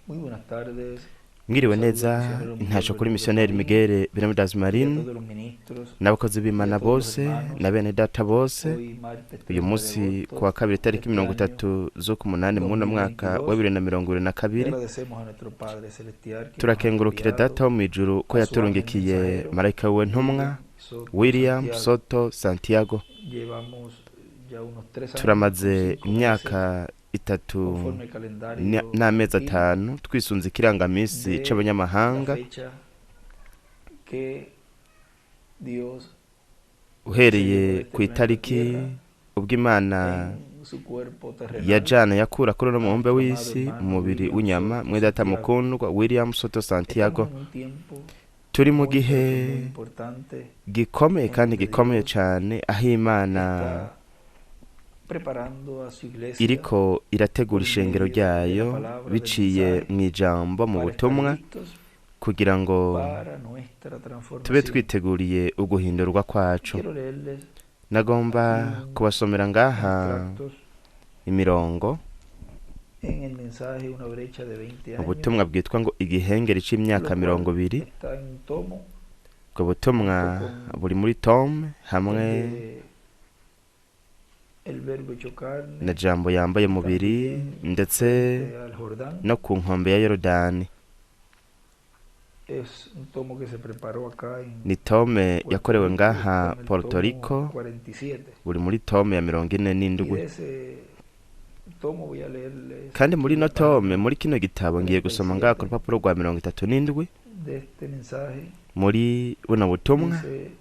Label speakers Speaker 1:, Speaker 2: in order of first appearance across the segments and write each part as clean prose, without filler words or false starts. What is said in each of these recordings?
Speaker 1: Muy buenas tardes.
Speaker 2: Mwiriwe neza, intasho kuri misiyoneri Miguel Bermudez
Speaker 1: Y a
Speaker 2: Marin
Speaker 1: todos los ministros.
Speaker 2: n'abakozi b'Imana bose na bene data bose.
Speaker 1: Hoy martes
Speaker 2: Uyu
Speaker 1: 30 de
Speaker 2: munsi
Speaker 1: agosto
Speaker 2: ku wa kabiri
Speaker 1: de
Speaker 2: tariki
Speaker 1: este
Speaker 2: mirongo
Speaker 1: año
Speaker 2: itatu z'ukumunani mw'uno mwaka wa 2022,
Speaker 1: agradecemos a nuestro Padre Celestial que nos ha
Speaker 2: turakengurukira
Speaker 1: enviado
Speaker 2: data wo mw'ijuru ko
Speaker 1: a su ángel
Speaker 2: yaturungikiye
Speaker 1: mensajero,
Speaker 2: marayika wiwe ntumwa
Speaker 1: Soto
Speaker 2: William
Speaker 1: Santiago.
Speaker 2: Soto Santiago.
Speaker 1: Llevamos ya unos 3 años,
Speaker 2: Turamaze
Speaker 1: 5 meses,
Speaker 2: imyaka 3
Speaker 1: conforme al calendario
Speaker 2: n'amezi
Speaker 1: latino,
Speaker 2: 5 twisunze ikirangamisi
Speaker 1: de la
Speaker 2: c'abanyamahanga
Speaker 1: fecha que Dios
Speaker 2: uhereye ku itariki ubwo Imana
Speaker 1: en su cuerpo terrenal
Speaker 2: yajana yakura kuri uno mubumbe w'isi mu mubiri w'inyama mwene data mukundwa William Soto Santiago.
Speaker 1: Estamos en un tiempo
Speaker 2: Turi mu
Speaker 1: muy,
Speaker 2: gihe
Speaker 1: muy importante
Speaker 2: gikomeye kandi gikomeye cane aho Imana
Speaker 1: está preparando a su iglesia
Speaker 2: iriko irategura ishengero ryayo biciye mu ijambo mu
Speaker 1: para estar
Speaker 2: butumwa
Speaker 1: listos
Speaker 2: kugira ngo
Speaker 1: para nuestra
Speaker 2: tube
Speaker 1: transformación.
Speaker 2: twiteguriye uguhindurwa kwacu.
Speaker 1: Quiero leerles
Speaker 2: Nagomba kubasomera ngaha
Speaker 1: extractos
Speaker 2: imirongo
Speaker 1: en el mensaje Una brecha de 20 años,
Speaker 2: ubutumwa bwitwa ngo igihengeri c'imyaka
Speaker 1: lo cual
Speaker 2: 20.
Speaker 1: está en un tomo
Speaker 2: Ubwo butumwa buri muri tome hamwe
Speaker 1: de El Verbo hecho carne
Speaker 2: na jambo yambaye umubiri ndetse
Speaker 1: al Jordán.
Speaker 2: no ku nkombe ya Yorodani.
Speaker 1: Es un tomo que se preparó acá en
Speaker 2: Ni tome
Speaker 1: Puerto
Speaker 2: yakorewe
Speaker 1: Rico,
Speaker 2: ngaha
Speaker 1: está en el
Speaker 2: Puerto
Speaker 1: tomo
Speaker 2: Rico,
Speaker 1: 47.
Speaker 2: buri muri tome ya mirongo ine
Speaker 1: Y
Speaker 2: n'indwi.
Speaker 1: de ese tomo voy a leerles
Speaker 2: Kandi muri ino
Speaker 1: la página
Speaker 2: tome, muri kino gitabo ngiye gusoma ngaha ku rupapuro rwa 37
Speaker 1: de este mensaje.
Speaker 2: muri buno butumwa.
Speaker 1: Dice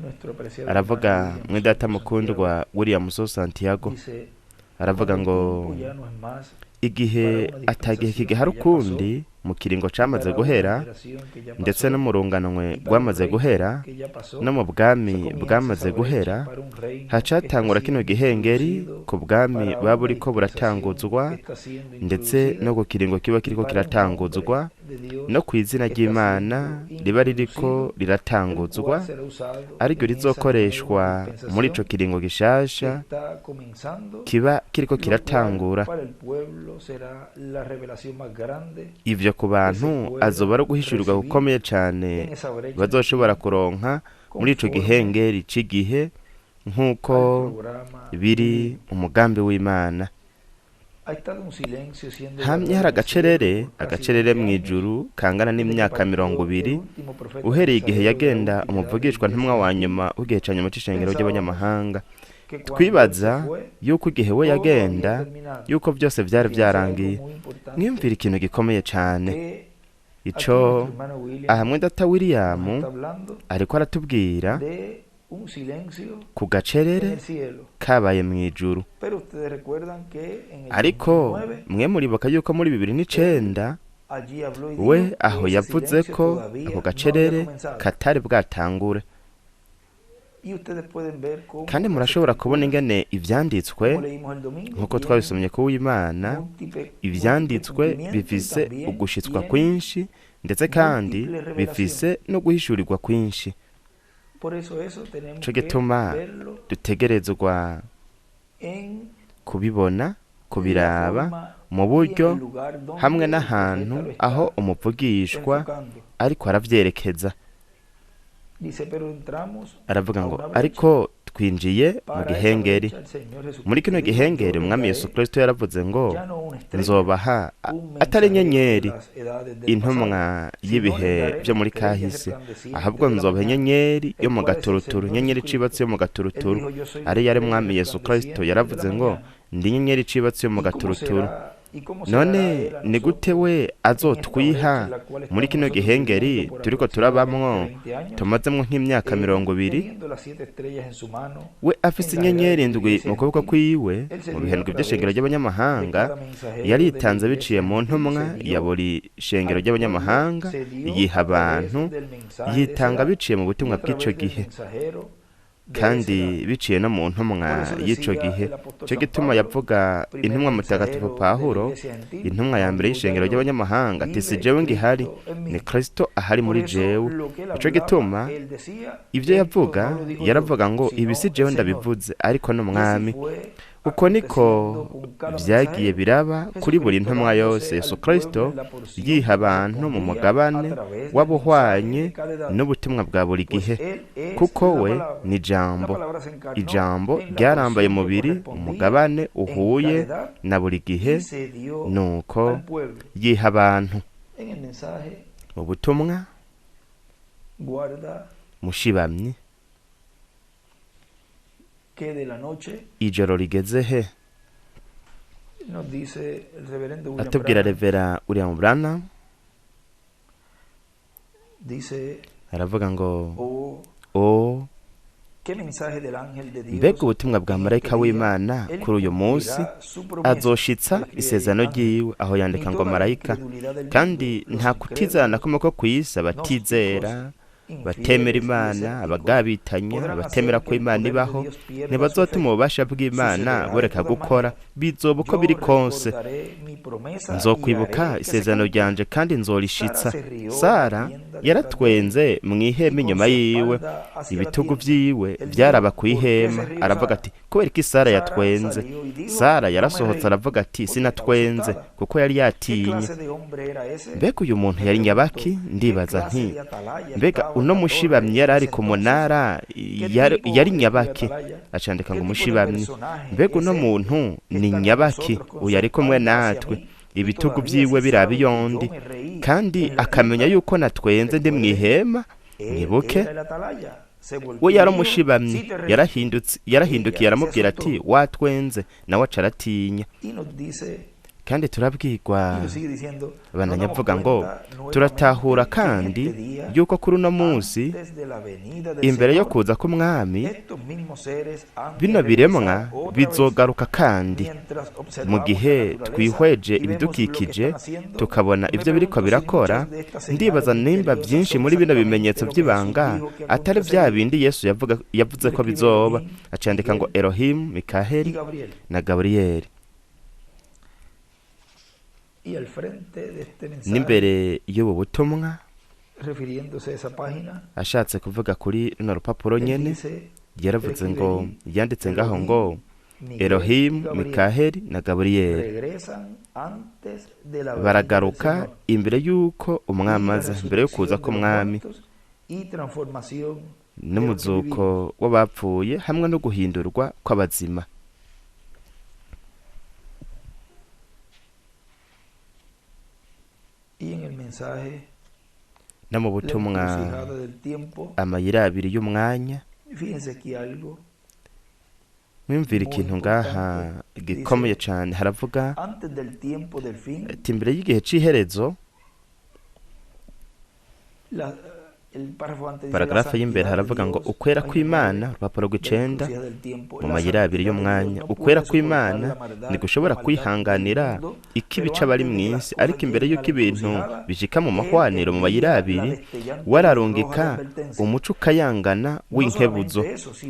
Speaker 1: nuestro apreciado
Speaker 2: Aravuga
Speaker 1: hermano William
Speaker 2: mwene data
Speaker 1: Soto
Speaker 2: mukundwa
Speaker 1: Santiago,
Speaker 2: William Soto Santiago
Speaker 1: dice,
Speaker 2: aravuga
Speaker 1: "Cuando
Speaker 2: ngo
Speaker 1: el tiempo ya no es más
Speaker 2: igihe atagihe kigihari ukundi mu kiringo camaze
Speaker 1: para una
Speaker 2: guhera
Speaker 1: generación que ya
Speaker 2: ndetse
Speaker 1: pasó
Speaker 2: no mu runganwe
Speaker 1: y para un
Speaker 2: rwamaze
Speaker 1: reino
Speaker 2: guhera
Speaker 1: que ya pasó,
Speaker 2: no mu
Speaker 1: se
Speaker 2: bwami
Speaker 1: comienza
Speaker 2: bwamaze
Speaker 1: esa brecha
Speaker 2: guhera
Speaker 1: para un reino que está
Speaker 2: hacatangura kino
Speaker 1: siendo
Speaker 2: gihengeri
Speaker 1: introducido,
Speaker 2: ku bwami
Speaker 1: para
Speaker 2: buba
Speaker 1: una
Speaker 2: buriko
Speaker 1: dispensación
Speaker 2: buratanguzwa
Speaker 1: que está siendo
Speaker 2: ndetse
Speaker 1: introducida
Speaker 2: no ku kiringo kiba
Speaker 1: y
Speaker 2: kiriko
Speaker 1: para un nombre
Speaker 2: kiratanguzwa
Speaker 1: de Dios
Speaker 2: no ku izina
Speaker 1: que está
Speaker 2: ry'Imana
Speaker 1: siendo
Speaker 2: riba ririko
Speaker 1: introducido, el
Speaker 2: riratanguzwa
Speaker 1: cual será usado
Speaker 2: ariryo
Speaker 1: en esa nueva
Speaker 2: rizokoreshwa muri ico
Speaker 1: dispensación
Speaker 2: kiringo
Speaker 1: que
Speaker 2: gishasha
Speaker 1: está comenzando,
Speaker 2: kiba kiriko
Speaker 1: lo cual
Speaker 2: kiratangura.
Speaker 1: para el pueblo será la revelación más grande
Speaker 2: Ivyo ku bantu azoba ari uguhishurirwa gukomeye cane
Speaker 1: en esa brecha
Speaker 2: bazoshobora kuronka muri ico
Speaker 1: conforme
Speaker 2: gihengeri c'igihe nk'uko
Speaker 1: al programa
Speaker 2: biri
Speaker 1: divino.
Speaker 2: umugambi w'Imana.
Speaker 1: Ha estado un silencio siendo
Speaker 2: Hamye
Speaker 1: guardado
Speaker 2: hari
Speaker 1: en el cielo
Speaker 2: agacerere
Speaker 1: por casi
Speaker 2: agacerere
Speaker 1: 20 años
Speaker 2: mw'ijuru kangana
Speaker 1: desde que
Speaker 2: n'imyaka mirongo
Speaker 1: partió el
Speaker 2: ibiri
Speaker 1: último profeta
Speaker 2: uhereye igihe
Speaker 1: mensajero de la
Speaker 2: yagenda
Speaker 1: última edad de la
Speaker 2: umuvugishwa
Speaker 1: iglesia
Speaker 2: ntumwa wa
Speaker 1: gentil.
Speaker 2: nyuma w'igihe ca nyuma c'ishengero
Speaker 1: Pensábamos
Speaker 2: ry'abanyamahanga.
Speaker 1: que cuando él se
Speaker 2: Twibaza
Speaker 1: fue,
Speaker 2: yuko igihe we
Speaker 1: todo había
Speaker 2: yagenda
Speaker 1: terminado.
Speaker 2: yuko byose vyari
Speaker 1: Fíjense algo
Speaker 2: vyarangiye.
Speaker 1: muy importante
Speaker 2: Mwiyumvira ikintu gikomeye cane
Speaker 1: que aquí
Speaker 2: ico
Speaker 1: nuestro hermano William
Speaker 2: aha mwene data
Speaker 1: nos
Speaker 2: William
Speaker 1: está hablando
Speaker 2: ariko aratubwira
Speaker 1: de un silencio
Speaker 2: ku
Speaker 1: en
Speaker 2: gacerere
Speaker 1: el cielo.
Speaker 2: kabaye mw'ijuru.
Speaker 1: Pero ustedes recuerdan que en el
Speaker 2: Ariko
Speaker 1: 2009
Speaker 2: mwe muribuka yuko muri 2009
Speaker 1: allí habló y
Speaker 2: we
Speaker 1: dijo que
Speaker 2: aho
Speaker 1: ese
Speaker 2: yavuze
Speaker 1: silencio
Speaker 2: ko
Speaker 1: todavía
Speaker 2: ako
Speaker 1: no había
Speaker 2: gacerere
Speaker 1: comenzado.
Speaker 2: katari bwatangure.
Speaker 1: Y ustedes pueden ver cómo
Speaker 2: Kandi
Speaker 1: las
Speaker 2: murashobora kubona
Speaker 1: escrituras,
Speaker 2: ingene ivyanditswe
Speaker 1: como leímos el domingo,
Speaker 2: nk'uko
Speaker 1: tienen
Speaker 2: twabisomye ku w'Imana
Speaker 1: múltiple, múltiple
Speaker 2: ivyanditswe
Speaker 1: cumplimiento y
Speaker 2: bifise
Speaker 1: también
Speaker 2: ugushitswa
Speaker 1: tienen
Speaker 2: kwinshi ndetse kandi
Speaker 1: múltiple revelación.
Speaker 2: bifise no guhishurirwa kwinshi.
Speaker 1: Por eso eso tenemos
Speaker 2: Ico
Speaker 1: que
Speaker 2: gituma
Speaker 1: verlo
Speaker 2: dutegerezwa
Speaker 1: en
Speaker 2: kubibona
Speaker 1: la
Speaker 2: kubiraba
Speaker 1: forma
Speaker 2: mu
Speaker 1: y en
Speaker 2: buryo
Speaker 1: el lugar
Speaker 2: hamwe
Speaker 1: donde el
Speaker 2: n'ahantu
Speaker 1: profeta lo
Speaker 2: aho
Speaker 1: está
Speaker 2: umuvugishwa
Speaker 1: enfocando.
Speaker 2: ariko aravyerekeza.
Speaker 1: Dice, pero entramos
Speaker 2: Aravuga
Speaker 1: a
Speaker 2: ngo
Speaker 1: una brecha.
Speaker 2: ariko twinjiye mu
Speaker 1: Para esa
Speaker 2: gihengeri.
Speaker 1: brecha el Señor
Speaker 2: Muri kino
Speaker 1: Jesucristo dijo, yo
Speaker 2: gihengeri
Speaker 1: les
Speaker 2: umwami Yesu
Speaker 1: daré
Speaker 2: Kristo yaravuze ngo
Speaker 1: ya no una estrella,
Speaker 2: nzobaha
Speaker 1: un
Speaker 2: atari
Speaker 1: mensajero de
Speaker 2: inyenyeri
Speaker 1: las edades del
Speaker 2: intumwa
Speaker 1: pasado, sino les
Speaker 2: y'ibihe
Speaker 1: daré la
Speaker 2: vyo muri
Speaker 1: estrella
Speaker 2: kahise,
Speaker 1: resplandeciente
Speaker 2: ahubwo
Speaker 1: de la
Speaker 2: nzobaha
Speaker 1: mañana,
Speaker 2: inyenyeri yo
Speaker 1: el
Speaker 2: mu
Speaker 1: cual es el
Speaker 2: gaturuturu,
Speaker 1: Señor
Speaker 2: inyenyeri
Speaker 1: Jesucristo.
Speaker 2: icibatse yo mu
Speaker 1: Él
Speaker 2: gaturuturu
Speaker 1: dijo, yo soy la
Speaker 2: ariyo ari
Speaker 1: estrella
Speaker 2: mwami Yesu Kristo
Speaker 1: resplandeciente de la
Speaker 2: yaravuze ngo
Speaker 1: mañana.
Speaker 2: ndi inyenyeri icibatse yo mu
Speaker 1: ¿Y cómo
Speaker 2: gaturuturu.
Speaker 1: será, y cómo se dará
Speaker 2: None
Speaker 1: él a
Speaker 2: ni gute
Speaker 1: nosotros
Speaker 2: we
Speaker 1: en esta
Speaker 2: azotwiha
Speaker 1: brecha en la cual
Speaker 2: muri
Speaker 1: estamos
Speaker 2: kino
Speaker 1: nosotros
Speaker 2: gihengeri
Speaker 1: viviendo por
Speaker 2: turiko
Speaker 1: aproximadamente
Speaker 2: turabamwo
Speaker 1: 20 años,
Speaker 2: tumazemwo nk'imyaka
Speaker 1: él
Speaker 2: 20
Speaker 1: teniendo las 7 estrellas en su mano,
Speaker 2: we afise
Speaker 1: en la edad
Speaker 2: inyenyeri
Speaker 1: de la
Speaker 2: indwi
Speaker 1: iglesia
Speaker 2: mu kuboko
Speaker 1: gentil,
Speaker 2: kwiwe
Speaker 1: él se
Speaker 2: mu
Speaker 1: dio a
Speaker 2: bihendwi vy'ishengero
Speaker 1: través de
Speaker 2: ry'abanyamahanga
Speaker 1: cada mensajero de la
Speaker 2: yaritanze
Speaker 1: iglesia
Speaker 2: biciye mu
Speaker 1: gentil,
Speaker 2: ntumwa
Speaker 1: se
Speaker 2: ya
Speaker 1: dio
Speaker 2: buri shengero
Speaker 1: al pueblo,
Speaker 2: ry'abanyamahanga
Speaker 1: se dio
Speaker 2: yiha
Speaker 1: a través
Speaker 2: abantu
Speaker 1: del mensaje de esa
Speaker 2: yitanga
Speaker 1: edad
Speaker 2: biciye mu
Speaker 1: y
Speaker 2: butumwa
Speaker 1: a
Speaker 2: bw'ico
Speaker 1: través del
Speaker 2: gihe
Speaker 1: mensajero de esa
Speaker 2: kandi
Speaker 1: edad.
Speaker 2: biciye no mu ntumwa
Speaker 1: Por eso
Speaker 2: y'ico
Speaker 1: decía
Speaker 2: gihe.
Speaker 1: el apóstol
Speaker 2: Ico
Speaker 1: San
Speaker 2: gituma
Speaker 1: Pablo,
Speaker 2: yavuga
Speaker 1: primer
Speaker 2: intumwa mutagatifu
Speaker 1: mensajero de la
Speaker 2: Pawulo
Speaker 1: iglesia gentil,
Speaker 2: intumwa ya
Speaker 1: no
Speaker 2: mbere
Speaker 1: digo ya
Speaker 2: y'ishengero
Speaker 1: yo,
Speaker 2: ry'abanyamahanga ati si
Speaker 1: vive
Speaker 2: jewe ngihari
Speaker 1: Cristo en
Speaker 2: ni
Speaker 1: mí.
Speaker 2: Kristo ahari
Speaker 1: Por
Speaker 2: muri
Speaker 1: eso
Speaker 2: jewe.
Speaker 1: lo que él
Speaker 2: Ico
Speaker 1: hablaba,
Speaker 2: gituma
Speaker 1: él decía,
Speaker 2: ivyo
Speaker 1: esto
Speaker 2: yavuga
Speaker 1: no lo digo yo,
Speaker 2: yaravuga ngo ibi
Speaker 1: sino
Speaker 2: si
Speaker 1: el
Speaker 2: jewe
Speaker 1: Señor.
Speaker 2: ndabivuze ariko
Speaker 1: Y así
Speaker 2: n'umwami.
Speaker 1: fue
Speaker 2: Uko niko vyagiye biraba kuri buri ntumwa yose. Yesu Kristo yiha abantu mu mugabane w'abuhwanye n'ubutumwa bwa buri gihe, kuko we ni ijambo. Ijambo ryarambaye umubiri, umugabane uhuye na buri gihe, nuko yiha abantu mu butumwa. Mushibamyi, ijoro rigeze he? Atubwira Revera William Branham, aravuga ngo: "O, mbega ubutumwa bwa marayika w'Imana kuri uyu munsi! Azoshitsa isezerano ryiwe." Aho yandika ngo marayika. "Kandi nta kutizerana kumwe ko kw'isi, abatizera, batemera Imana, abagabitanya, abatemera ko Imana ibaho, ntibazotuma ububasha bw'Imana bureka gukora. Bizoba uko biri konse. Nzokwibuka isezerano ryanje kandi nzorishitsa." Sara yaratwenze mu ihema inyuma yiwe, ibitugu vyiwe vyaraba ku ihema. Aravuga ati: "Kubera iki Sara yatwenze?" Sara yarasohotse aravuga ati: "Sinatwenze," kuko yari yatinye. Mbega uyu muntu yari nyabaki? Ndibaza nti: mbega uno mushibamyi yari ari ku munara yari nyabaki? Acandika ngo umushibamyi. Mbega uno muntu ni nyabaki uyu ari kumwe natwe, ibitugu vyiwe biraba iyondi, kandi akamenya yuko natwenze ndi mw'ihema? Mwibuke, we yari umushibamyi. Yarahindutse, yarahindukiye, aramubwira ati: "Watwenze." Nawe aca aratinya. Kandi turabwirwa, abandanyavuga ngo: "Turatahura kandi yuko kuri uno munsi, imbere yo kuza k'Umwami, bino biremwa bizogaruka kandi. Mu gihe twihweje ibidukikije tukabona ibyo biriko birakora, ndibaza nimba byinshi muri bino bimenyetso by'ibanga atari bya bindi Yesu yavuze ko bizoba." Acandika ngo Elohim, Mikaheli na Gaburiyeli. N'imbere y'ubu butumwa, ashatse kuvuga kuri runo rupapuro nyene, yaravuze ngo, yanditse ngaho ngo Elohim, Mikaheli na Gaburiyeli baragaruka imbere y'uko Umwami aza, imbere yo kuza k'Umwami, n'umuzuko w'abapfuye hamwe no guhindurwa kw'abazima. No mu butumwa Amayira abiri y'umwanya, mwumvira ikintu ngaha gikomeye cyane. Haravuga ati: imbere y'igihe c'iherezo, paragarafe y'imbere haravuga ngo ukwera kw'Imana, urupapuro rw'icenda mu mayira abiri y'umwanya, ukwera kw'Imana ntigushobora kwihanganira ikibi c'abari mw'isi, ariko imbere y'uko ibintu bishika mu mahwaniro mu mayira abiri, wararungika umuco ukayangana w'inkebuzo.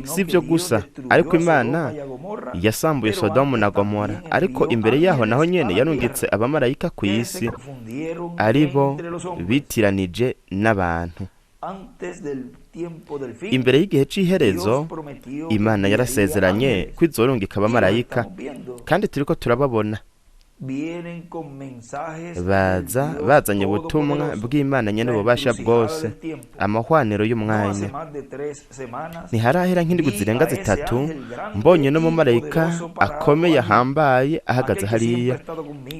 Speaker 2: Si ibyo gusa, ariko Imana yasambuye Sodomu na Gomora, ariko imbere yaho naho nyene yarungitse abamarayika ku isi, ari bo bitiranije n'abantu. Imbere y'igihe c'iherezo, Imana yarasezeranye ko izorungika abamarayika, kandi turiko turababona baza bazanye ubutumwa bw'Imana nyene ububasha bwose, amahwaniro y'umwanya. Ntiharahera nk'indwi zirenga 3 mbonye n'umumarayika akomeye ahambaye ahagaze hariya,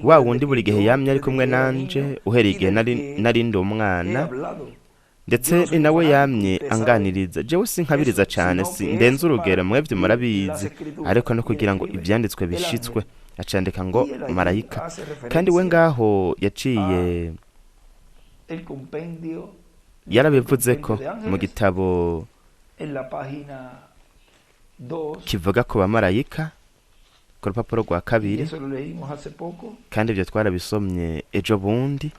Speaker 2: wa wundi buri gihe yamye ari kumwe nanje uhereye igihe nari ndi umwana, ndetse ni nawe yamye anganiriza. Jewe sinkabiriza cane, ndenze urugero, mwebwe murabizi, ariko no kugira ngo ivyanditswe bishitswe. Acandika ngo marayika. Kandi we ngaho yaciye yarabivuze ko mu gitabo kivuga ku bamarayika ku rupapuro rwa 2, kandi ibyo twarabisomye ejo bundi,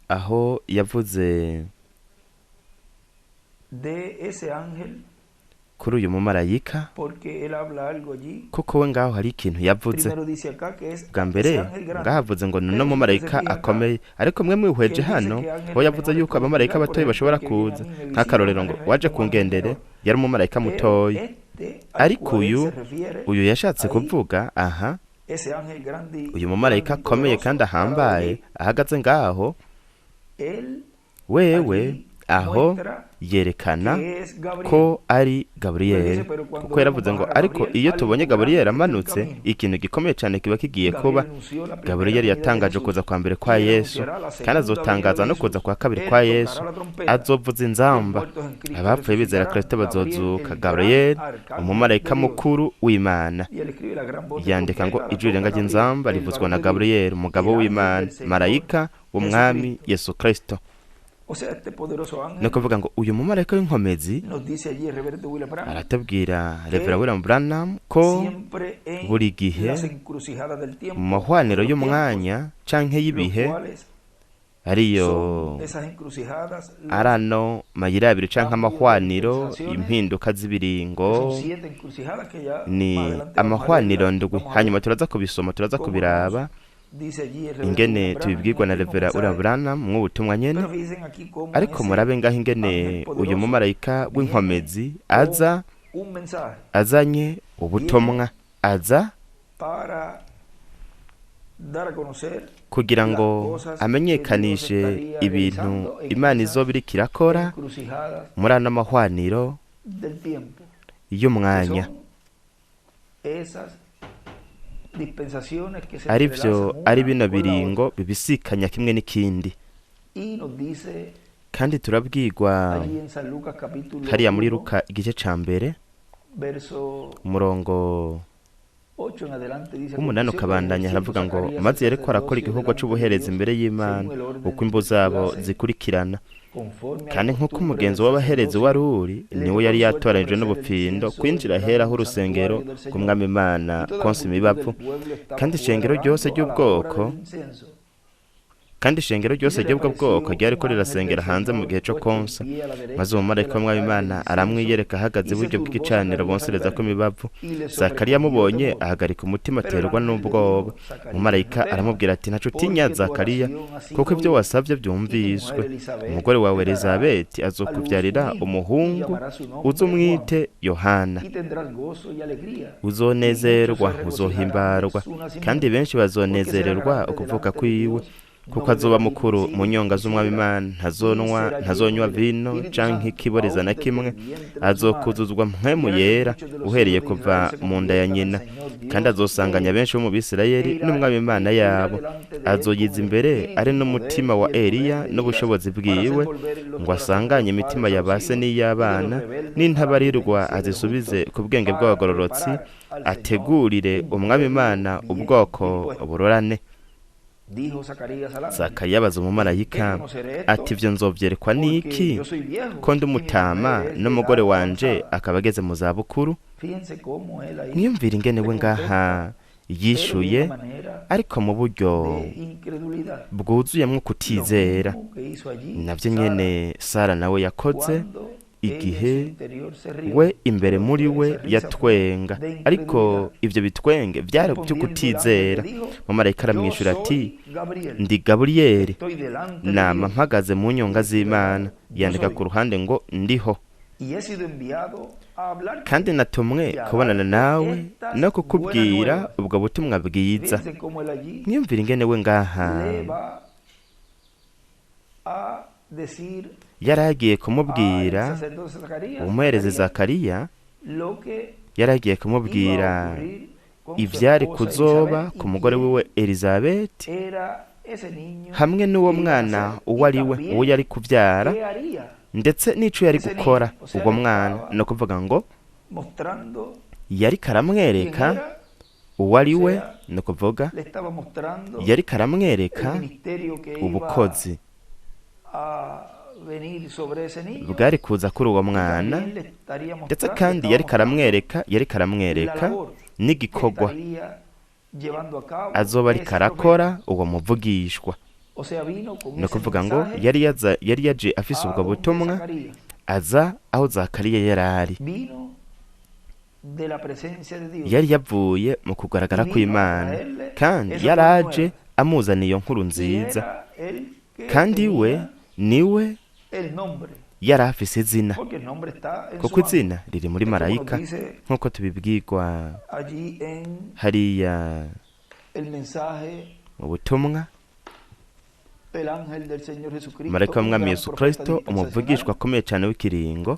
Speaker 2: aho yavuze Kuri uyu mumarayika,
Speaker 1: Porque él habla algo allí.
Speaker 2: kuko we ngaho hari ikintu yavuze.
Speaker 1: Primero dice acá que es
Speaker 2: Bwa mbere
Speaker 1: ese ángel grande.
Speaker 2: ngaho avuze ngo ni mumarayika akomeye, ariko mwe mwihweje hano aho yavuze yuko abamarayika batoyi bashobora kuza, nk'akarorero ngo waje ku ngendere yari umumarayika
Speaker 1: Pero
Speaker 2: mutoyi,
Speaker 1: este al
Speaker 2: ariko
Speaker 1: cual él
Speaker 2: uyu
Speaker 1: se refiere
Speaker 2: uyu yashatse
Speaker 1: ahí,
Speaker 2: kuvuga aha,
Speaker 1: ese ángel grande y
Speaker 2: uyu mumarayika
Speaker 1: grande y
Speaker 2: akomeye
Speaker 1: poderoso
Speaker 2: kandi
Speaker 1: parado
Speaker 2: ahambaye
Speaker 1: allí,
Speaker 2: ahagaze ngaho,
Speaker 1: él
Speaker 2: wewe
Speaker 1: allí
Speaker 2: aho
Speaker 1: muestra
Speaker 2: yerekana
Speaker 1: que es Gabriel.
Speaker 2: ko ari
Speaker 1: Pero
Speaker 2: Gaburiyeli,
Speaker 1: dice, pero cuando
Speaker 2: kuko yaravuze
Speaker 1: vemos
Speaker 2: ngo
Speaker 1: bajar a
Speaker 2: ariko
Speaker 1: Gabriel,
Speaker 2: iyo
Speaker 1: algo
Speaker 2: tubonye
Speaker 1: grande
Speaker 2: Gaburiyeli
Speaker 1: está en
Speaker 2: amanutse,
Speaker 1: camino.
Speaker 2: ikintu gikomeye cyane kiba kigiye kuba.
Speaker 1: Gabriel anunció la primera
Speaker 2: Gaburiyeli
Speaker 1: venida de
Speaker 2: yatangaje
Speaker 1: Jesús
Speaker 2: ukuza kwa mbere kwa
Speaker 1: y él
Speaker 2: Yesu,
Speaker 1: anunciará la
Speaker 2: kandi
Speaker 1: segunda venida
Speaker 2: azotangaza
Speaker 1: de
Speaker 2: no kuza
Speaker 1: Jesús.
Speaker 2: kwa kabiri
Speaker 1: Él
Speaker 2: kwa Yesu.
Speaker 1: tocará la trompeta.
Speaker 2: Azovuza
Speaker 1: Los
Speaker 2: inzamba,
Speaker 1: muertos en Cristo
Speaker 2: abapfuye bizera
Speaker 1: resucitarán.
Speaker 2: Kristo
Speaker 1: Gabriel,
Speaker 2: bazozuka.
Speaker 1: el gran
Speaker 2: Gaburiyeli,
Speaker 1: arcángel
Speaker 2: umumarayika
Speaker 1: de Dios.
Speaker 2: mukuru w'Imana.
Speaker 1: Y él escribe la gran voz de
Speaker 2: Yandika ngo
Speaker 1: trompeta, la
Speaker 2: ijwi rirenga
Speaker 1: toca Gabriel,
Speaker 2: ry'inzamba
Speaker 1: el
Speaker 2: rivuzwa
Speaker 1: varón
Speaker 2: na
Speaker 1: de Dios,
Speaker 2: Gaburiyeli, umugabo
Speaker 1: el ángel
Speaker 2: w'Imana,
Speaker 1: del Señor
Speaker 2: marayika w'umwami
Speaker 1: Jesucristo.
Speaker 2: Yesu Kristo.
Speaker 1: O sea, este poderoso
Speaker 2: Ni
Speaker 1: ángel
Speaker 2: ukuvuga ngo uyu mumarayika w'inkomezi
Speaker 1: nos dice allí el reverendo William Branham
Speaker 2: aratubwira
Speaker 1: que
Speaker 2: Reverend William Branham ko
Speaker 1: siempre en
Speaker 2: buri gihe
Speaker 1: las encrucijadas del
Speaker 2: mu
Speaker 1: tiempo,
Speaker 2: mahwaniro
Speaker 1: de los tiempos,
Speaker 2: y'umwanya canke
Speaker 1: los
Speaker 2: y'ibihe,
Speaker 1: cuales
Speaker 2: ariyo
Speaker 1: son esas encrucijadas, los
Speaker 2: ari ano mayira abiri canke
Speaker 1: cambios de
Speaker 2: amahwaniro,
Speaker 1: dispensaciones,
Speaker 2: impinduka
Speaker 1: que
Speaker 2: z'ibiringo,
Speaker 1: son 7 encrucijadas que ya
Speaker 2: ni
Speaker 1: más adelante vamos a
Speaker 2: amahwaniro
Speaker 1: leerlas,
Speaker 2: ndwi.
Speaker 1: vamos a ver
Speaker 2: Hanyuma turaza kubisoma, turaza
Speaker 1: cómo nos
Speaker 2: kubiraba
Speaker 1: dice allí el reverendo
Speaker 2: ingene
Speaker 1: William Branham en
Speaker 2: tubibwirwa na
Speaker 1: el mismo
Speaker 2: Reverend William
Speaker 1: mensaje.
Speaker 2: Branham mw'ubutumwa nyene.
Speaker 1: Pero fíjense aquí cómo
Speaker 2: Ariko
Speaker 1: ese
Speaker 2: murabe ngaho ingene
Speaker 1: ángel
Speaker 2: uyu
Speaker 1: poderoso
Speaker 2: mumarayika
Speaker 1: viene
Speaker 2: w'inkomezi
Speaker 1: con
Speaker 2: aza
Speaker 1: un mensaje,
Speaker 2: azanye
Speaker 1: viene
Speaker 2: ubutumwa, aza
Speaker 1: para dar a conocer
Speaker 2: kugira
Speaker 1: las
Speaker 2: ngo
Speaker 1: cosas que Dios
Speaker 2: amenyekanishe
Speaker 1: estaría
Speaker 2: ibintu
Speaker 1: realizando en
Speaker 2: Imana
Speaker 1: esas
Speaker 2: izoba iriko irakora
Speaker 1: encrucijadas
Speaker 2: muri ano mahwaniro
Speaker 1: del tiempo, que
Speaker 2: y'umwanya,
Speaker 1: son esas dispensaciones que se
Speaker 2: arivyo
Speaker 1: entrelazan
Speaker 2: ari
Speaker 1: una
Speaker 2: bino
Speaker 1: con la otra.
Speaker 2: biringo bibisikanya kimwe n'ikindi.
Speaker 1: Y nos dice
Speaker 2: Kandi turabwirwa
Speaker 1: allí en San Lucas capítulo
Speaker 2: hariya muri
Speaker 1: 1,
Speaker 2: Luka igice ca mbere,
Speaker 1: verso
Speaker 2: umurongo
Speaker 1: 8 en adelante, dice:
Speaker 2: w'umunani
Speaker 1: Aconteció que
Speaker 2: ukabandanya,
Speaker 1: ejerciendo
Speaker 2: haravuga ngo
Speaker 1: Zacarías
Speaker 2: maze
Speaker 1: el
Speaker 2: yariko arakora
Speaker 1: sacerdocio
Speaker 2: igikorwa
Speaker 1: delante de
Speaker 2: c'ubuherezi
Speaker 1: Dios,
Speaker 2: imbere y'Imana,
Speaker 1: según el
Speaker 2: uko
Speaker 1: orden
Speaker 2: imbo
Speaker 1: de su
Speaker 2: zabo
Speaker 1: clase,
Speaker 2: zikurikirana,
Speaker 1: conforme a la
Speaker 2: kandi nk'uko
Speaker 1: costumbre del
Speaker 2: umugenzo w'abaherezi
Speaker 1: sacerdocio,
Speaker 2: wari uri,
Speaker 1: le
Speaker 2: niwe
Speaker 1: dio
Speaker 2: yari
Speaker 1: por suerte
Speaker 2: yatoranijwe
Speaker 1: ofrecer el
Speaker 2: n'ubufindo
Speaker 1: incienso
Speaker 2: kwinjira
Speaker 1: entrando
Speaker 2: ahera
Speaker 1: en el
Speaker 2: h'urusengero
Speaker 1: santuario del Señor.
Speaker 2: rw'umwami Imana
Speaker 1: Y toda la
Speaker 2: konsa
Speaker 1: multitud del
Speaker 2: imibavu,
Speaker 1: pueblo estaba
Speaker 2: kandi
Speaker 1: fuera
Speaker 2: ishengero ryose
Speaker 1: orando a la hora
Speaker 2: ry'ubwoko
Speaker 1: del incenso.
Speaker 2: kandi ishengero
Speaker 1: Y
Speaker 2: ryose
Speaker 1: se le
Speaker 2: ry'ubwo bwoko
Speaker 1: apareció
Speaker 2: ryariko
Speaker 1: un ángel del
Speaker 2: rirasengera hanze mu
Speaker 1: Señor
Speaker 2: gihe co
Speaker 1: puesto en
Speaker 2: konsa.
Speaker 1: pie a la
Speaker 2: Maze
Speaker 1: derecha
Speaker 2: umumarayika
Speaker 1: del
Speaker 2: w'umwami
Speaker 1: altar del
Speaker 2: Imana
Speaker 1: incienso,
Speaker 2: aramwiyereka ahagaze
Speaker 1: y se
Speaker 2: iburyo
Speaker 1: turbó
Speaker 2: bw'igicaniro
Speaker 1: Zacarías al
Speaker 2: bonserezako
Speaker 1: verle,
Speaker 2: imibavu.
Speaker 1: y le
Speaker 2: Zakariya
Speaker 1: sobrecogió el
Speaker 2: amubonye
Speaker 1: temor.
Speaker 2: ahagarika umutima
Speaker 1: Pero el
Speaker 2: aterwa
Speaker 1: ángel le
Speaker 2: n'ubwoba.
Speaker 1: dijo: Zacarías, no
Speaker 2: Umumarayika
Speaker 1: temas,
Speaker 2: aramubwira ati ntaco utinya
Speaker 1: porque tu
Speaker 2: Zakariya,
Speaker 1: oración ha
Speaker 2: kuko
Speaker 1: sido
Speaker 2: ibyo
Speaker 1: oída,
Speaker 2: wasavye
Speaker 1: y tu
Speaker 2: vyumviswe.
Speaker 1: mujer Elizabeth
Speaker 2: Umugore wawe
Speaker 1: te dará
Speaker 2: Elizabeti
Speaker 1: a luz un
Speaker 2: azokuvyarira
Speaker 1: hijo, y
Speaker 2: umuhungu,
Speaker 1: llamarás su nombre
Speaker 2: uze
Speaker 1: Juan,
Speaker 2: umwite Yohana.
Speaker 1: y tendrás gozo y alegría, y muchos se
Speaker 2: Uzonezerwa,
Speaker 1: regocijarán de
Speaker 2: uzohimbarwa,
Speaker 1: su
Speaker 2: kandi
Speaker 1: nacimiento,
Speaker 2: benshi
Speaker 1: porque será
Speaker 2: bazonezererwa
Speaker 1: grande
Speaker 2: ukuvuka
Speaker 1: delante de
Speaker 2: kwiwe,
Speaker 1: Dios,
Speaker 2: kuko
Speaker 1: no
Speaker 2: azoba
Speaker 1: beberá vino
Speaker 2: mukuru
Speaker 1: ni
Speaker 2: mu nyonga
Speaker 1: sidra,
Speaker 2: z'umwami Imana,
Speaker 1: y
Speaker 2: ntazonwa
Speaker 1: será lleno
Speaker 2: ntazonywa
Speaker 1: del
Speaker 2: vino
Speaker 1: Espíritu
Speaker 2: canke
Speaker 1: Santo
Speaker 2: ikiboreza
Speaker 1: aún
Speaker 2: na
Speaker 1: desde el
Speaker 2: kimwe,
Speaker 1: vientre de su madre.
Speaker 2: azokuzuzwa mpwemu
Speaker 1: Y hará que
Speaker 2: yera
Speaker 1: muchos de los
Speaker 2: uhereye
Speaker 1: hijos de
Speaker 2: kuva
Speaker 1: Israel se
Speaker 2: mu nda ya
Speaker 1: conviertan al
Speaker 2: nyina,
Speaker 1: Señor
Speaker 2: kandi
Speaker 1: Dios de
Speaker 2: azosanganya
Speaker 1: ellos,
Speaker 2: benshi bo mu
Speaker 1: e
Speaker 2: Bisirayeli
Speaker 1: irá,
Speaker 2: n'umwami Imana
Speaker 1: e irá
Speaker 2: yabo.
Speaker 1: delante de él con
Speaker 2: Azoyiza
Speaker 1: el
Speaker 2: imbere ari
Speaker 1: espíritu y poder
Speaker 2: n'umutima wa
Speaker 1: y el poder
Speaker 2: Eliya
Speaker 1: de Elías,
Speaker 2: n'ubushobozi
Speaker 1: para hacer
Speaker 2: bwiwe,
Speaker 1: volver los
Speaker 2: ngo
Speaker 1: corazones de
Speaker 2: asanganye
Speaker 1: los
Speaker 2: imitima
Speaker 1: padres a
Speaker 2: ya
Speaker 1: los
Speaker 2: ba se
Speaker 1: hijos y de los
Speaker 2: n'iy'abana,
Speaker 1: rebeldes a la
Speaker 2: n'intabarirwa
Speaker 1: prudencia de los
Speaker 2: azisubize
Speaker 1: justos,
Speaker 2: ku bwenge
Speaker 1: para
Speaker 2: bw'abagororotsi,
Speaker 1: preparar al Señor
Speaker 2: ategurire
Speaker 1: un
Speaker 2: umwami
Speaker 1: pueblo
Speaker 2: Imana
Speaker 1: bien
Speaker 2: ubwoko
Speaker 1: dispuesto.
Speaker 2: burorane.
Speaker 1: Dijo Zacarías al ángel:
Speaker 2: Zakariya abaza
Speaker 1: ¿Qué
Speaker 2: umumarayika
Speaker 1: conoceré
Speaker 2: ati
Speaker 1: esto?
Speaker 2: ivyo nzovyerekwa
Speaker 1: Porque
Speaker 2: n'iki,
Speaker 1: yo soy viejo
Speaker 2: ko ndi
Speaker 1: y mi
Speaker 2: umutama
Speaker 1: mujer es de
Speaker 2: n'umugore
Speaker 1: edad
Speaker 2: wanje
Speaker 1: avanzada.
Speaker 2: akaba ageze mu zabukuru.
Speaker 1: Fíjense cómo él ahí
Speaker 2: Mwiyumvire ingene
Speaker 1: le
Speaker 2: we ngaha
Speaker 1: contesta, pero de
Speaker 2: yishuye,
Speaker 1: una manera
Speaker 2: ariko mu buryo
Speaker 1: de incredulidad.
Speaker 2: bwuzuyemwo
Speaker 1: Lo
Speaker 2: kutizera.
Speaker 1: mismo que hizo allí
Speaker 2: Navyo
Speaker 1: Sara
Speaker 2: nyene Sara nawe yakoze
Speaker 1: cuando ella en su
Speaker 2: igihe
Speaker 1: interior se rió,
Speaker 2: we imbere
Speaker 1: pero
Speaker 2: muri
Speaker 1: fue,
Speaker 2: we
Speaker 1: esa risa fue
Speaker 2: yatwenga,
Speaker 1: de
Speaker 2: ariko
Speaker 1: incredulidad.
Speaker 2: ivyo bitwenge vyari
Speaker 1: Respondiendo el ángel le
Speaker 2: vy'ukutizera.
Speaker 1: dijo:
Speaker 2: Umumarayika
Speaker 1: Yo
Speaker 2: aramwishura ati
Speaker 1: soy Gabriel,
Speaker 2: ndi Gaburiyeli,
Speaker 1: estoy delante de
Speaker 2: nama
Speaker 1: Dios.
Speaker 2: mpagaze mu nyonga
Speaker 1: Y escribe al
Speaker 2: z'Imana.
Speaker 1: lado: Yo
Speaker 2: Yandika
Speaker 1: soy,
Speaker 2: ku ruhande ngo ndiho,
Speaker 1: y he sido enviado a hablarte
Speaker 2: kandi natumwe
Speaker 1: y a
Speaker 2: kubonana
Speaker 1: darte
Speaker 2: nawe no
Speaker 1: estas buenas
Speaker 2: kukubwira
Speaker 1: nuevas.
Speaker 2: ubwo butumwa bwiza.
Speaker 1: Fíjense cómo él allí
Speaker 2: Mwiyumvire ingene we ngaha
Speaker 1: le va a decir
Speaker 2: yari agiye
Speaker 1: al
Speaker 2: kumubwira
Speaker 1: sacerdote Zacarías,
Speaker 2: umuherezi
Speaker 1: Zacarías
Speaker 2: Zakariya,
Speaker 1: lo que
Speaker 2: yari agiye
Speaker 1: iba a
Speaker 2: kumubwira
Speaker 1: ocurrir con su
Speaker 2: ivyari
Speaker 1: esposa
Speaker 2: kuzoba
Speaker 1: Elizabeth
Speaker 2: ku
Speaker 1: y
Speaker 2: mugore
Speaker 1: quién
Speaker 2: wiwe Elizabeti
Speaker 1: era ese niño
Speaker 2: hamwe n'uwo
Speaker 1: que iba a
Speaker 2: mwana
Speaker 1: nacer
Speaker 2: uwo
Speaker 1: y
Speaker 2: ari we, uwo
Speaker 1: también
Speaker 2: yari kuvyara,
Speaker 1: qué haría
Speaker 2: ndetse n'ico yari
Speaker 1: ese niño.
Speaker 2: gukora
Speaker 1: O sea,
Speaker 2: uwo
Speaker 1: le
Speaker 2: mwana.
Speaker 1: estaba
Speaker 2: Ni ukuvuga ngo
Speaker 1: mostrando
Speaker 2: yariko
Speaker 1: quién
Speaker 2: aramwereka
Speaker 1: era,
Speaker 2: uwo ari
Speaker 1: o
Speaker 2: we,
Speaker 1: sea,
Speaker 2: ni ukuvuga
Speaker 1: le estaba mostrando
Speaker 2: yariko
Speaker 1: el
Speaker 2: aramwereka
Speaker 1: ministerio que iba
Speaker 2: ubukozi
Speaker 1: a venir sobre ese niño
Speaker 2: bwari kuza kuri uwo
Speaker 1: y
Speaker 2: mwana,
Speaker 1: también le estaría
Speaker 2: ndetse
Speaker 1: mostrando, le
Speaker 2: kandi
Speaker 1: estaba
Speaker 2: yariko
Speaker 1: mostrando
Speaker 2: aramwereka yariko
Speaker 1: la
Speaker 2: aramwereka
Speaker 1: labor que
Speaker 2: n'igikorwa
Speaker 1: estaría llevando a cabo
Speaker 2: azoba ariko
Speaker 1: ese profeta.
Speaker 2: arakora uwo muvugishwa.
Speaker 1: O sea, vino con
Speaker 2: Ni
Speaker 1: ese
Speaker 2: ukuvuga ngo
Speaker 1: mensaje
Speaker 2: yari yaje afise
Speaker 1: a
Speaker 2: ubwo
Speaker 1: donde
Speaker 2: butumwa,
Speaker 1: Zacarías.
Speaker 2: aza aho Zakariya yari ari,
Speaker 1: Vino
Speaker 2: Yari yavuye mu kugaragara kw'Imana, kandi yaraje amuzaniye iyo nkuru nziza, kandi we niwe yari afise izina, kuko izina riri muri marayika, nk'uko tubibwirwa hariya mu butumwa. Marayika w'Umwami Yesu Kristo, umuvugishwa akomeye cyane w'ikiringo.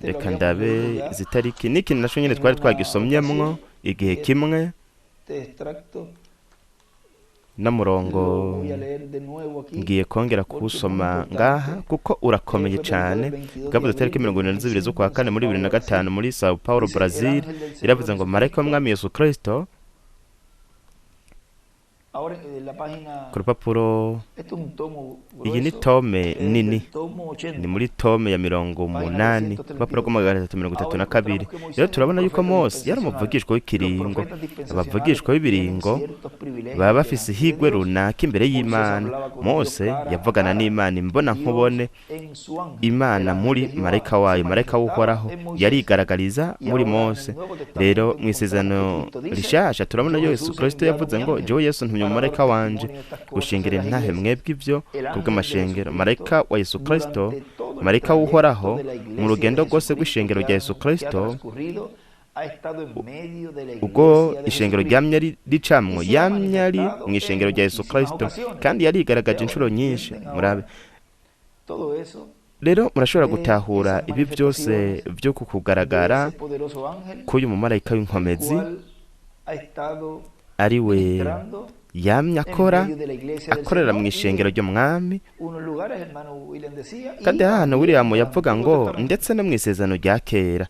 Speaker 2: Reka ndabe izi tariki n'ikintu naco nyene twari twagisomyemwo igihe kimwe n'umurongo, ngiye kongera kuwusoma ngaha kuko urakomeye cyane. Bwavuze tariki 22 z'ukwa kane muri 2005 muri Sao Paulo, Brazil. Iravuze ngo marayika w'Umwami Yesu Kristo, ku rupapuro, iyi ni tome nini, ni muri tome ya 80, urupapuro rwa 332. Rero turabona yuko Mose yari umuvugishwa w'ikiringo. Abavugishwa b'ibiringo baba bafise ihigwe runaka imbere y'Imana. Mose yavugana n'Imana imbona nkubone, Imana muri marayika wayo, marayika w'Uhoraho yarigaragariza muri Mose. Rero mu Isezerano Rishasha turabona Yesu Kristo yavuze ngo: "Jewe Yesu ntumye umumarayika wanje gushingira intahe mwebwe ivyo kubw'amashengero." Marayika wa Yesu Kristo, marayika w'Uhoraho, mu rugendo rwose rw'ishengero rya Yesu Kristo, ubwo ishengero ryamye ricamwo, yamye ari mu ishengero rya Yesu Kristo, kandi yarigaragaje inshuro nyinshi. Murabe rero, murashobora gutahura ibi byose byo kukugaragara k'uyu mumarayika w'inkomezi, ari we yamye akora, akorera mu ishengero ry'Umwami. Kandi hano William yavuga ngo ndetse no mu Isezerano rya Kera,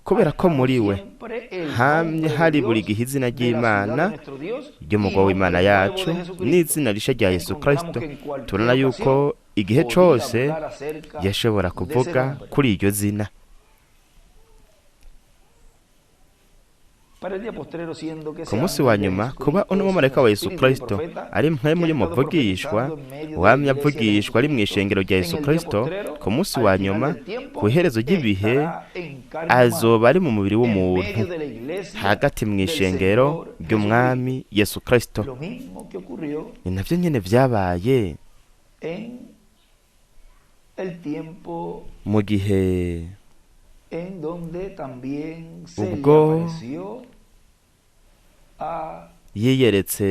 Speaker 2: kubera ko muri we hamye hari buri gihe izina ry'Imana ry'umugwa w'Imana yacu n'izina risha rya Yesu Kristo. Turabona yuko igihe cose yashobora kuvuga kuri iryo zina. Ku munsi wa nyuma, kuba uno mumarayika wa Yesu Kristo ari mpwemu y'umuvugishwa wamye avugishwa ari mu ishengero rya Yesu Kristo, ku munsi wa nyuma, ku iherezo ry'ibihe, azoba ari mu mubiri w'umuntu hagati mu ishengero ry'Umwami Yesu Kristo. Ni navyo nyene vyabaye mu gihe ubwo yiyeretse,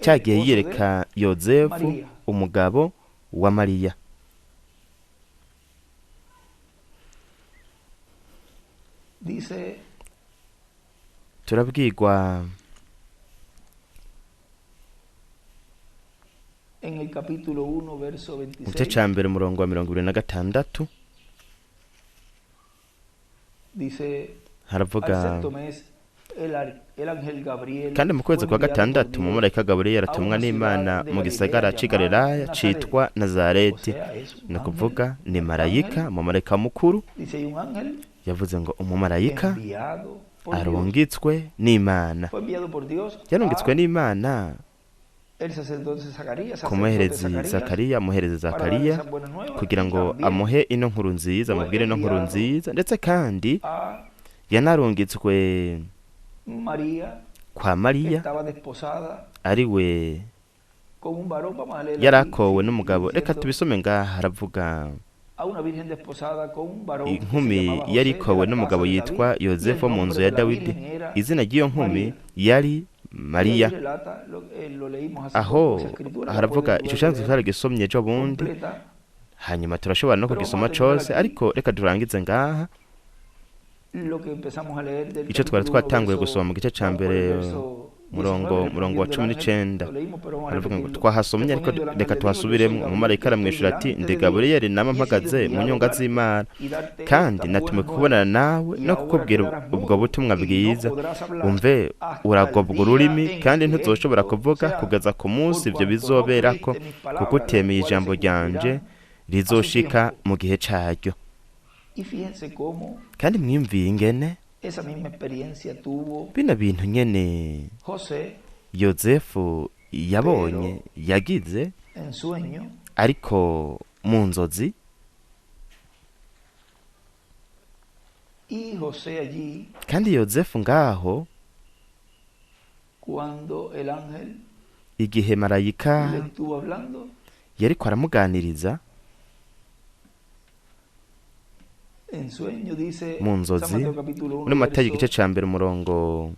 Speaker 2: cya gihe yiyereka Yozefu, umugabo wa Mariya. Turabwirwa mu gice ca mbere, umurongo wa 26, haravuga: "Kandi mu kwezi kwa gatandatu umumarayika Gaburiyeli aratumwa n'Imana mu gisagara c'i Galilaya citwa Nazareti." Ni ukuvuga ni marayika, umumarayika mukuru. Yavuze ngo umumarayika arungitswe n'Imana, yarungitswe n'Imana ku muherezi Zakariya, muherezi Zakariya, kugira ngo amuhe ino nkuru nziza, amubwire ino nkuru nziza. Ndetse kandi yanarungitswe kwa Mariya, ari we yarakowe n'umugabo. Reka tubisome ngaha. Haravuga inkumi yarikowe n'umugabo yitwa Yozefu mu nzu ya Dawidi, izina ry'iyo nkumi yari Mariya. Aho haravuga icyo cyanditswe twaragisomye ejo bundi, hanyuma turashobora no kugisoma cose, ariko reka turangize ngaha icyo twari twatanguye gusoma mu gice ca mbere, murongo wa 19. Haravuga ngo twahasomye, ariko reka tuhasubiremo. Umumarayika aramwishura ati: "Ndi Gaburiyeli, nama mpagaze mu nyonga z'Imana, kandi natumwe kubonana nawe no kukubwira ubwo butumwa bwiza. Umve, uragobwa ururimi kandi ntuzoshobora kuvuga kugeza ku munsi ibyo bizoberako, kuko utemeye ijambo ryanje rizoshika mu gihe caryo." Kandi mwiyumviye ingene bino bintu nyene Yozefu Yabonye yagize
Speaker 1: En sueño,
Speaker 2: ariko mu nzozi.
Speaker 1: Y José allí,
Speaker 2: Kandi Yozefu ngaho,
Speaker 1: cuando el ángel
Speaker 2: igihe marayika
Speaker 1: le estuvo hablando,
Speaker 2: yariko aramuganiriza
Speaker 1: en sueño dice
Speaker 2: mu
Speaker 1: San
Speaker 2: nzozi,
Speaker 1: Mateo capítulo 1,
Speaker 2: muri Matayo
Speaker 1: verso
Speaker 2: igice ca mbere umurongo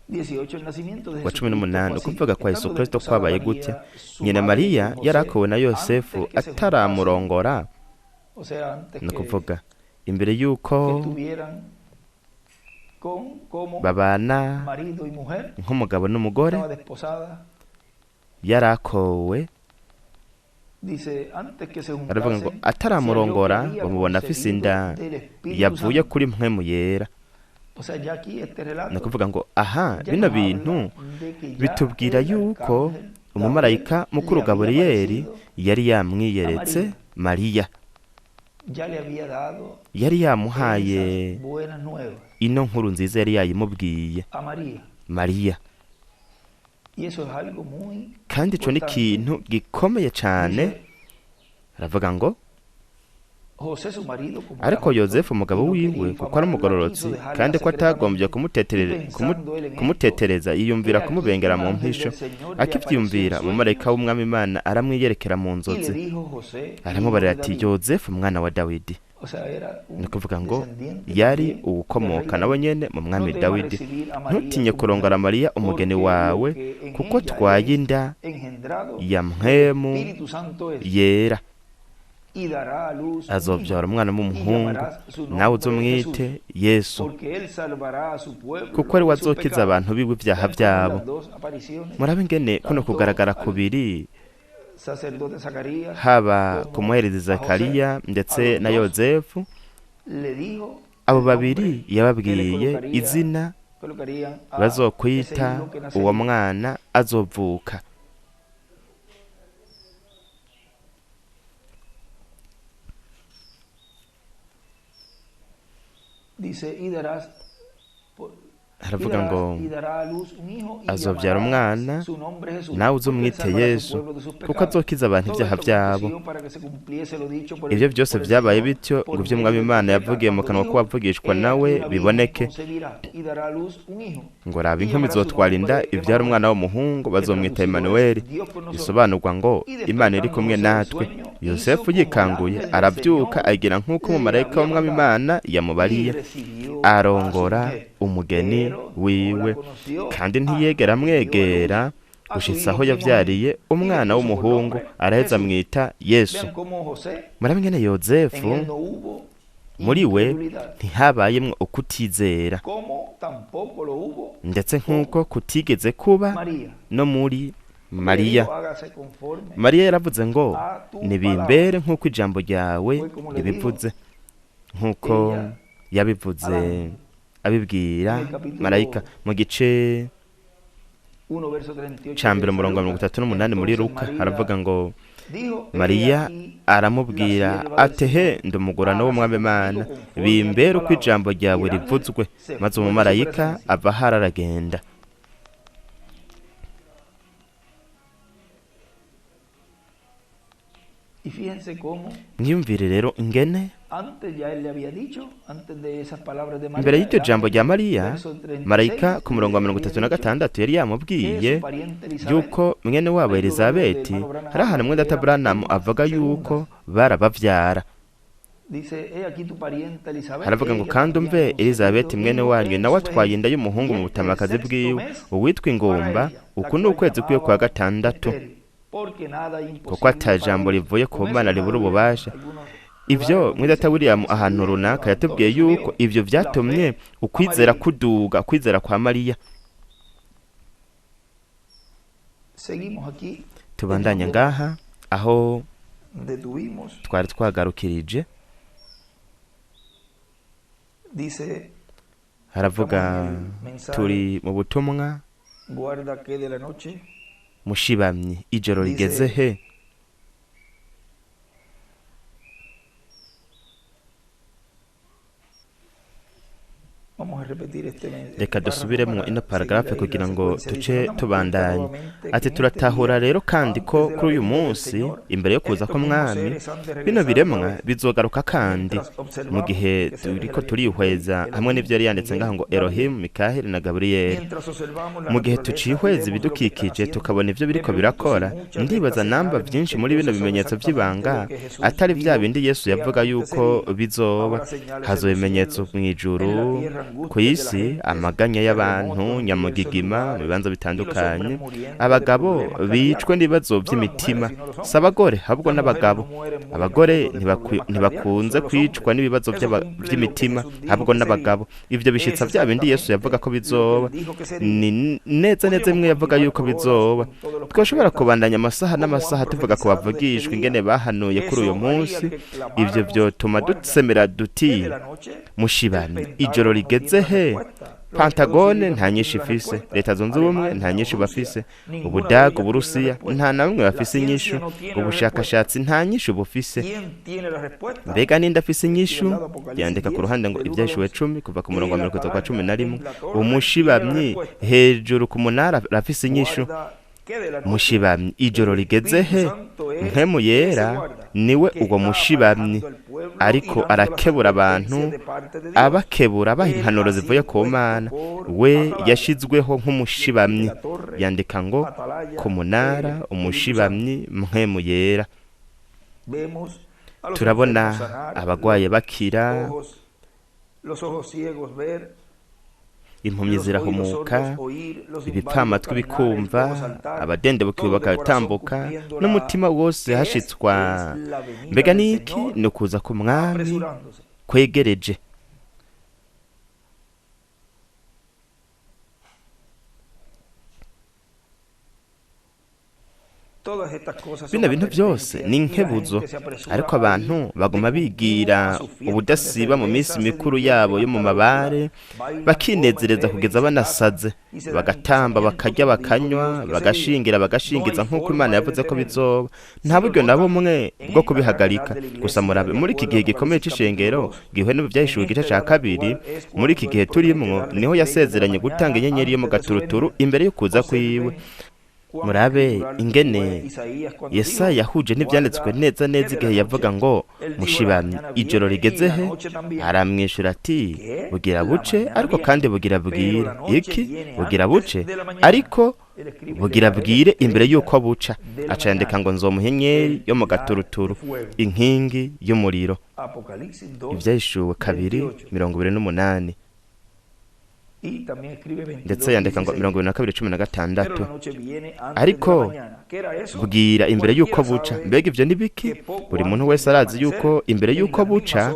Speaker 1: 18, el nacimiento de
Speaker 2: wa cumi
Speaker 1: Jesucristo
Speaker 2: n'umunani,
Speaker 1: fue así.
Speaker 2: ukuvuga kwa Yesu
Speaker 1: Estando
Speaker 2: Kristo
Speaker 1: desposada
Speaker 2: kwabaye gutya:
Speaker 1: María, su
Speaker 2: nyina
Speaker 1: madre,
Speaker 2: Mariya
Speaker 1: con José,
Speaker 2: yarakowe na Yosefu
Speaker 1: antes que se juntasen,
Speaker 2: ataramurongora,
Speaker 1: o sea, antes
Speaker 2: ni
Speaker 1: que,
Speaker 2: ukuvuga imbere
Speaker 1: que
Speaker 2: y'uko
Speaker 1: estuvieran con como
Speaker 2: babana
Speaker 1: marido y mujer,
Speaker 2: nk'umugabo n'umugore,
Speaker 1: estaba desposada,
Speaker 2: yarakowe.
Speaker 1: Dice, antes que se
Speaker 2: Aravuga ngo
Speaker 1: juntasen, se halló que
Speaker 2: ataramurongora
Speaker 1: había
Speaker 2: bamubona afise
Speaker 1: concebido
Speaker 2: inda
Speaker 1: del Espíritu
Speaker 2: yavuye
Speaker 1: Santo.
Speaker 2: kuri Mpwemu Yera.
Speaker 1: O sea, ya aquí este
Speaker 2: Ni
Speaker 1: relato
Speaker 2: ukuvuga ngo aha
Speaker 1: ya
Speaker 2: bino
Speaker 1: nos
Speaker 2: bintu
Speaker 1: habla de que ya
Speaker 2: bitubwira
Speaker 1: el
Speaker 2: yuko
Speaker 1: arcángel
Speaker 2: umumarayika
Speaker 1: Gabriel
Speaker 2: mukuru
Speaker 1: le había
Speaker 2: Gaburiyeri
Speaker 1: aparecido
Speaker 2: yari
Speaker 1: a
Speaker 2: yamwiyeretse
Speaker 1: María,
Speaker 2: Mariya,
Speaker 1: ya le había dado
Speaker 2: yari yamuhaye
Speaker 1: esas buenas nuevas
Speaker 2: ino nkuru nziza, yari yayimubwiye
Speaker 1: a María.
Speaker 2: Mariya.
Speaker 1: Y eso es algo muy
Speaker 2: Kandi ico ni
Speaker 1: importante.
Speaker 2: ikintu gikomeye cane.
Speaker 1: Dice,
Speaker 2: Aravuga ngo
Speaker 1: José su marido, como era
Speaker 2: ariko
Speaker 1: justo
Speaker 2: Yozefu
Speaker 1: y
Speaker 2: umugabo
Speaker 1: no quería
Speaker 2: wiwe, kuko ari
Speaker 1: infamarla,
Speaker 2: umugororotsi
Speaker 1: quiso dejarla
Speaker 2: kandi ko atagombye
Speaker 1: secretamente y pensando él en esto,
Speaker 2: kumutetereza,
Speaker 1: he
Speaker 2: yiyumvira
Speaker 1: aquí
Speaker 2: kumubengera
Speaker 1: un
Speaker 2: mu
Speaker 1: ángel
Speaker 2: mpisho.
Speaker 1: del Señor le apareció en
Speaker 2: Akivyumvira, umumarayika
Speaker 1: sueños
Speaker 2: w'Umwami Imana aramwiyerekera mu
Speaker 1: y le
Speaker 2: nzozi,
Speaker 1: dijo: José, hijo
Speaker 2: aramubarira
Speaker 1: de
Speaker 2: ati:
Speaker 1: David.
Speaker 2: Yozefu mwana wa Dawidi.
Speaker 1: O sea, era
Speaker 2: Ni
Speaker 1: un
Speaker 2: ukuvuga ngo
Speaker 1: descendiente
Speaker 2: yari
Speaker 1: también del rey
Speaker 2: uwukomoka
Speaker 1: David.
Speaker 2: nawe nyene mu
Speaker 1: No
Speaker 2: mwami
Speaker 1: tema
Speaker 2: Dawidi,
Speaker 1: recibir a María
Speaker 2: ntutinye
Speaker 1: tu
Speaker 2: kurongora
Speaker 1: mujer,
Speaker 2: Mariya umugeni
Speaker 1: porque lo
Speaker 2: wawe,
Speaker 1: que en
Speaker 2: kuko
Speaker 1: ella
Speaker 2: atwaye
Speaker 1: es
Speaker 2: inda
Speaker 1: engendrado
Speaker 2: ya
Speaker 1: del
Speaker 2: Mpwemu
Speaker 1: Espíritu Santo es,
Speaker 2: Yera,
Speaker 1: y dará a luz un
Speaker 2: azovyara
Speaker 1: hijo,
Speaker 2: umwana
Speaker 1: y
Speaker 2: w'umuhungu,
Speaker 1: llamarás su
Speaker 2: nawe
Speaker 1: nombre
Speaker 2: uzomwite
Speaker 1: Jesús,
Speaker 2: Yesu,
Speaker 1: porque él salvará a su
Speaker 2: kuko
Speaker 1: pueblo
Speaker 2: ari we
Speaker 1: de sus
Speaker 2: azokiza
Speaker 1: pecados.
Speaker 2: abantu biwe ivyaha
Speaker 1: Vean cómo
Speaker 2: vyabo.
Speaker 1: las dos apariciones,
Speaker 2: Murabe ingene kuno
Speaker 1: tanto
Speaker 2: kugaragara
Speaker 1: al
Speaker 2: kubiri,
Speaker 1: sacerdote Zacarías
Speaker 2: haba ku
Speaker 1: como
Speaker 2: muherezi
Speaker 1: a José,
Speaker 2: Zakariya
Speaker 1: a
Speaker 2: ndetse
Speaker 1: los
Speaker 2: na
Speaker 1: dos
Speaker 2: Yozefu,
Speaker 1: le dijo
Speaker 2: abo
Speaker 1: el
Speaker 2: babiri
Speaker 1: nombre que le
Speaker 2: yababwiye
Speaker 1: colocaría,
Speaker 2: izina
Speaker 1: colocarían a ese
Speaker 2: bazokwita
Speaker 1: hijo que
Speaker 2: uwo
Speaker 1: nacería.
Speaker 2: mwana azovuka.
Speaker 1: Dice, y darás, por- y
Speaker 2: Aravuga
Speaker 1: darás,
Speaker 2: ngo
Speaker 1: y dará a luz un hijo y
Speaker 2: azovyara
Speaker 1: llamarás
Speaker 2: umwana,
Speaker 1: su nombre Jesús,
Speaker 2: nawe
Speaker 1: porque él
Speaker 2: uzomwite
Speaker 1: salvará a su
Speaker 2: Yesu,
Speaker 1: pueblo de sus
Speaker 2: kuko
Speaker 1: pecados.
Speaker 2: azokiza abantu
Speaker 1: Todo
Speaker 2: ivyaha
Speaker 1: esto
Speaker 2: vyabo.
Speaker 1: aconteció para que se cumpliese lo dicho por
Speaker 2: Ivyo
Speaker 1: el,
Speaker 2: vyose
Speaker 1: por el
Speaker 2: vyabaye
Speaker 1: Señor
Speaker 2: bityo
Speaker 1: por
Speaker 2: ngo ivyo
Speaker 1: medio
Speaker 2: Umwami
Speaker 1: del
Speaker 2: Imana
Speaker 1: profeta
Speaker 2: yavugiye mu
Speaker 1: cuando
Speaker 2: kanwa
Speaker 1: dijo:
Speaker 2: k'uwavugishwa
Speaker 1: He aquí
Speaker 2: nawe
Speaker 1: una virgen
Speaker 2: biboneke,
Speaker 1: concebirá y dará a luz un hijo,
Speaker 2: ngo raba
Speaker 1: y
Speaker 2: inkumi
Speaker 1: llamará su
Speaker 2: izotwara inda
Speaker 1: nombre
Speaker 2: ivyara umwana
Speaker 1: Emanuel,
Speaker 2: w'umuhungu,
Speaker 1: que
Speaker 2: bazomwita
Speaker 1: traducido es
Speaker 2: Emanueli,
Speaker 1: Dios con nosotros.
Speaker 2: bisobanurwa ngo
Speaker 1: Y
Speaker 2: Imana iri
Speaker 1: despertando
Speaker 2: kumwe
Speaker 1: José del
Speaker 2: natwe.
Speaker 1: sueño, hizo
Speaker 2: Yosefu
Speaker 1: como el
Speaker 2: yikanguye
Speaker 1: ángel del
Speaker 2: aravyuka,
Speaker 1: Señor
Speaker 2: agira nk'uko
Speaker 1: le
Speaker 2: umumarayika
Speaker 1: había
Speaker 2: w'Umwami
Speaker 1: mandado,
Speaker 2: Imana
Speaker 1: y
Speaker 2: yamubariye,
Speaker 1: recibió a su
Speaker 2: arongora
Speaker 1: mujer,
Speaker 2: umugeni
Speaker 1: pero no la
Speaker 2: wiwe,
Speaker 1: conoció
Speaker 2: kandi
Speaker 1: hasta
Speaker 2: ntiyegera
Speaker 1: que dio a luz
Speaker 2: amwegera
Speaker 1: a su
Speaker 2: gushitsa
Speaker 1: hijo
Speaker 2: aho
Speaker 1: primogénito,
Speaker 2: yavyariye
Speaker 1: y le
Speaker 2: umwana
Speaker 1: puso por
Speaker 2: w'umuhungu,
Speaker 1: nombre
Speaker 2: araheza
Speaker 1: Jesús.
Speaker 2: amwita Yesu.
Speaker 1: Vean cómo José,
Speaker 2: Murabe ingene
Speaker 1: en
Speaker 2: Yozefu
Speaker 1: él no hubo
Speaker 2: muri we
Speaker 1: incredulidad,
Speaker 2: ntihabayemwo ukutizera,
Speaker 1: como tampoco lo hubo
Speaker 2: ndetse
Speaker 1: con
Speaker 2: nk'uko kutigeze kuba
Speaker 1: María.
Speaker 2: no muri
Speaker 1: Le
Speaker 2: Mariya.
Speaker 1: dijo: hágase conforme
Speaker 2: Mariya yaravuze ngo
Speaker 1: a tu palabra.
Speaker 2: nibimbere nk'uko ijambo ryawe
Speaker 1: Fue como le dijo
Speaker 2: ribivuze, nk'uko
Speaker 1: ella al
Speaker 2: yabivuze
Speaker 1: ángel.
Speaker 2: abibwira
Speaker 1: En el capítulo
Speaker 2: marayika mu gice
Speaker 1: 1, verso 38
Speaker 2: ca
Speaker 1: de
Speaker 2: mbere
Speaker 1: San
Speaker 2: umurongo wa mirongo
Speaker 1: Lucas.
Speaker 2: itatu n'umunani muri
Speaker 1: Entonces
Speaker 2: Luka, haravuga
Speaker 1: María
Speaker 2: ngo
Speaker 1: dijo: He
Speaker 2: Mariya
Speaker 1: aquí la
Speaker 2: aramubwira
Speaker 1: sierva del
Speaker 2: ati: he
Speaker 1: Señor,
Speaker 2: ndi umugurano
Speaker 1: hágase
Speaker 2: w'Umwami
Speaker 1: conmigo
Speaker 2: Imana,
Speaker 1: conforme a tu
Speaker 2: bimbere uko
Speaker 1: palabra.
Speaker 2: ijambo
Speaker 1: Y
Speaker 2: ryawe
Speaker 1: el ángel
Speaker 2: rivuzwe.
Speaker 1: se
Speaker 2: Maze
Speaker 1: fue de su
Speaker 2: umumarayika
Speaker 1: presencia.
Speaker 2: ava ahari aragenda.
Speaker 1: Y fíjense cómo
Speaker 2: Mwiyumvire rero ingene
Speaker 1: antes ya él le había dicho, antes de esas palabras de
Speaker 2: imbere
Speaker 1: María,
Speaker 2: y'iryo
Speaker 1: el
Speaker 2: jambo
Speaker 1: ángel,
Speaker 2: rya Mariya,
Speaker 1: verso
Speaker 2: marayika
Speaker 1: 36,
Speaker 2: ku murongo wa
Speaker 1: le
Speaker 2: mirongo
Speaker 1: había
Speaker 2: itatu na
Speaker 1: dicho
Speaker 2: gatandatu yari
Speaker 1: que
Speaker 2: yamubwiye
Speaker 1: su pariente Elizabeth,
Speaker 2: yuko mwene wabo
Speaker 1: hay lugar donde el
Speaker 2: Elizabeti,
Speaker 1: hermano Branham
Speaker 2: hari ahantu
Speaker 1: habla
Speaker 2: mwene
Speaker 1: que
Speaker 2: data
Speaker 1: eran
Speaker 2: Branham
Speaker 1: primas
Speaker 2: avuga yuko
Speaker 1: segundas.
Speaker 2: barabavyara.
Speaker 1: Dice: he aquí tu parienta Elizabeth,
Speaker 2: Haravuga ngo
Speaker 1: ella
Speaker 2: kandi
Speaker 1: también
Speaker 2: umve
Speaker 1: ha
Speaker 2: Elizabeti
Speaker 1: concebido
Speaker 2: mwene
Speaker 1: hijo
Speaker 2: wanyu
Speaker 1: en
Speaker 2: nawe
Speaker 1: su
Speaker 2: atwaye
Speaker 1: vejez,
Speaker 2: inda y'umuhungu
Speaker 1: y
Speaker 2: mu
Speaker 1: este es el
Speaker 2: butamakazi
Speaker 1: sexto
Speaker 2: bwiwe,
Speaker 1: mes
Speaker 2: uwitwa
Speaker 1: para
Speaker 2: ingumba,
Speaker 1: ella, la
Speaker 2: uku ni
Speaker 1: cual
Speaker 2: ukwezi kwiwe kwa
Speaker 1: llamaban
Speaker 2: gatandatu,
Speaker 1: estéril, porque nada hay
Speaker 2: kuko
Speaker 1: imposible
Speaker 2: ata
Speaker 1: para
Speaker 2: jambo
Speaker 1: Dios.
Speaker 2: rivuye ku
Speaker 1: Con eso
Speaker 2: Mana
Speaker 1: hermano
Speaker 2: ribura
Speaker 1: William,
Speaker 2: ububasha.
Speaker 1: algunos
Speaker 2: Ivyo
Speaker 1: lugares donde
Speaker 2: mwene data
Speaker 1: dice
Speaker 2: William
Speaker 1: que
Speaker 2: ahantu
Speaker 1: se
Speaker 2: runaka
Speaker 1: levantó,
Speaker 2: yatubwiye yuko
Speaker 1: subió
Speaker 2: ivyo
Speaker 1: la
Speaker 2: vyatumye
Speaker 1: fe a
Speaker 2: ukwizera
Speaker 1: María.
Speaker 2: kuduga, ukwizera kwa Mariya.
Speaker 1: Seguimos aquí en
Speaker 2: Tubandanya
Speaker 1: donde
Speaker 2: ngaha aho
Speaker 1: detuvimos.
Speaker 2: twari twagarukirije.
Speaker 1: Dice,
Speaker 2: Haravuga
Speaker 1: estamos en el mensaje
Speaker 2: turi mu butumwa
Speaker 1: guarda que de la noche.
Speaker 2: mushibamyi ijoro rigeze
Speaker 1: Dice
Speaker 2: he. Reka dusubiremo ino paragarafe kugira ngo tuce tubandanye. Ati turatahura rero kandi ko kuri uyu munsi imbere yo kuza k'umwami bino biremwa bizogaruka, kandi mu gihe turiko turihweza hamwe n'ivyo yari yanditse ngaho ngo Elohim, Mikaheli na Gaburiyeli, mu gihe tucihweza ibidukikije tukabona ivyo biriko birakora, ndibaza namba vyinshi muri bino bimenyetso vy'ibanga atari vya bindi Yesu yavuga yuko bizoba. Hazoba ibimenyetso mw'ijuru, ku isi, amaganya y'abantu nyamugigima mu bibanza bitandukanye, abagabo bicwe n'ibibazo by'imitima, si abagore ahubwo n'abagabo. Abagore ntibakunze kwicwa n'ibibazo by'imitima ahubwo n'abagabo. Ibyo bishitsa bya bindi Yesu yavuga ko bizoba, ni neza neza imwe yavuga yuko bizoba. Twashobora kubandanya amasaha n'amasaha tuvuga ku bavugishwa ingene bahanuye kuri uyu munsi. Ibyo byotuma dusemera duti mushibamyi ijoro rigeze he? Pantagone nta nyinshi ifise, Leta Zunze Ubumwe nta nyinshi bafise, Ubudaga, Uburusiya nta na bamwe bafise inyishu, ubushakashatsi nta nyishu bufise. Mbega ninde afise inyishu? Yandika ku ruhande ngo Ibyahishuwe 10 kuva ku murongo wa 31. Umushibamyi hejuru ku munara arafise inyishu. Mushibamyi ijoro rigeze he? Mpemu yera niwe uwo mushibamyi, ariko arakebura abantu, abakebura abaha impanuro zivuye ku Mana. We yashizweho nk'umushibamyi. Yandika ngo ku munara umushibamyi mpemu yera. Turabona abagwaye bakira, impumyi zirahumuka, ibipfamatwi bikumva, abadendebukiwe bakatambuka, n'umutima wose hashitswa. Mbega niki? Ni ukuza ku mwami kwegereje. Bino bintu byose ni inkebuzo, ariko abantu baguma bigira ubudasiba mu minsi mikuru yabo yo mu mabare, bakinezereza kugeza banasaze, bagatamba, bakarya, bakanywa, bagashingira, bagashingiza nk'uko Imana yavuze ko bizoba. Nta buryo na bumwe bwo kubihagarika. Gusa murabe muri iki gihe gikomeye c'ishengero gihuye n'ibyahishuwe igice ca 2, muri iki gihe turimwo niho yasezeranye gutanga inyenyeri yo mu gaturuturu imbere yo kuza kwiwe. Murabe ingene Yesaya yahuje n'ibyanditswe neza neza igihe yavuga ngo mushibamyi ijoro rigeze he? Aramwishyura ati bugira buce, ariko kandi bugira bwire. Iki? Bugira buce, ariko bugira bwire imbere y'uko buca. Aca yandika ngo nzomuha inyenyeri yo mu gaturuturu, inkingi y'umuriro. Ibyahishuwe 2:28. Ndetse yandika ngo 22:16. Ariko bwira imbere y'uko buca. Mbega ivyo ni biki? Buri muntu wese arazi yuko imbere y'uko buca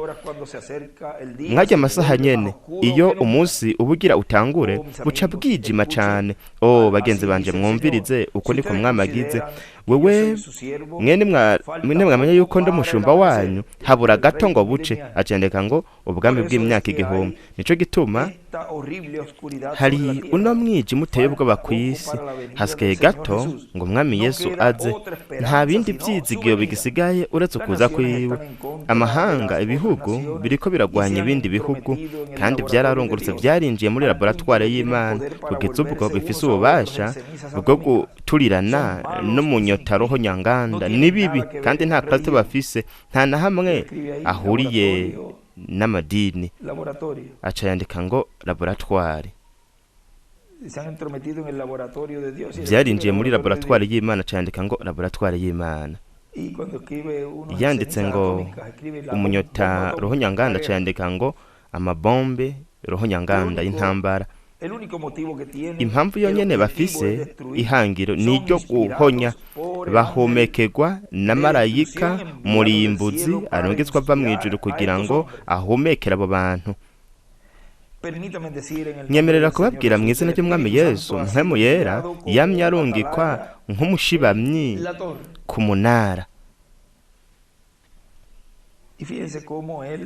Speaker 2: mwajya amasaha nyene, iyo umunsi ubugira utangure, buca bwijima cane. Oh bagenzi banje, mwumvirize uko niko mwami agize. Wewe mwene mwamenya yuko ndi umushumba wanyu, habura gato ngo buce. Acendeka ngo ubwami bw'imyaka 1000. Nico gituma hari uno mwijima uteye ubwoba ku isi. Hasigaye gato ngo umwami Yesu aze. Nta bindi byizigiro bigisigaye uretse ukuza kwiwe. Amahanga, ibihugu biriko biragwanya ibindi bihugu, kandi byararungurutse, byarinjiye muri laboratware y'Imana kugeza ubwo bifise ububasha bwo guturirana no mu nyota roho nyanganda. Ni bibi kandi nta karate bafise, nta na hamwe ahuriye n'amadini. Aca yandika ngo laboratware. Byarinjiye muri laboratware y'Imana. Aca yandika ngo laboratware y'Imana. Yanditse ngo umunyota roho nyanganda, aca yandika ngo amabombe roho nyanganda y'intambara. Impamvu yonyene bafise ihangiro ni iryo guhonya, bahumekegwa na marayika murimbuzi arungitswa ava mw'ijuru kugira ngo ahumekere abo bantu. Nyemerera kubabwira mu izina ry'umwami Yesu, mpemu yera yamye arungikwa nk'umushibamyi ku munara.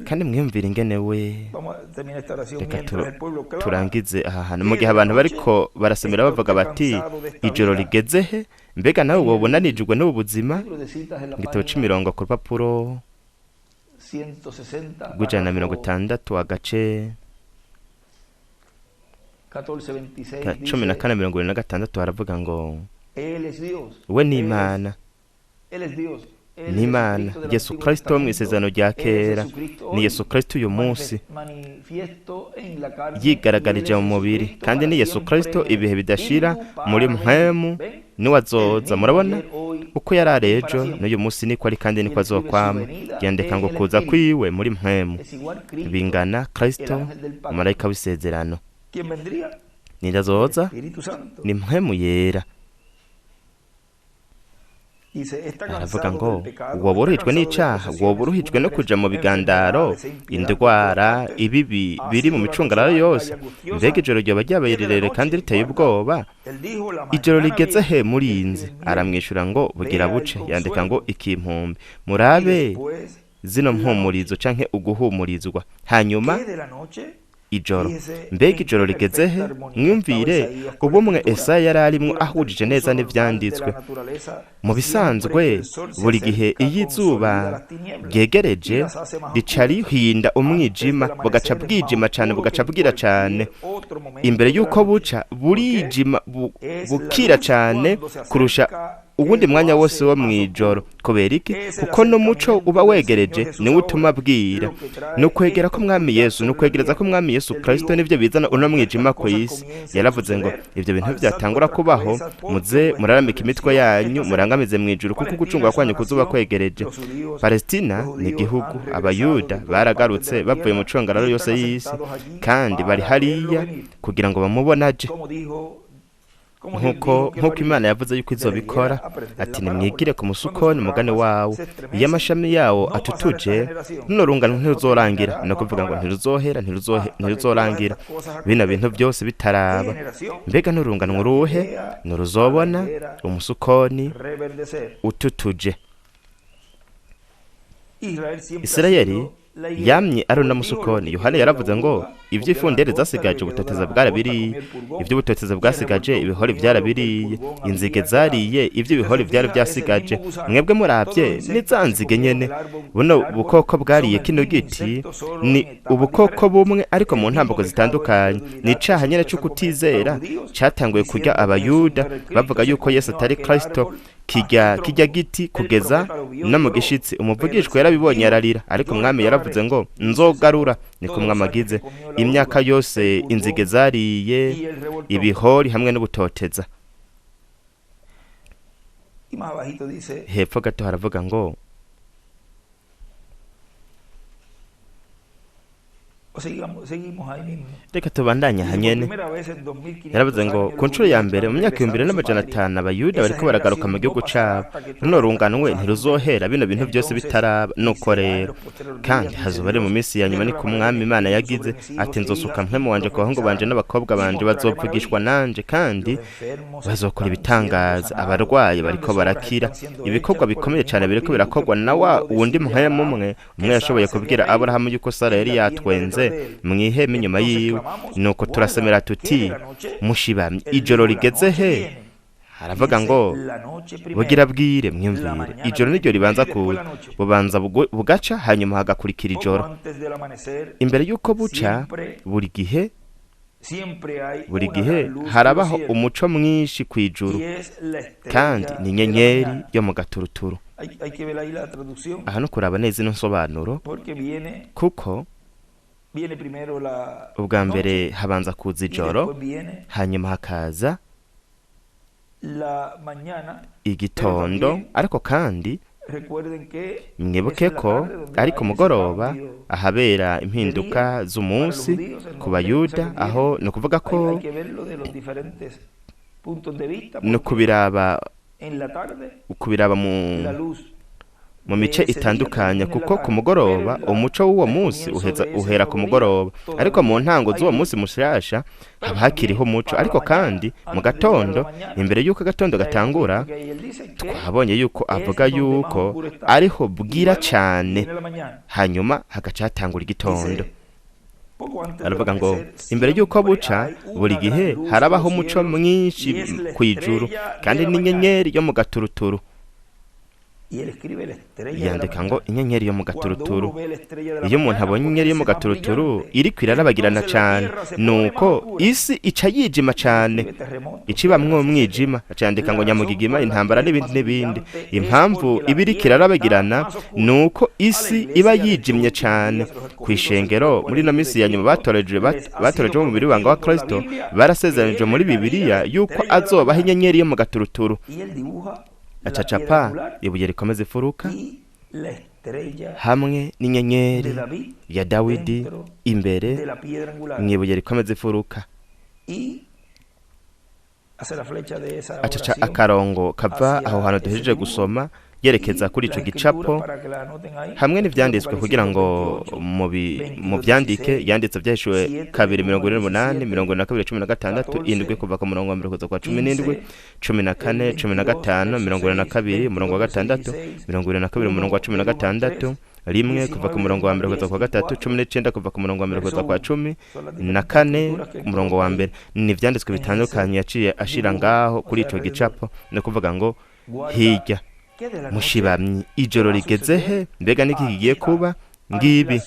Speaker 2: Kandi mwiyumvire ingene we. Reka turangize aha hantu. Mu gihe abantu bariko barasemera bavuga bati ijoro rigeze he? Mbega nawe wobonanijwe n'ubu buzima? Igitabo c'imirongo ku rupapuro rw'ijana na 60 agace 14:26 haravuga ngo we ni Imana, ni Imana. Yesu Kristo wo mu isezerano rya kera ni Yesu Kristo uyu munsi yigaragarije mu mubiri, kandi ni Yesu Kristo ibihe bidashira muri mpwemu niwazoza. Murabona uko yari ari ejo n'uyu munsi niko ari kandi niko azokwama. Yandika ngo kuza kwiwe muri mpwemu bingana Kristo umumarayika w'isezerano. Ninde azoza? Ni mpwemu yera. Aravuga ngo woba uruhijwe n'icaha, woba uruhijwe no kuja mu bigandaro, indwara, ibibi biri mu micungararo yose. Mbega ijoro ryoba ryabaye rirerire kandi riteye ubwoba. Ijoro rigeze he murinzi? Aramwishura ngo bugira buce. Yandika ngo ikimpumbi. Murabe zino mpumurizo canke uguhumurizwa. Hanyuma ijoro. Mbega ijoro rigeze he? Mwumvire ubumwe Esaya yari arimwo ahujije neza n'ivyanditswe. Mu bisanzwe buri gihe iyo izuba ryegereje rica rihinda umwijima, bugaca bwijima cane, bugaca bwira cane. Imbere y'uko buca burijima bukira cane kurusha uwundi mwanya wose wo mw'ijoro. Kubera iki? Kuko n'umuco uba wegereje niwo utuma bwira. Ni ukwegera ko Mwami Yesu, ni ukwegereza ko Mwami Yesu Kristo nivyo bizana uno mwijima ku isi. Yaravuze ngo ivyo bintu vyatangura kubaho, muze muraramika imitwe yanyu, murangamize mw'ijuru, kuko ugucungwa kwanyu kuzoba kwegereje. Palestina ni igihugu, Abayuda baragarutse bavuye mu congararo yose y'isi, kandi bari hariya kugira ngo bamubone aje. Nkuko Imana yavuze yuko izobikora, ati nimwigire ku musukoni umugani wawo, iyo amashami yawo atutuje runo rungano ntiruzorangira. Ni ukuvuga ngo ntiruzohera, ntiruzorangira bino bintu byose bitaraba. Mbega n'urungano uruhe? Ntiruzobona umusukoni ututuje. Isirayeli yamye ari uno musukoni. Yohana yaravuze ngo ivy'ifundere zasigaje ubutoteza bwarabiriye, ivy'ubutoteza bwasigaje ibihori byarabiriye, inzige zariye ivy'ibihori byari byasigaje. Mwebwe muravye ni za nzige nyene. Buno bukoko bwariye kino giti ni ubukoko bumwe ariko mu ntambuko zitandukanye. Ni icaha nyene co kutizera catanguye kurya Abayuda bavuga yuko Yesu atari Kristo. Kijya giti kugeza no mu gishitsi. Umuvugishwa yarabibonye ararira, ariko umwami yaravuze ngo nzogarura. Niko umwami agize. Imyaka yose inzige zariye ibihori hamwe n'ubutoteza. Hepfo gato haravuga ngo reka tubandanye hanyene. Yaravuze ngo ku nshuro ya mbere mu myaka 2500 Abayuda bariko baragaruka mu gihugu cabo. Runo runganwe ntiruzohera bino bintu byose bitaraba. Nuko rero kandi hazoba ari mu minsi ya nyuma, niko Umwami Imana yagize ati nzosuka mpwemu wanje ku bahungu banje n'abakobwa banje, bazovugishwa nanje kandi bazokora ibitangaza. Abarwayi bariko barakira, ibikorwa bikomeye cane biriko birakorwa na wa wundi mpwemu umwe. Umwe yashoboye kubwira Aburahamu yuko Sara yari yatwenze mwihema inyuma yiwe. Nuko turasemera tuti mushibamye ijoro rigeze he? Haravuga ngo bugira bwire. Mwumvire ijoro niryo ribanza kuza, bubanza bugaca hanyuma hagakurikira ijoro. Imbere y'uko buca buri gihe harabaho umuco mwinshi kw'ijuru, kandi ni inyenyeri yo mu gaturuturu. Aha no kuraba neza ino nsobanuro, kuko ubwa mbere habanza kuza ijoro, hanyuma hakaza igitondo. Ariko kandi mwibuke ko ari ku mugoroba ahabera impinduka z'umunsi ku Bayuda, aho ni ukuvuga ko ni ukubiraba mu mice itandukanye, kuko ku mugoroba umuco w'uwo munsi uhera ku mugoroba, ariko mu ntango z'uwo munsi mushasha haba hakiriho umuco. Ariko kandi mu gatondo, imbere y'uko agatondo gatangura, twabonye yuko avuga yuko ariho bwira cane, hanyuma hagaca hatangura igitondo. Aravuga ngo imbere y'uko buca buri gihe harabaho umuco mwinshi kw'ijuru, kandi n'inyenyeri yo mu gaturuturu. Yandika ngo inyenyeri yo mu gaturuturu. Iyo umuntu abonye inyenyeri yo mu gaturuturu iriko irarabagirana cane, nuko isi ica yijima cane, icibamwo umwijima. Acandika ngo nyamugigima, intambara n'ibindi n'ibindi. Impamvu iba iriko irarabagirana nuko isi iba yijimye cane. Kw'ishengero muri ino minsi ya nyuma batorejwe mu mubiri w'ibanga wa Kristo, barasezeranijwe muri Bibiliya yuko azobaha inyenyeri yo mu gaturuturu. Acacapa ibuye rikomeza ifuruka hamwe n'inyenyeri ya Dawidi imbere mw'ibuye rikomeza ifuruka. Acaca akarongo kava aho hantu duhejeje gusoma yerekeza kuri ico gicapo hamwe n'ivyanditswe kugira ngo mu vyandike. Yanditse Vyahishuwe 2:28, 42:16, 7 kuva ku murongo wa 1 kuza kwa 17, 14, 15, 22, umurongo wa 6, 22, umurongo wa 16, 1 kuva ku murongo wa 1 kuza kwa 3, 19 kuva ku murongo wa 1 kuza kwa 10 na 4 umurongo wa 1. Ni ivyanditswe bitandukanye yaciye ashira ngaho kuri ico gicapo, no kuvuga ngo hirya mushibamyi ijoro rigeze he? Mbega niki kigiye kuba? Ngibi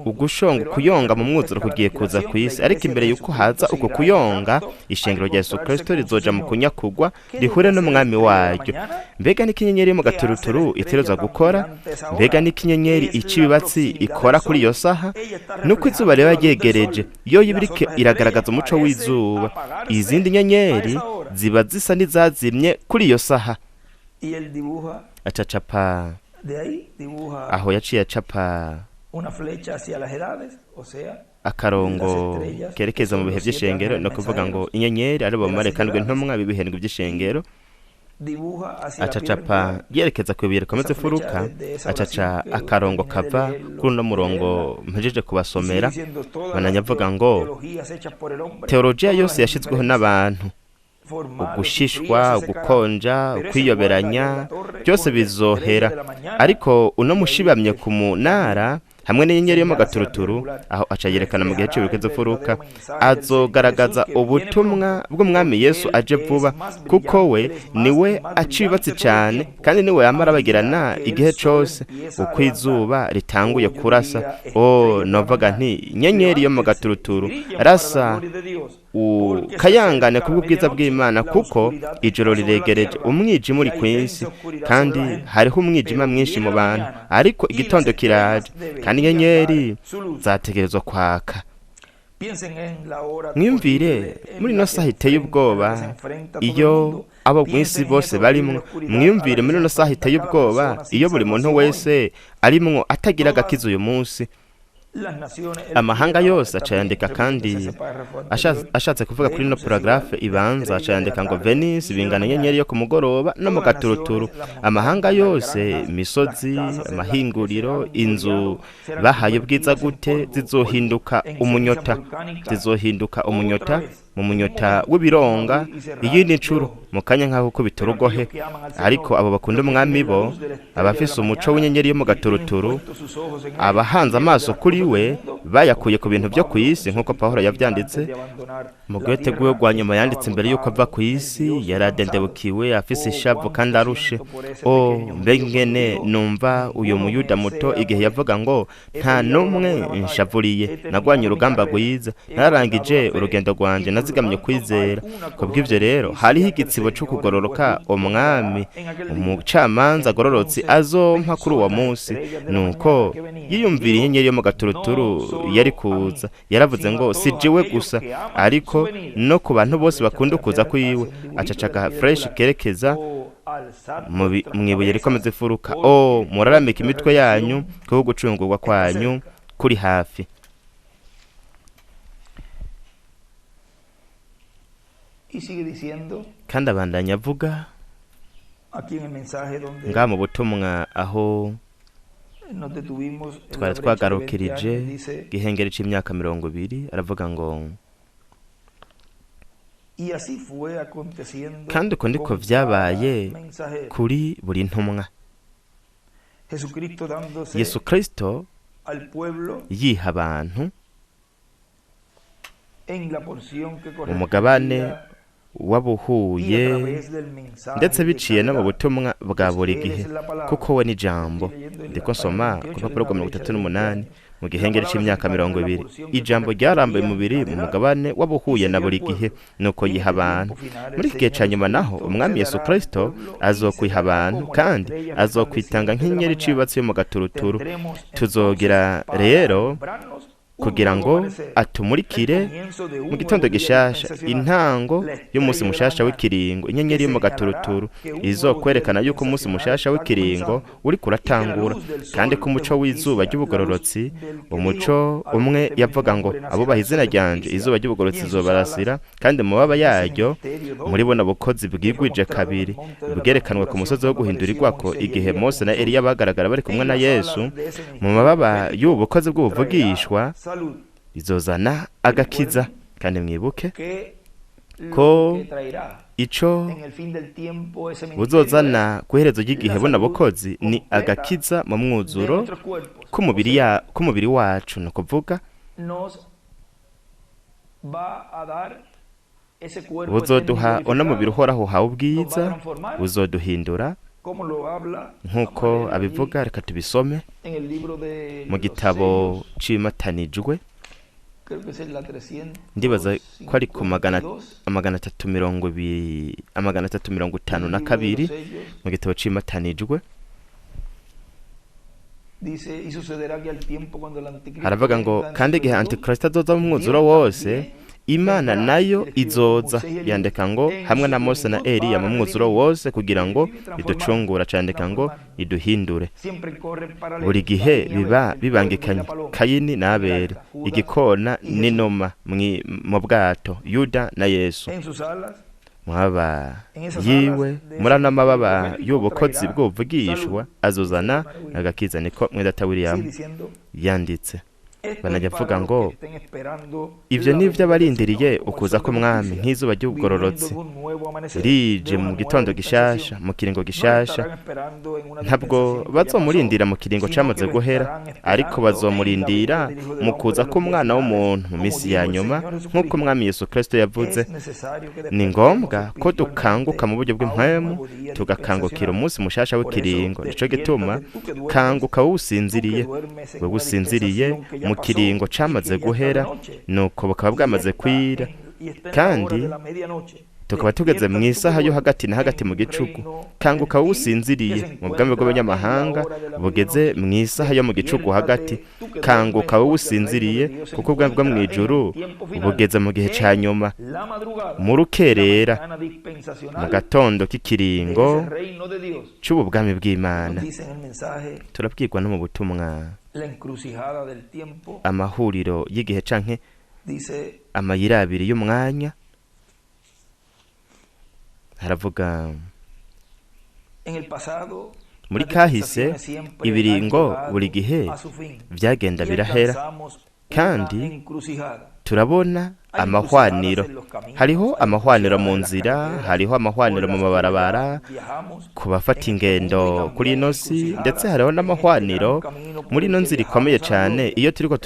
Speaker 2: ugushonga kuyonga mu mwuzuro kugiye kuza ku isi, ariko imbere yuko haza uko kuyonga, ishengero rya Yesu Kristo rizoja mu kunyakugwa rihure n'umwami waryo. Mbega niki inyenyeri yo mu gaturuturu itegerezwa gukora? Mbega niki inyenyeri ica ibibatsi ikora kuri iyo saha? Nuko izuba riba ryegereje, iyo ibiriko iragaragaza umuco w'izuba. Izindi nyenyeri ziba zisa n'izazimye kuri iyo saha. Acacapa aho yaciye acapa akarongo kerekeza mu bihe vy'ishengero, no kuvuga ngo inyenyeri ari bo marekandwe ntumwa b'ibihendwe by'ishengero. Acacapa yerekeza ku ibuye rikomeza ifuruka. Acaca akarongo kava kuri uno murongo mpejeje kubasomera. Bananyavuga ngo teologiya yose yashizweho n'abantu, ugushishwa, ugukonja, ukwiyoberanya, byose bizohera, ariko uno mushibamye ku munara hamwe n'inyenyeri yo mu gaturuturu, aho aca yerekana mu gihe cy'ubukezo furuka, azogaragaza ubutumwa bw'umwami Yesu aje vuba, kuko we niwe acibatse cyane kandi niwe yamara bagirana igihe cose uko izuba ritanguye kurasa. O novuga nti inyenyeri yo mu gaturuturu rasa ukayangane kubw'ubwiza bw'Imana, kuko ijoro riregereje, umwijima uri kw'isi, kandi hariho umwijima mwinshi mu bantu, ariko igitondo kiraje kandi inyenyeri zategerezwa kwaka. Mwiyumvire muri ino saha iteye ubwoba iyo abo mw'isi bose barimwo. Mwiyumvire muri ino saha iteye ubwoba iyo buri muntu wese arimwo atagira agakiza uyu munsi. Amahanga yose acayandika, kandi ashatse kuvuga kuri ino paragraphe ibanza acayandika ngo Venice bingana inyenyeri yo ku mugoroba no mu gaturuturu. Amahanga yose, imisozi, amahinguriro, inzu bahaye ubwiza gute, zizohinduka umunyota, zizohinduka umunyota mu munyota w'ibironga iyindi ncuro mu kanya nk'aho ukubita urugohe. Ariko abo bakunda umwami bo, abafise umuco w'inyenyeri yo mu gaturuturu, abahanze amaso kuri we bayakuye ku bintu byo ku isi, nk'uko Pawulo yavyanditse mu gwete rwiwe rwa nyuma yanditse imbere y'uko ava ku isi. Yaradendebukiwe, afise ishavu kandi arushe. O mbega ingene numva uyu muyuda muto igihe yavuga ngo nta n'umwe nshavuriye, nagwanye urugamba rwiza, nararangije urugendo rwanje, nazigamye kwizera. Kubw'ivyo rero hariho igitsibo cyo kugororoka umwami umucamanza agororotse azompa kuri uwo munsi. Nuko yiyumvira inyenyeri yo mu gaturuturu yari kuza, yaravuze ngo si jewe gusa, ariko no ku bantu bose bakunda ukuza kwiwe. Acaca fresh kerekeza mw'ibuye rikomeza ifuruka. O muraramika imitwe yanyu kuko gucungurwa kwanyu kuri hafi. Kandi abandanya avuga nga mu butumwa aho twari twagarukirije gihengeri c'imyaka 20, aravuga ngo kandi uko ndiko vyabaye kuri buri ntumwa. Yesu Kristo yiha abantu umugabane Wabuhuye ndetse biciye no mu butumwa bwa buri gihe, kuko we n'ijambo. Ndiko nsoma ku rupapuro rwa 38 mu gihengeri c'imyaka 20. Ijambo ryarambaye umubiri mu mugabane w'abuhuye na buri gihe, nuko yiha abantu. Muri iki gihe ca nyuma naho, umwami Yesu Kristo azokwiha abantu kandi azokwitanga nk'inyeri icibatse yo mu gaturuturu. Tuzogira rero kugira ngo atumurikire mu gitondo gishasha, intango y'umunsi mushasha w'ikiringo, inyenyeri yo mu gaturuturu izokwerekana yuko umunsi mushasha w'ikiringo uri kuratangura, kandi ko umuco w'izuba ry'ubugororotsi, umuco umwe yavuga ngo abubaha izina ryanje, izuba ry'ubugororotsi izobarasira, kandi mu mababa yaryo muri buno bukozi bwigwije kabiri bwerekanwe ku musozi wo guhindurirwako, igihe Mose na Eliya bagaragara bari kumwe na Yesu mu mababa y'ubu bukozi bw'ubuvugishwa, izozana agakiza. Kandi mwibuke ko ico buzozana ku iherezo ry'igihe buno bukozi ni agakiza mu mwuzuro k'umubiri wacu, ni ukuvuga buzoduha uno mubiri uhoraho uhawe ubwiza, buzoduhindura nk'uko abivuga. Reka tubisome mu gitabo cimatanijwe, ndibaza ko ari ku 320, 352 mu gitabo cimatanijwe. Haravuga ngo kandi igihe Antikristo azoza mu mwuzuro wose, Imana nayo izoza, yandika ngo hamwe na Mose na Eliya mu mwuzuro wose, kugira ngo iducungura, candika ngo iduhindure. Buri gihe biba bibangikanye, Kayini na Abeli, igikona n'inuma mu bwato, Yuda na Yesu. Mwaba yiwe muri ano mababa y'ubukozi bw'ubuvugishwa azozana agakiza, niko mwedata William yanditse. Banajya avuga ngo ibyo ni iby'abarindiriye ukuza k'umwami nk'izuba ry'ubugororotsi rije mu gitondo gishasha, mu kiringo gishasha. Ntabwo bazomurindira mu kiringo cyamaze guhera, ariko bazomurindira mu kuza k'umwana w'umuntu mu minsi ya nyuma, nk'uko umwami Yesu Kristo yavuze. Ni ngombwa ko dukanguka mu buryo bw'impwemu, tugakangukira umunsi mushasha w'ikiringo. Nico gituma kanguka wowe usinziriye, wewe usinziriye mu kiringo camaze guhera, nuko bukaba bwamaze kwira, kandi tukaba tugeze mu isaha yo hagati na hagati mu gicuku. Kanguka wowe usinziriye mu bwami bw'abanyamahanga bugeze mu isaha yo mu gicuku hagati. Kanguka wowe usinziriye, kuko ubwami bwo mu ijuru bugeze mu gihe ca nyuma, mu rukerera, mu gatondo k'ikiringo c'ubu bwami bw'Imana. Turabwirwa no mu butumwa amahuriro y'igihe canke amayira abiri y'umwanya. Haravuga muri kahise, ibiringo buri gihe vyagenda birahera, kandi turabona amahwaniro. Hariho amahwaniro mu nzira, hariho amahwaniro mu mabarabara ku bafata ingendo kuri ino si, ndetse hariho n'amahwaniro muri ino nzira ikomeye cyane iyo turiko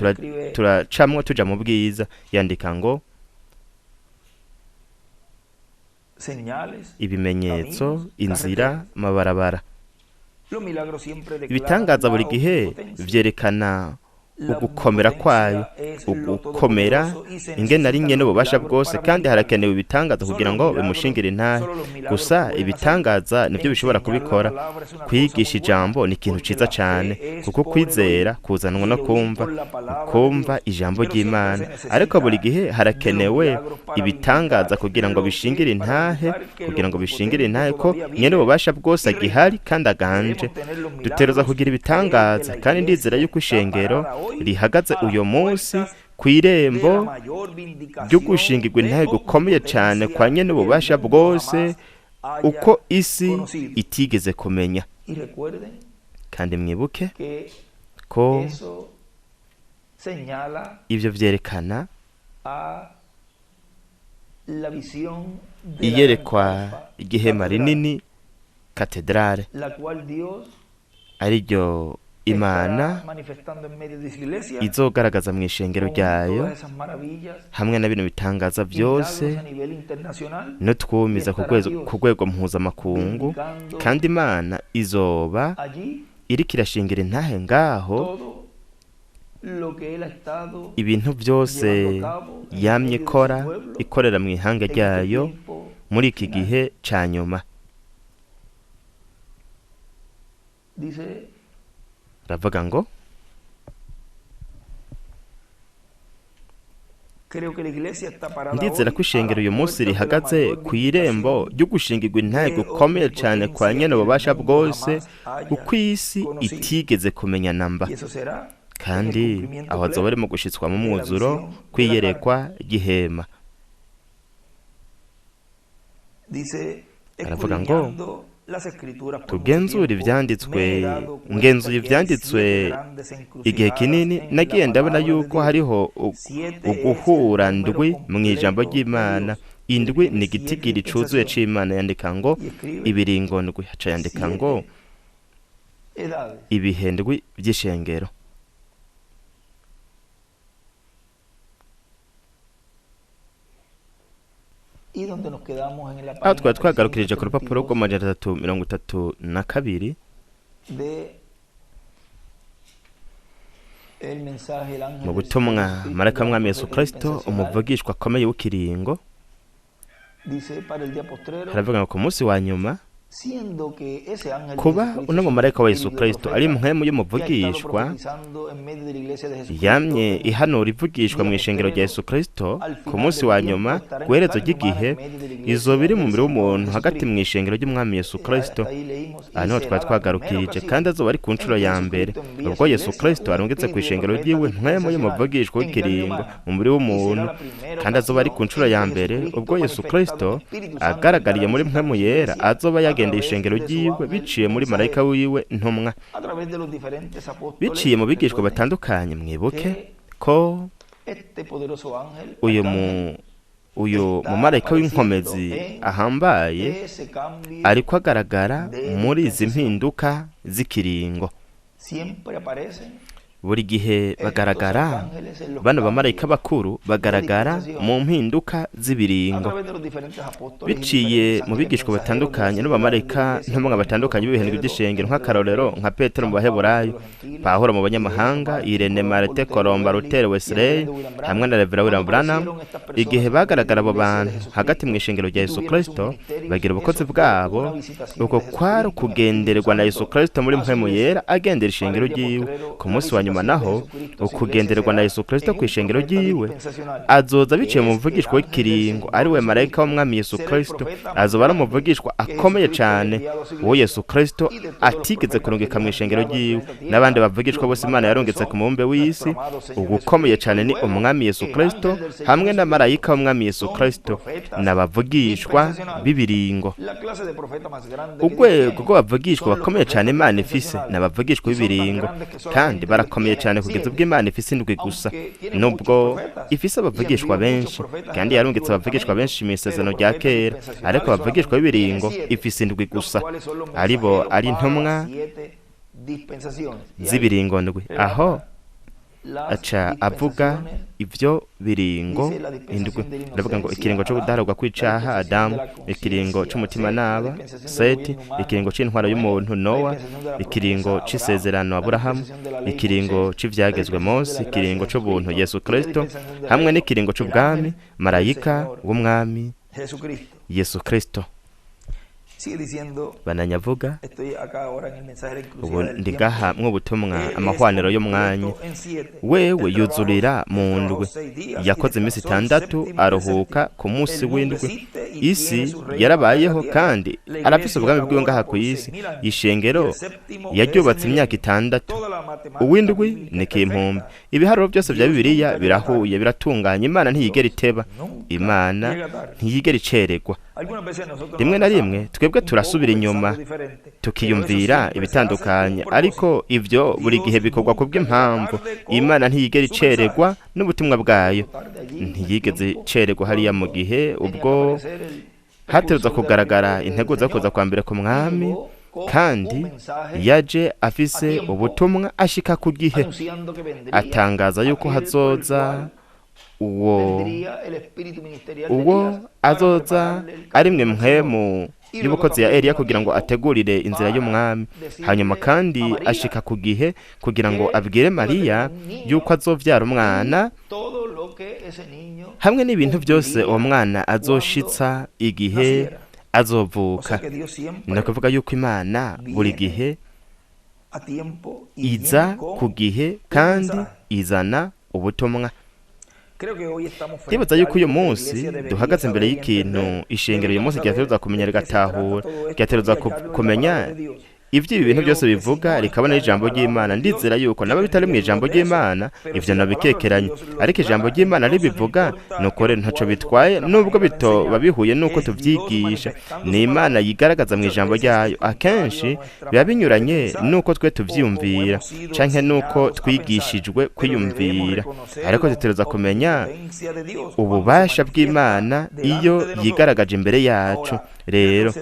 Speaker 2: turacamwo tuja mu bwiza. Yandika ngo ibimenyetso, inzira, amabarabara. Ibitangaza buri gihe vyerekana ugukomera kwayo, ugukomera ingene ari nyene ububasha bwose, kandi harakenewe ibitangaza kugira ngo bimushingire intahe. Gusa ibitangaza nivyo bishobora kubikora. Kwigisha ijambo ni ikintu ciza cane, kuko kwizera kuzanwa no kumva, kumva ijambo ry'Imana. Ariko buri gihe harakenewe ibitangaza kugira ngo bishingire intahe, kugira ngo bishingire intahe ko nyene ububasha bwose agihari kandi aganje. Dutegerezwa kugira ibitangaza, kandi ndizera yuko ishengero rihagaze uyu munsi ku irembo ryo gushingirwa intahe gukomeye cyane kwa nyene ububasha bwose uko isi itigeze kumenya. Kandi mwibuke ko ivyo vyerekana iyerekwa igihema rinini, katedrale, ariryo Imana izogaragaza mu ishengero ryayo hamwe na bino bitangaza byose no twumiza ku rwego mpuzamakungu, kandi Imana izoba iriko irashingira intahe ngaho ibintu byose yamye ikora ikorera mu ihanga ryayo muri iki gihe ca nyuma. Ravuga ngo ndizera ko ishengero uyu munsi rihagaze ku irembo ryo gushingirwa intahe gukomeye cyane kwa nyene ububasha bwose, uko isi itigeze kumenya namba, kandi aho azoba ari mu gushitswa mu mwuzuro kwiyerekwa gihema. Aravuga ngo tugenzure ivyanditswe, ngenzuye ivyanditswe igihe kinini, nagiye ndabona yuko hariho uguhura ndwi mu ijambo ry'Imana. Indwi ni igitigiri cuzuye c'Imana. Yandika ngo ibiringo ndwi, haca yandika ngo ibihe ndwi vy'ishengero. Aho twari twagarukirije ku rupapuro rw'332 mu butumwa marayika w'Umwami Yesu Kristo umuvugishwa akomeye w'ikiringo, haravuga ngo ku munsi wa nyuma kuba uno mumarayika wa Yesu Kristo ari mpwemu y'umuvugishwa yamye ihanura ivugishwa mu ishengero rya Yesu Kristo, ku munsi wa nyuma guherezo ry'igihe izoba iri mu mubiri w'umuntu hagati mu ishengero ry'Umwami Yesu Kristo. Aha niho twari twagarukirije, kandi azoba ari ku nshuro ya mbere ubwo Yesu Kristo arungitse ku ishengero ryiwe mpwemu y'umuvugishwa w'ikiringo mu mubiri w'umuntu, kandi azoba ari ku nshuro ya mbere ubwo Yesu Kristo agaragariye muri mpwemu yera azoba yagendeye ishengero ryiwe biciye muri marayika wiwe ntumwa, biciye mu bigishwa batandukanye. Mwibuke ko uyu mumarayika w'inkomezi ahambaye ariko agaragara muri izi mpinduka z'ikiringo. Buri gihe bagaragara bano bamarayika bakuru bagaragara mu mpinduka z'ibiringo biciye mu bigishwa batandukanye n'abamarayika ntumwa batandukanye b'ibihindwe by'ishengero, nk'akarorero nka Petero mu Baheburayo, Pawulo mu banyamahanga, Irene Marite Colomba, Luther, Wesley hamwe na Reverend William Branham. Igihe bagaragara abo bantu hagati mu ishengero rya Yesu Kristo bagira ubukozi bwabo, uko kwari kugendererwa na Yesu Kristo muri mpwemu yera agendera ishengero ryiwe. Ku munsi wa nyuma naho ukugendererwa na Yesu Kristo ku ishengero ryiwe azoza biciye mu muvugishwa w'ikiringo ari we marayika w'Umwami Yesu Kristo. Azoba ari umuvugishwa akomeye cyane uwo Yesu Kristo atigeze kurungika mu ishengero ryiwe n'abandi bavugishwa bose Imana yarungitse ku mubumbe w'isi. Ugukomeye cyane ni Umwami Yesu Kristo hamwe na marayika w'Umwami Yesu Kristo n'abavugishwa b'ibiringo. Urwego rw'abavugishwa bakomeye cyane Imana ifise n'abavugishwa b'ibiringo, kandi barakomeye cyane kugeza ubwo Imana ifise indwi gusa, nubwo ifise abavugishwa benshi, kandi yarungitse abavugishwa benshi mu isezerano rya kera, ariko abavugishwa b'ibiringo ifise indwi gusa, aribo ari intumwa z'ibiringo ndwi. Aho aca avuga ivyo biringo indwi, ndavuga ngo ikiringo cyo kudaharurwa kw'icaha Adamu, ikiringo c'umutima naba Seti, ikiringo c'intwaro y'umuntu Nowa, ikiringo c'isezerano Aburahamu, ikiringo c'ivyagezwe Mose, ikiringo c'ubuntu Yesu Kristo, hamwe n'ikiringo c'ubwami marayika w'Umwami Yesu Kristo. Bananyavuga ubu ndi ngaha mw'ubutumwa amahwaniro y'umwanya. Wewe yuzurira mu ndwi, yakoze iminsi 6 aruhuka ku munsi w'indwi. Isi yarabayeho kandi arafise ubwami bwiwe ngaha ku isi. Ishengero yaryubatse imyaka 6, uw'indwi ni kimpumbi. Ibiharuro byose bya Bibiliya birahuye, biratunganye. Imana ntiyigera iteba, Imana ntiyigera iceregwa. Rimwe na rimwe twebwe turasubira inyuma tukiyumvira ibitandukanye, ariko ivyo buri gihe bikorwa kubw'impamvu. Imana ntiyigera iceregwa n'ubutumwa bwayo, ntiyigeze iceregwa hariya mu gihe ubwo hateruza kugaragara intego zo kuza kwa mbere ku mwami. Kandi yaje afise ubutumwa, ashika ku gihe, atangaza yuko hazoza uwo azoza ari mwe mpwemu y'ubukozi ya Eliya kugira ngo ategurire inzira y'umwami. Hanyuma kandi ashika ku gihe kugira ngo abwire Mariya yuko azovyara umwana hamwe n'ibintu byose uwo mwana azoshitsa igihe azovuka. Ni ukuvuga yuko Imana buri gihe iza ku gihe kandi izana ubutumwa. Ndibaza yuko uyu munsi duhagaze imbere y'ikintu ishengero uyu munsi ryateruza kumenya, rigatahura, ryateruza kumenya ibyo ibi bintu byose bivuga, rikabona ijambo ry'Imana. Ndizera yuko nabo bitari mu ijambo ry'Imana, ivyo nabikekeranye, ariko ijambo ry'Imana ribivuga, nuko rero ntaco bitwaye nubwo bitoba bihuye nuko tuvyigisha. Ni Imana yigaragaza mu ijambo ryayo. Akenshi biba binyuranye nuko twe tuvyiyumvira canke nuko twigishijwe kwiyumvira, ariko dutegereza kumenya ububasha bw'Imana iyo yigaragaje imbere yacu. Rero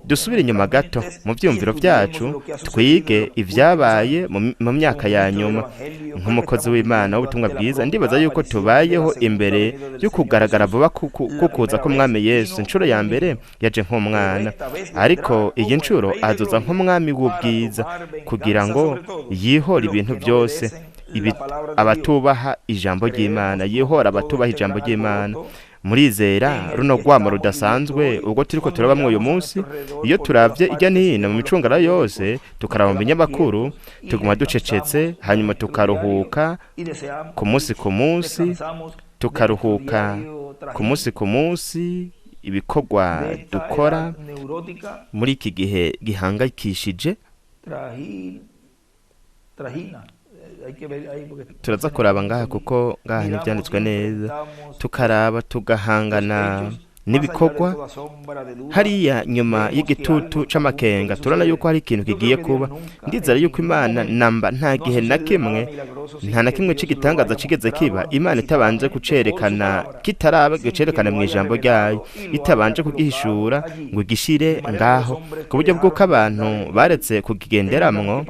Speaker 2: dusubire inyuma gato mu vyiyumviro byacu, twige ibyabaye mu myaka ya nyuma. Nk'umukozi w'Imana w'ubutumwa bwiza, ndibaza yuko tubayeho imbere yo kugaragara vuba kukuza k'umwami Yesu. Inshuro ya mbere yaje nk'umwana, ariko iyi nshuro azoza nk'umwami w'ubwiza kugira ngo yihore ibintu byose abatubaha ijambo ry'Imana, yihora abatubaha ijambo ry'Imana. Murizera runo rwamo rudasanzwe ubwo turiko turabamwo uyu munsi? Iyo turavye ijya n'hino mu micungara yose, tukaraba mu binyamakuru, tuguma ducecetse, hanyuma tukaruhuka ku munsi ku munsi, tukaruhuka ku munsi ku munsi ibikorwa dukora muri iki gihe gihangayikishije. Turaza kuraba ngaha kuko ngaha ntibyanditswe neza. Tukaraba, tugahangana n'ibikorwa hariya nyuma y'igitutu c'amakenga, turabona yuko hari ikintu kigiye kuba. Ndizera yuko Imana namba nta gihe na kimwe, nta na kimwe c'igitangaza kigeze kiba Imana itabanje kucerekana, kitaraba cerekana mu ijambo ryayo, itabanje kugihishura ngo igishire ngaho ku buryo bw'uko abantu baretse kukigenderamwo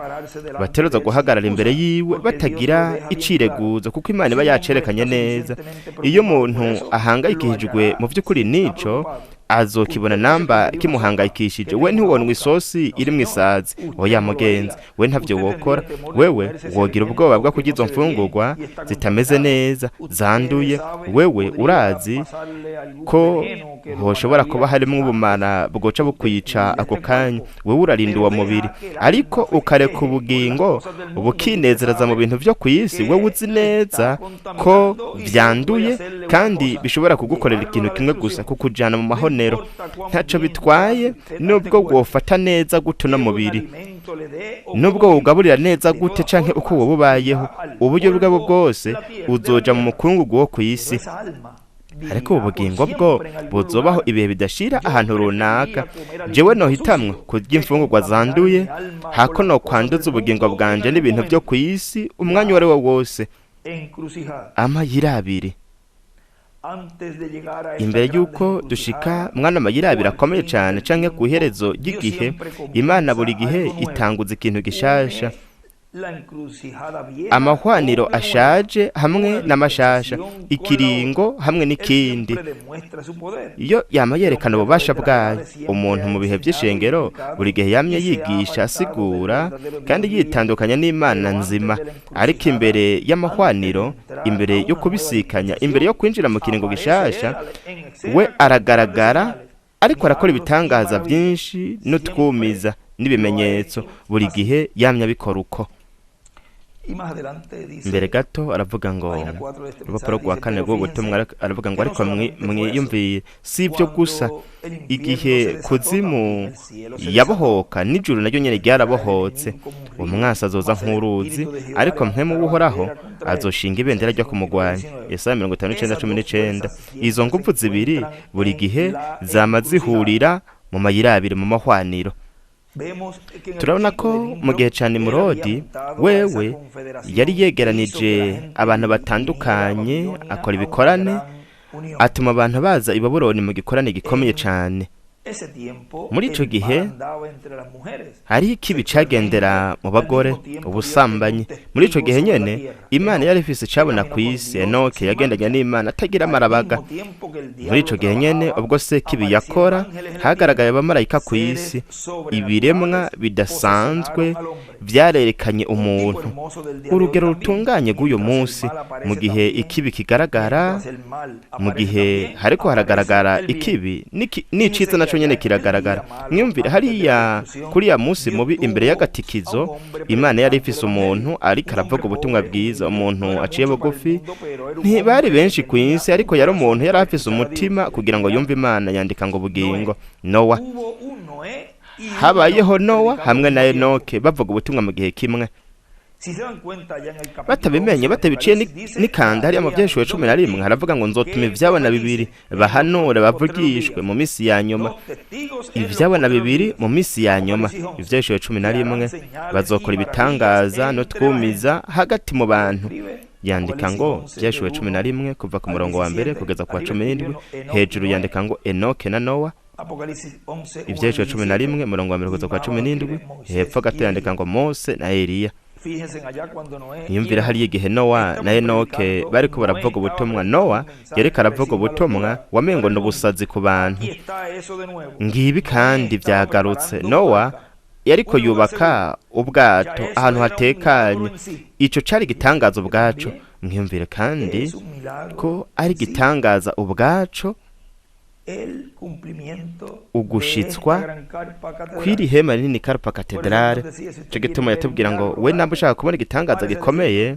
Speaker 2: bateruza guhagarara imbere yiwe batagira icireguzo, kuko Imana iba yacerekanye neza. Iyo umuntu ahangayikishijwe mu by'ukuri nico azokibona namba kimuhangayikishije. We ntiwonwa isosi iri mu isazi. Oya mugenzi, we ntavyo wokora. Wewe wogira ubwoba bwo kurya izo mfungurwa zitameze neza, zanduye. Wewe urazi ko hoshobora kuba harimwo ubumara bwoca bukwica ako kanya. Wewe urarinda uwo mubiri, ariko ukareka ubugingo bukinezereza mu bintu vyo ku isi, wewe uzi neza ko vyanduye kandi bishobora kugukorera ikintu kimwe gusa, kukujana mu mahonero. Ntaco bitwaye nubwo wofata neza gute uno mubiri, nubwo wugaburira neza gute canke uko woba ubayeho, uburyo bwabo bwose uzoja mu mukungugu wo ku isi. Ariko ubu bugingo bwo buzobaho ibihe bidashira ahantu runaka. Jewe nohitamwo kurya imfungurwa zanduye hako no kwanduza ubugingo bwanje n'ibintu byo ku isi umwanya uwo ari wo wose. Amayira abiri imbere y'uko dushika mwana, amayira abiri akomeye cyane canke ku iherezo ry'igihe, Imana buri gihe itanguza ikintu gishasha, amahwaniro ashaje hamwe n'amashasha, ikiringo hamwe n'ikindi. Iyo yama yerekana ububasha bwayo. Umuntu mu bihe by'ishengero buri gihe yamye yigisha, asigura kandi yitandukanya n'Imana nzima, ariko imbere y'amahwaniro, imbere yo kubisikanya, imbere yo kwinjira mu kiringo gishasha, we aragaragara ariko arakora ibitangaza byinshi n'utwumiza n'ibimenyetso. Buri gihe yamye abikora uko. Imbere gato aravuga ngo, urupapuro rwa kane rw'ubutumwa, aravuga ngo: "Ariko mwiyumviye, si ibyo gusa. Igihe kuzimu yabohoka, n'ijuru naryo nyine ryarabohotse. Umwasi azoza nk'uruzi, ariko mpwemu w'Uhoraho azoshinga ibendera ryo kumugwanya." Yesaya 59:19. Izo nguvu zibiri buri gihe zama zihurira mu mayira abiri, mu mahwaniro. Turabona ko mu gihe cya Nimurodi, wewe yari yegeranije abantu batandukanye, akora ibikorane, atuma abantu baza i Babuloni mu gikorane gikomeye cyane. Muri ico gihe hariho ikibi cagendera mu bagore, ubusambanyi. Muri ico gihe nyene Imana yari ifise icabona ku isi. Enoke yagendanye n'Imana atagira amarabaga. Muri ico gihe nyene ubwo se kibi yakora, hagaragaye abamarayika ku isi, ibiremwa bidasanzwe vyarerekanye umuntu. Urugero rutunganye rw'uyu munsi, mu gihe ikibi kigaragara, mu gihe hariko haragaragara ikibi, n'iciza naco nyene kiragaragara. Mwiyumvire hariya kuri ya munsi mubi imbere y'agatikizo, Imana yari ifise umuntu ariko aravuga ubutumwa bwiza, umuntu aciye bugufi. Ntibari benshi ku isi, ariko yari umuntu yari afise umutima kugira ngo yumve Imana. Yandika ngo bugingo Nowa. Habayeho Nowa hamwe na Enoke bavuga ubutumwa mu gihe kimwe, batabimenye, batabiciye n'ikanda. Hariya mu Vyahishuriwe 11 haravuga ngo nzotuma ivyabona bibiri bahanure bavugishwe mu misi ya nyuma. Ivyabona bibiri mu misi ya nyuma, Ivyahishuriwe 11, bazokora ibitangaza no twumiza hagati mu bantu. Yandika ngo Vyahishuriwe 11 kuva ku murongo wa mbere kugeza ku wa 17. Hejuru yandika ngo Enoke na Nowa, Ivyahishuriwe 11 murongo wa mbere kugeza ku wa 17. Hepfo gato yandika ngo Mose na Eliya. Yumvira hariya igihe Nowa na Enoke bariko baravuga ubutumwa. Nowa yariko aravuga ubutumwa wamengo ni ubusazi ku bantu. Ngibi kandi vyagarutse. Nowa yariko yubaka ubwato ahantu hatekanye. Ico cari igitangaza ubwaco. Mwiyumvire kandi ko ari igitangaza ubwaco ugushitswa kw'iri hema rinini Karupa Katedrale. Ico gituma yatubwira ngo we namba ushaka kubona igitangaza gikomeye,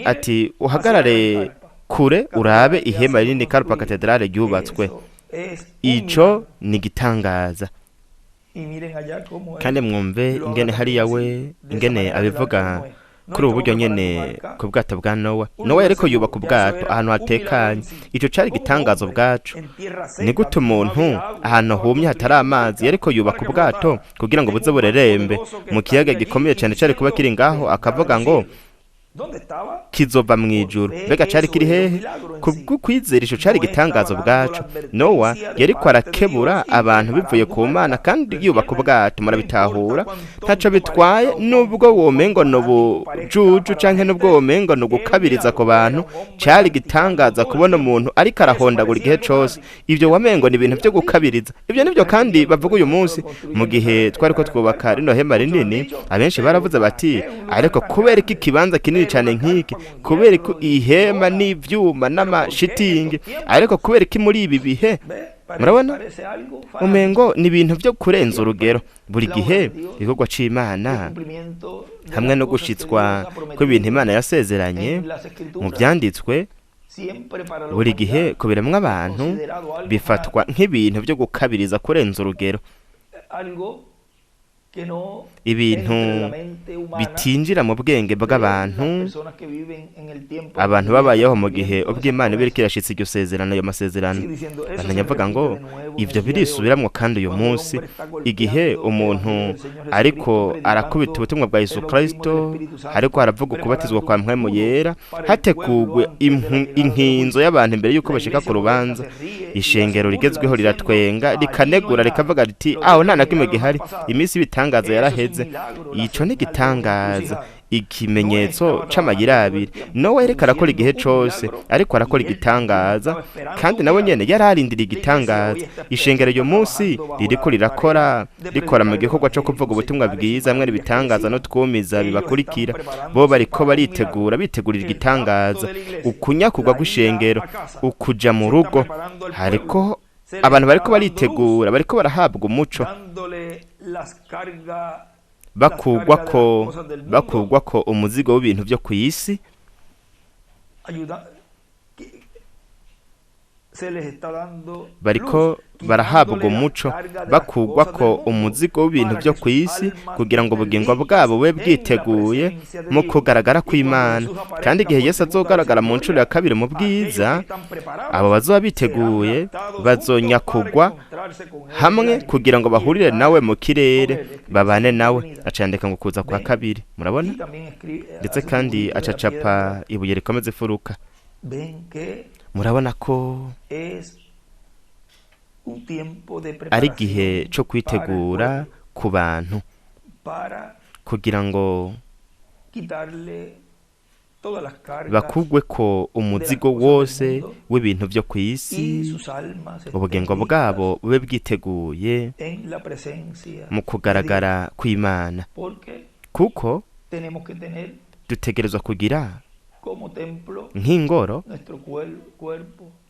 Speaker 2: ati uhagarare kure urabe ihema rinini Karupa Katedrale ryubatswe. Ico ni igitangaza. Kandi mwumve ingene hariya we ingene abivuga kuri ubu buryo nyene ku bwato bwa Nowa. Nowa yariko yubaka ubwato ahantu hatekanye. Ico cari igitangaza ubwaco. Ni gute umuntu ahantu humye hatari amazi yariko yubaka ubwato kugira ngo buze burerembe mu kiyaga gikomeye cane cari kuba kiri ngaho, akavuga ngo kizova mu ijuru? Mbega cari kiri hehe? Kubw'ukwizera ico cari igitangaza ubwaco. Nowa yariko arakebura abantu bivuye ku Mana kandi yubaka ubwato. Murabitahura? Ntaco bitwaye nubwo womengo ni ubujuju canke nubwo womengo ni ugukabiriza ku bantu, cari igitangaza kubona umuntu ariko arahondagura igihe cose. Ivyo wamengo ni ibintu vyo gukabiriza. Ivyo nivyo kandi bavuga uyu munsi. Mu gihe twariko twubaka rino hema rinini, abenshi baravuze bati ariko kubera iki ikibanza kinini cane nk'iki, kubera ko ihema n'ivyuma n'amashitingi, ariko kubera iki muri ibi bihe? Murabona umengo ni ibintu vyo kurenza urugero. Buri gihe igikorwa c'Imana hamwe no gushitswa kw'ibintu Imana yasezeranye mu vyanditswe, buri gihe kubiramwo abantu bifatwa nk'ibintu vyo gukabiriza, kurenza urugero, ibintu bitinjira mu bwenge bw'abantu. Abantu babayeho mu gihe ubwo Imana iba iriko irashitsa iryo sezerano, ayo masezerano. Bamenya avuga ngo ivyo birisubiramwo kandi uyu munsi, igihe umuntu ariko arakubita ubutumwa bwa Yesu Kristo, ariko haravuga ukubatizwa kwa Mpwemu Yera, hategurwe inkinzo y'abantu imbere y'uko bashika ku rubanza, ishengero rigezweho riratwenga, rikanegura, rikavuga riti aho nta na kimwe gihari, iminsi y'ibitangaza yaraheze. Ico ni igitangaza, ikimenyetso c'amayira abiri. Nowa yariko arakora igihe cose, ariko arakora igitangaza, kandi nawe nyene yararindiriye igitangaza. Ishengero uyu munsi ririko rirakora, rikora mu gikorwa co kuvuga ubutumwa bwiza hamwe n'ibitangaza no twumiza bibakurikira. Bo bariko baritegura, bitegurira igitangaza, ukunyakugwa kw'ishengero, ukuja mu rugo. Hariko abantu bariko baritegura, bariko barahabwa umuco, bakugwako umuzigo w'ibintu vyo kw'isi, bariko barahabwa umuco, bakugwako umuzigo w'ibintu vyo kw'isi, kugira ngo ubugingo bwabo bube bwiteguye mu kugaragara kw'Imana. Kandi igihe Yesu azogaragara mu ncuro ya kabiri mu bwiza, abo bazoba biteguye bazonyakugwa hamwe kugira ngo bahurire nawe mu kirere, babane nawe. Acandika ngo kuza kwa kabiri. Murabona? Ndetse kandi acacapa ibuye rikomeza ifuruka. Murabona ko ari igihe cyo kwitegura ku bantu kugira ngo bakugwe ko umuzigo wose w'ibintu byo ku isi, ubugingo bwabo bube bwiteguye mu kugaragara kw'Imana, kuko dutegerezwa kugira nk'ingoro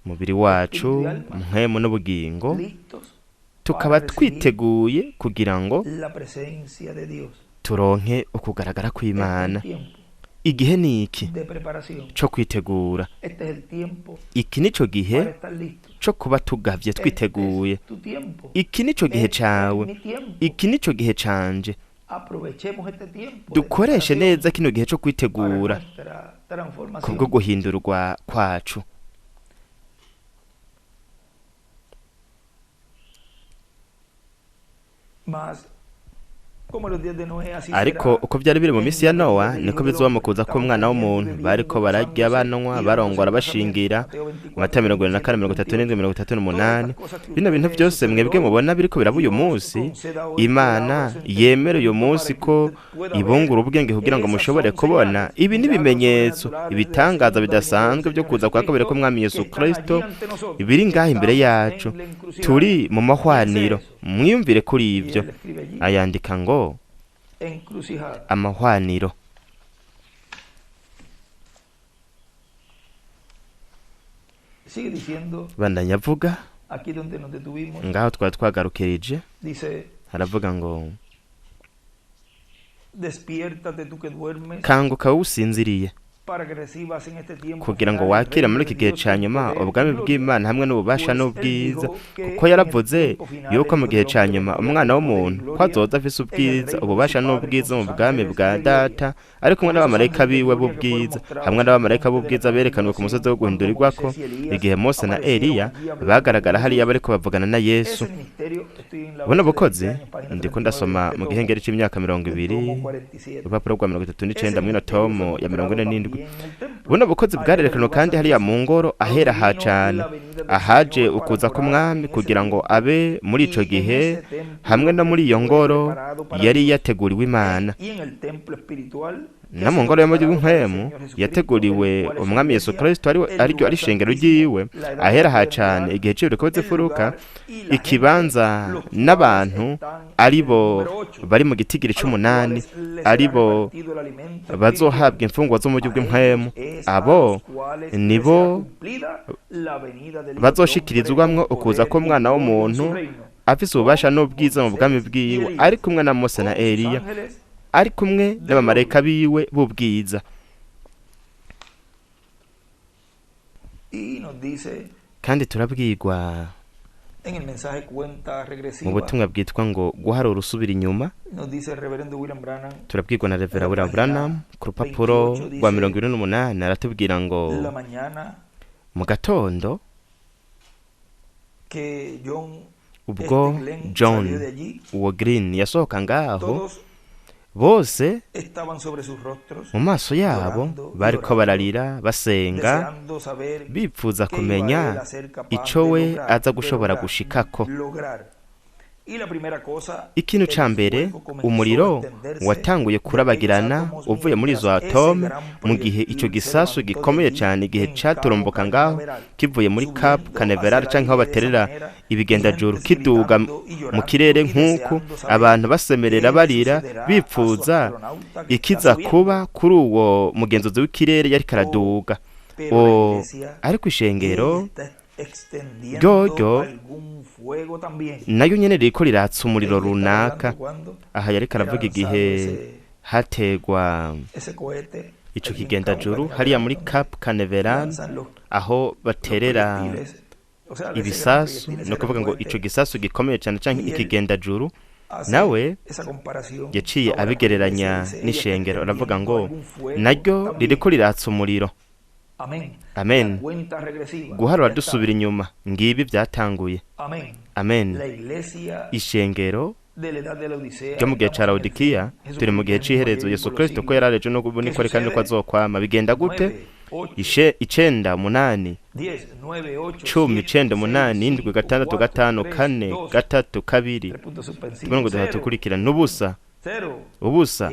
Speaker 2: umubiri wacu mpwemu n'ubugingo, tukaba twiteguye kugira ngo turonke ukugaragara kw'Imana. Igihe ni iki cyo kwitegura, iki nico gihe cyo kuba tugavye twiteguye, iki nico gihe cawe, iki nico gihe canje. Dukoreshe neza kino gihe cyo kwitegura kubwo guhindurwa kwacu. Ariko uko byari biri mu minsi ya Nowa, niko bizoba mu kuza k'umwana w'umuntu. Bariko bararya, bananywa, barongora, bashingira. Matayo 24, 37, 38. Bino bintu byose mwebwe mubona biriko biraba uyu munsi, Imana yemera uyu munsi ko ibungura ubwenge kugira ngo mushobore kubona. Ibi ni ibimenyetso, ibitangaza bidasanzwe byo kuza kwa kabiri k'Umwami Yesu Kristo biri ngaha imbere yacu. Turi mu mahwaniro, mwiyumvire kuri ibyo. Ayandika ngo amahwaniro. Bandanya avuga ngaho twari twagarukirije, haravuga ngo kanguka wowe usinziriye, kugira ngo wakire muri iki gihe ca nyuma ubwami bw'Imana hamwe n'ububasha n'ubwiza, kuko yaravuze yuko mu gihe ca nyuma umwana w'umuntu ko azoza afise ubwiza, ububasha n'ubwiza mu bwami bwa Data, ari kumwe n'abamarayika biwe b'ubwiza, hamwe n'abamarayika b'ubwiza berekanwe ku musozi wo guhindurirwako, igihe Mose na Eliya bagaragara hariya bariko bavugana na Yesu. Buno bukozi ndiko ndasoma mu gihengeri c'imyaka 20, urupapuro rwa 39 mwino tomo ya 47. Buno bukozi bwarerekanwe kandi hariya mu ngoro ahera ha cane, ahaje ukuza k'umwami kugira ngo abe muri ico gihe hamwe no muri iyo ngoro yari yateguriwe Imana. No mu ngoro y'umuhemu yateguriwe umwami Yesu Kristo, ariryo ari ishengero ryiwe, ahera ha cane igihe c'ibiriko by'imfuruka, ikibanza n'abantu aribo bari mu gitigiri c'umunani, aribo bazohabwa imfungwa zo mu buryo bw'impwemu. Abo nibo bazoshikirizwamwo ukuza k'umwana w'umuntu afise ububasha n'ubwiza mu bwami bwiwe, ari kumwe na Mose na Eliya, ari kumwe n'abamarayika biwe b'ubwiza. Kandi turabwirwa mu butumwa bwitwa ngo guharura usubira inyuma, turabwirwa na Reverend William Branham ku rupapuro rwa 28, aratubwira ngo mu gatondo ubwo John uwo Green yasohoka ngaho, bose mu maso yabo bariko bararira basenga, bipfuza kumenya ico we aza gushobora gushikako. Ikintu ca mbere, umuriro watanguye kurabagirana uvuye muri izo atome mu gihe ico gisasu gikomeye cane igihe caturumbuka ngaho kivuye muri Cap Canaveral canke aho baterera ibigendajuru, kiduga mu kirere nk'uku, abantu basemerera barira bipfuza ikiza kuba kuri uwo mugenzuzi w'ikirere yariko araduga. Ariko ishengero ryoryo nayo nyene ririko riratsa umuriro runaka. Aha yariko aravuga igihe hategwa ico kigendajuru hariya muri Cap Canaveral, aho baterera ibisasu, no kuvuga ngo ico gisasu gikomeye cane canke ikigendajuru, nawe yaciye abigereranya n'ishengero, aravuga ngo naryo ririko riratsa umuriro. Amen. Guharura dusubira inyuma, ngibi byatanguye. Amen. Ishengero ryo mu gihe ca Laodikiya, turi mu gihe c'iherezo. Yesu Kristo ko yarareje no ubu niko ari kandi ko azokwama. Bigenda gute? 9, 8, 10, 9, 8, 7, 6, 5, 4, 3, 2, turongo dukurikira n'ubusa ubusa.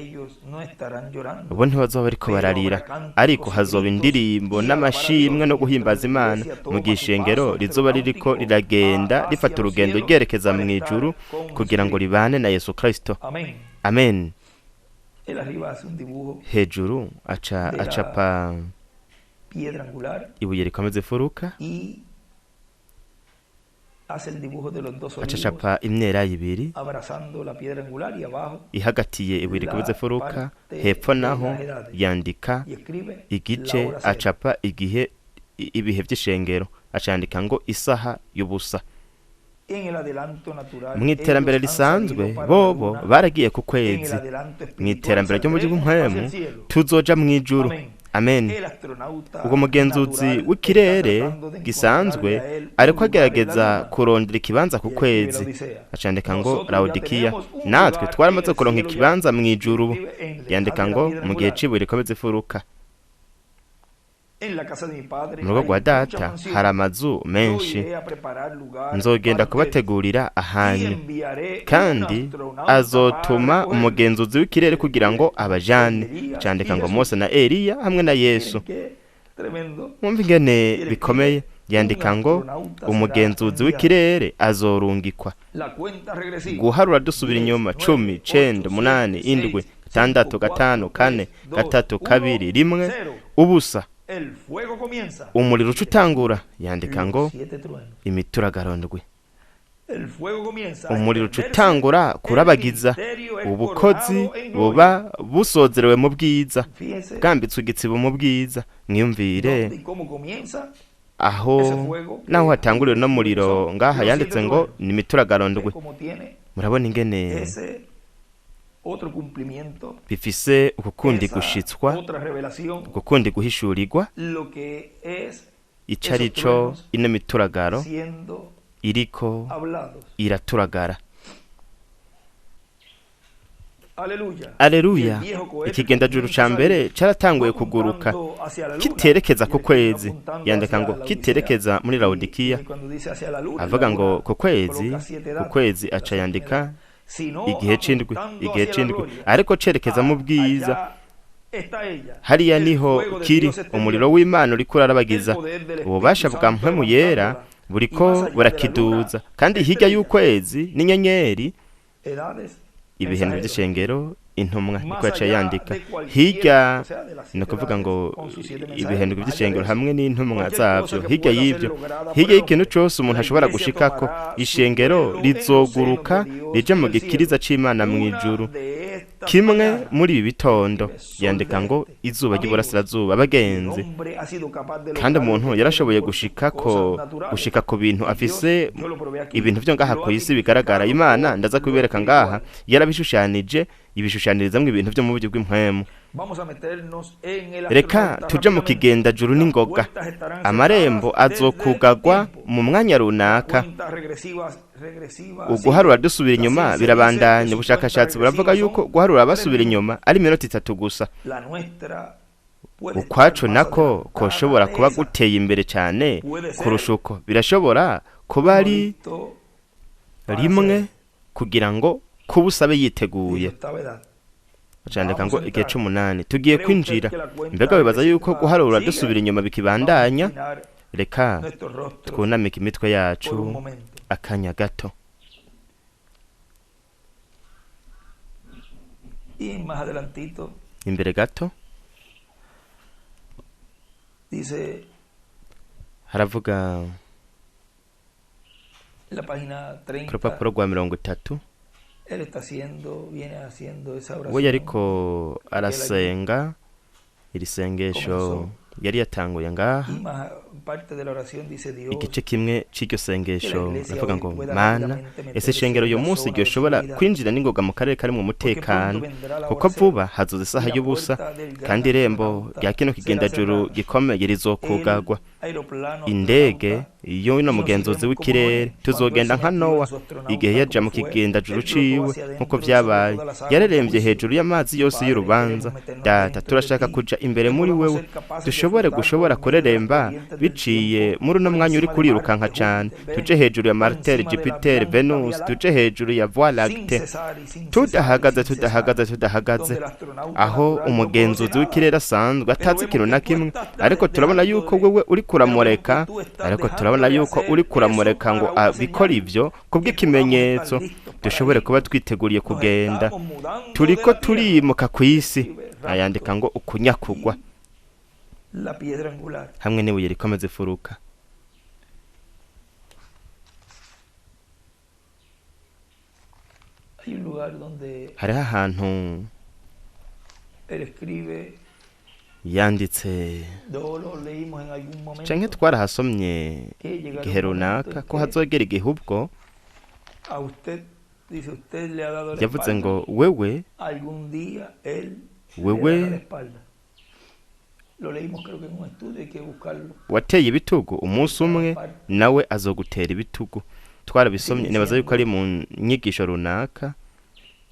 Speaker 2: Ubu ntibazoba bariko bararira, ariko hazoba indirimbo n'amashimwe no guhimbaza Imana mu gihe ishengero rizoba ririko riragenda rifata urugendo ryerekeza mu ijuru kugira ngo ribane na Yesu Kristo. Amen. Hejuru aca acapa ibuye rikomeza imfuruka, acacapa imyera ibiri ihagatiye ibuye rikomeza imfuruka, hepfo naho yandika igice, acapa igihe ibihe by'ishengero, acandika ngo isaha y'ubusa. Mu iterambere risanzwe bobo baragiye ku kwezi, mu iterambere ryo mu gihugu tuzoja mu ijuru. Amen. Ubwo mugenzuzi w'ikirere gisanzwe ariko agerageza kurondera ikibanza ku kwezi, acandika ngo Laodikiya. Natwe twaramaze kuronka ikibanza mu ijuru, yandika ngo mu gihe c'ibuye rikomeza imfuruka. Mu rugo rwa data hari amazu menshi, nzogenda kubategurira ahanyu, kandi azotuma umugenzuzi w'ikirere kugira ngo abajane. Candika ngo Mose na Eliya hamwe na Yesu. Mwumva ingene bikomeye. Yandika ngo umugenzuzi w'ikirere azorungikwa. Guharura dusubira inyuma 10, 9, 8, 7, 6, 5, 4, 3, 2, 1, ubusa. Umuriro uca utangura. Yandika ngo imituragaro ndwi. Umuriro uca utangura kurabagiza, ubukozi buba busozerewe mu bwiza, bwambitswe igitsibo mu bwiza. Mwiyumvire aho naho hatanguriwe no muriro ngaha yanditse ngo ni imituragaro ndwi. Murabona ingene bifise ukukundi gushitswa, ukukundi guhishurirwa, ico arico ino mituragaro iriko iraturagara. Aleluya. Ikigendajuru ca mbere caratanguye kuguruka kiterekeza ku kwezi. Yandika ngo kiterekeza muri Laodikiya, avuga ngo ku kwezi, ku kwezi aca yandika igihe c'indwi, igihe c'indwi, ariko cerekeza mu bwiza. Hariya niho kiri, umuriro w'Imana uriko urarabagiza, ububasha bwa mpwemu yera buriko burakiduza, kandi hirya y'ukwezi n'inyenyeri, ibihembo by'ishengero, intumwa niko yaciye yandika. Hirya ni ukuvuga ngo ibihembo by'ishengero hamwe n'intumwa zabyo, hirya y'ibyo, hirya y'ikintu cyose umuntu ashobora gushikako, ishengero rizoguruka rije mu gikiriza c'Imana mu ijuru. Kimwe muri ibi bitondo yandika ngo izuba ry'iburasirazuba. Abagenzi, kandi umuntu yarashoboye gushika ku bintu afise ibintu byo ngaha ku isi bigaragara. Imana ndaza kubibereka ngaha, yarabishushanije, ibishushanyirizamwo ibintu byo mu buryo bw'impwemu. Reka tuje mu kigendajuru n'ingoga, amarembo azokugagwa mu mwanya runaka. Uguharura dusubira inyuma birabandanya. Ubushakashatsi buravuga yuko guharura basubira inyuma ari iminota 3 gusa. Ukwacu nako koshobora kuba guteye imbere cyane kurusha uko. Birashobora kuba ari rimwe kugira ngo kuba usabe yiteguye. Acandika ngo igihe c'umunani tugiye kwinjira. Mbega bibaza yuko guharura dusubira inyuma bikibandanya? Reka twunamike imitwe yacu akanya gato. Imbere gato haravuga ku rupapuro rwa 30, we yariko arasenga iri sengesho yari yatanguye ngaha. Igice kimwe c'iryo sengesho ravuga ngo Mana, ese shengero uyu munsi ryoshobora kwinjira n'ingoga mu karere karimwo umutekano, kuko vuba hazoza isaha y'ubusa, kandi irembo rya kino kigendajuru gikomeye rizokugagwa. Indege y'uno mugenzuzi w'ikirere, tuzogenda nka Nowa igihe yaja mu kigendajuru ciwe. Nk'uko vyabaye, yarerembye hejuru y'amazi yose y'urubanza. Data, turashaka kuja imbere muri wewe, dushobore gushobora kureremba biciye muri uno mwanya uri kurirukanka cane, tuje hejuru ya Marte, Jupiter, Venus, tuje hejuru ya Voie Lactée, tudahagaze, tudahagaze, tudahagaze, aho umugenzuzi w'ikirere asanzwe atazi ikintu na kimwe. Ariko turabona yuko wewe uri kuramureka, ariko turabona yuko uri kuramureka ngo abikore ibyo kubw'ikimenyetso, dushobore kuba twiteguriye kugenda. Turiko turimuka ku isi. Ayandika ngo ukunyakugwa
Speaker 1: La piedra angular.
Speaker 2: hamwe n'ibuye rikomeza ifuruka.
Speaker 1: Hay un lugar donde
Speaker 2: Hariho ahantu
Speaker 1: él escribe,
Speaker 2: yanditse,
Speaker 1: no lo leímos en algún momento,
Speaker 2: canke twarahasomye
Speaker 1: que llegará
Speaker 2: igihe
Speaker 1: un momento
Speaker 2: runaka
Speaker 1: en
Speaker 2: ko
Speaker 1: que
Speaker 2: hazogera igihe ubwo
Speaker 1: a usted, dice, usted le ha dado la
Speaker 2: yavuze
Speaker 1: espalda,
Speaker 2: ngo wewe
Speaker 1: algún día él le
Speaker 2: Wewe
Speaker 1: dará la espalda. Lo leímos creo que en un estudio, hay que buscarlo.
Speaker 2: wateye ibitugu, umunsi umwe nawe azogutera ibitugu. Twarabisomye, nibaza yuko ari mu nyigisho runaka.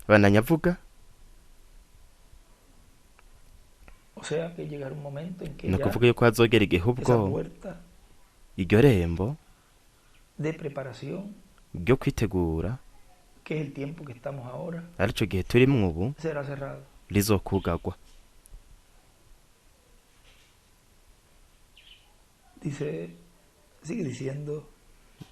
Speaker 2: Bananyavuga.
Speaker 1: O sea que llegará un momento en que
Speaker 2: Ni
Speaker 1: ya
Speaker 2: ukuvuga yuko hazogera igihe ubwo
Speaker 1: esa puerta
Speaker 2: iryo rembo
Speaker 1: de preparación,
Speaker 2: ryo kwitegura,
Speaker 1: que es el tiempo que estamos ahora,
Speaker 2: arico gihe turimwo ubu,
Speaker 1: será cerrada.
Speaker 2: rizokugagwa.
Speaker 1: Dice, sigue diciendo,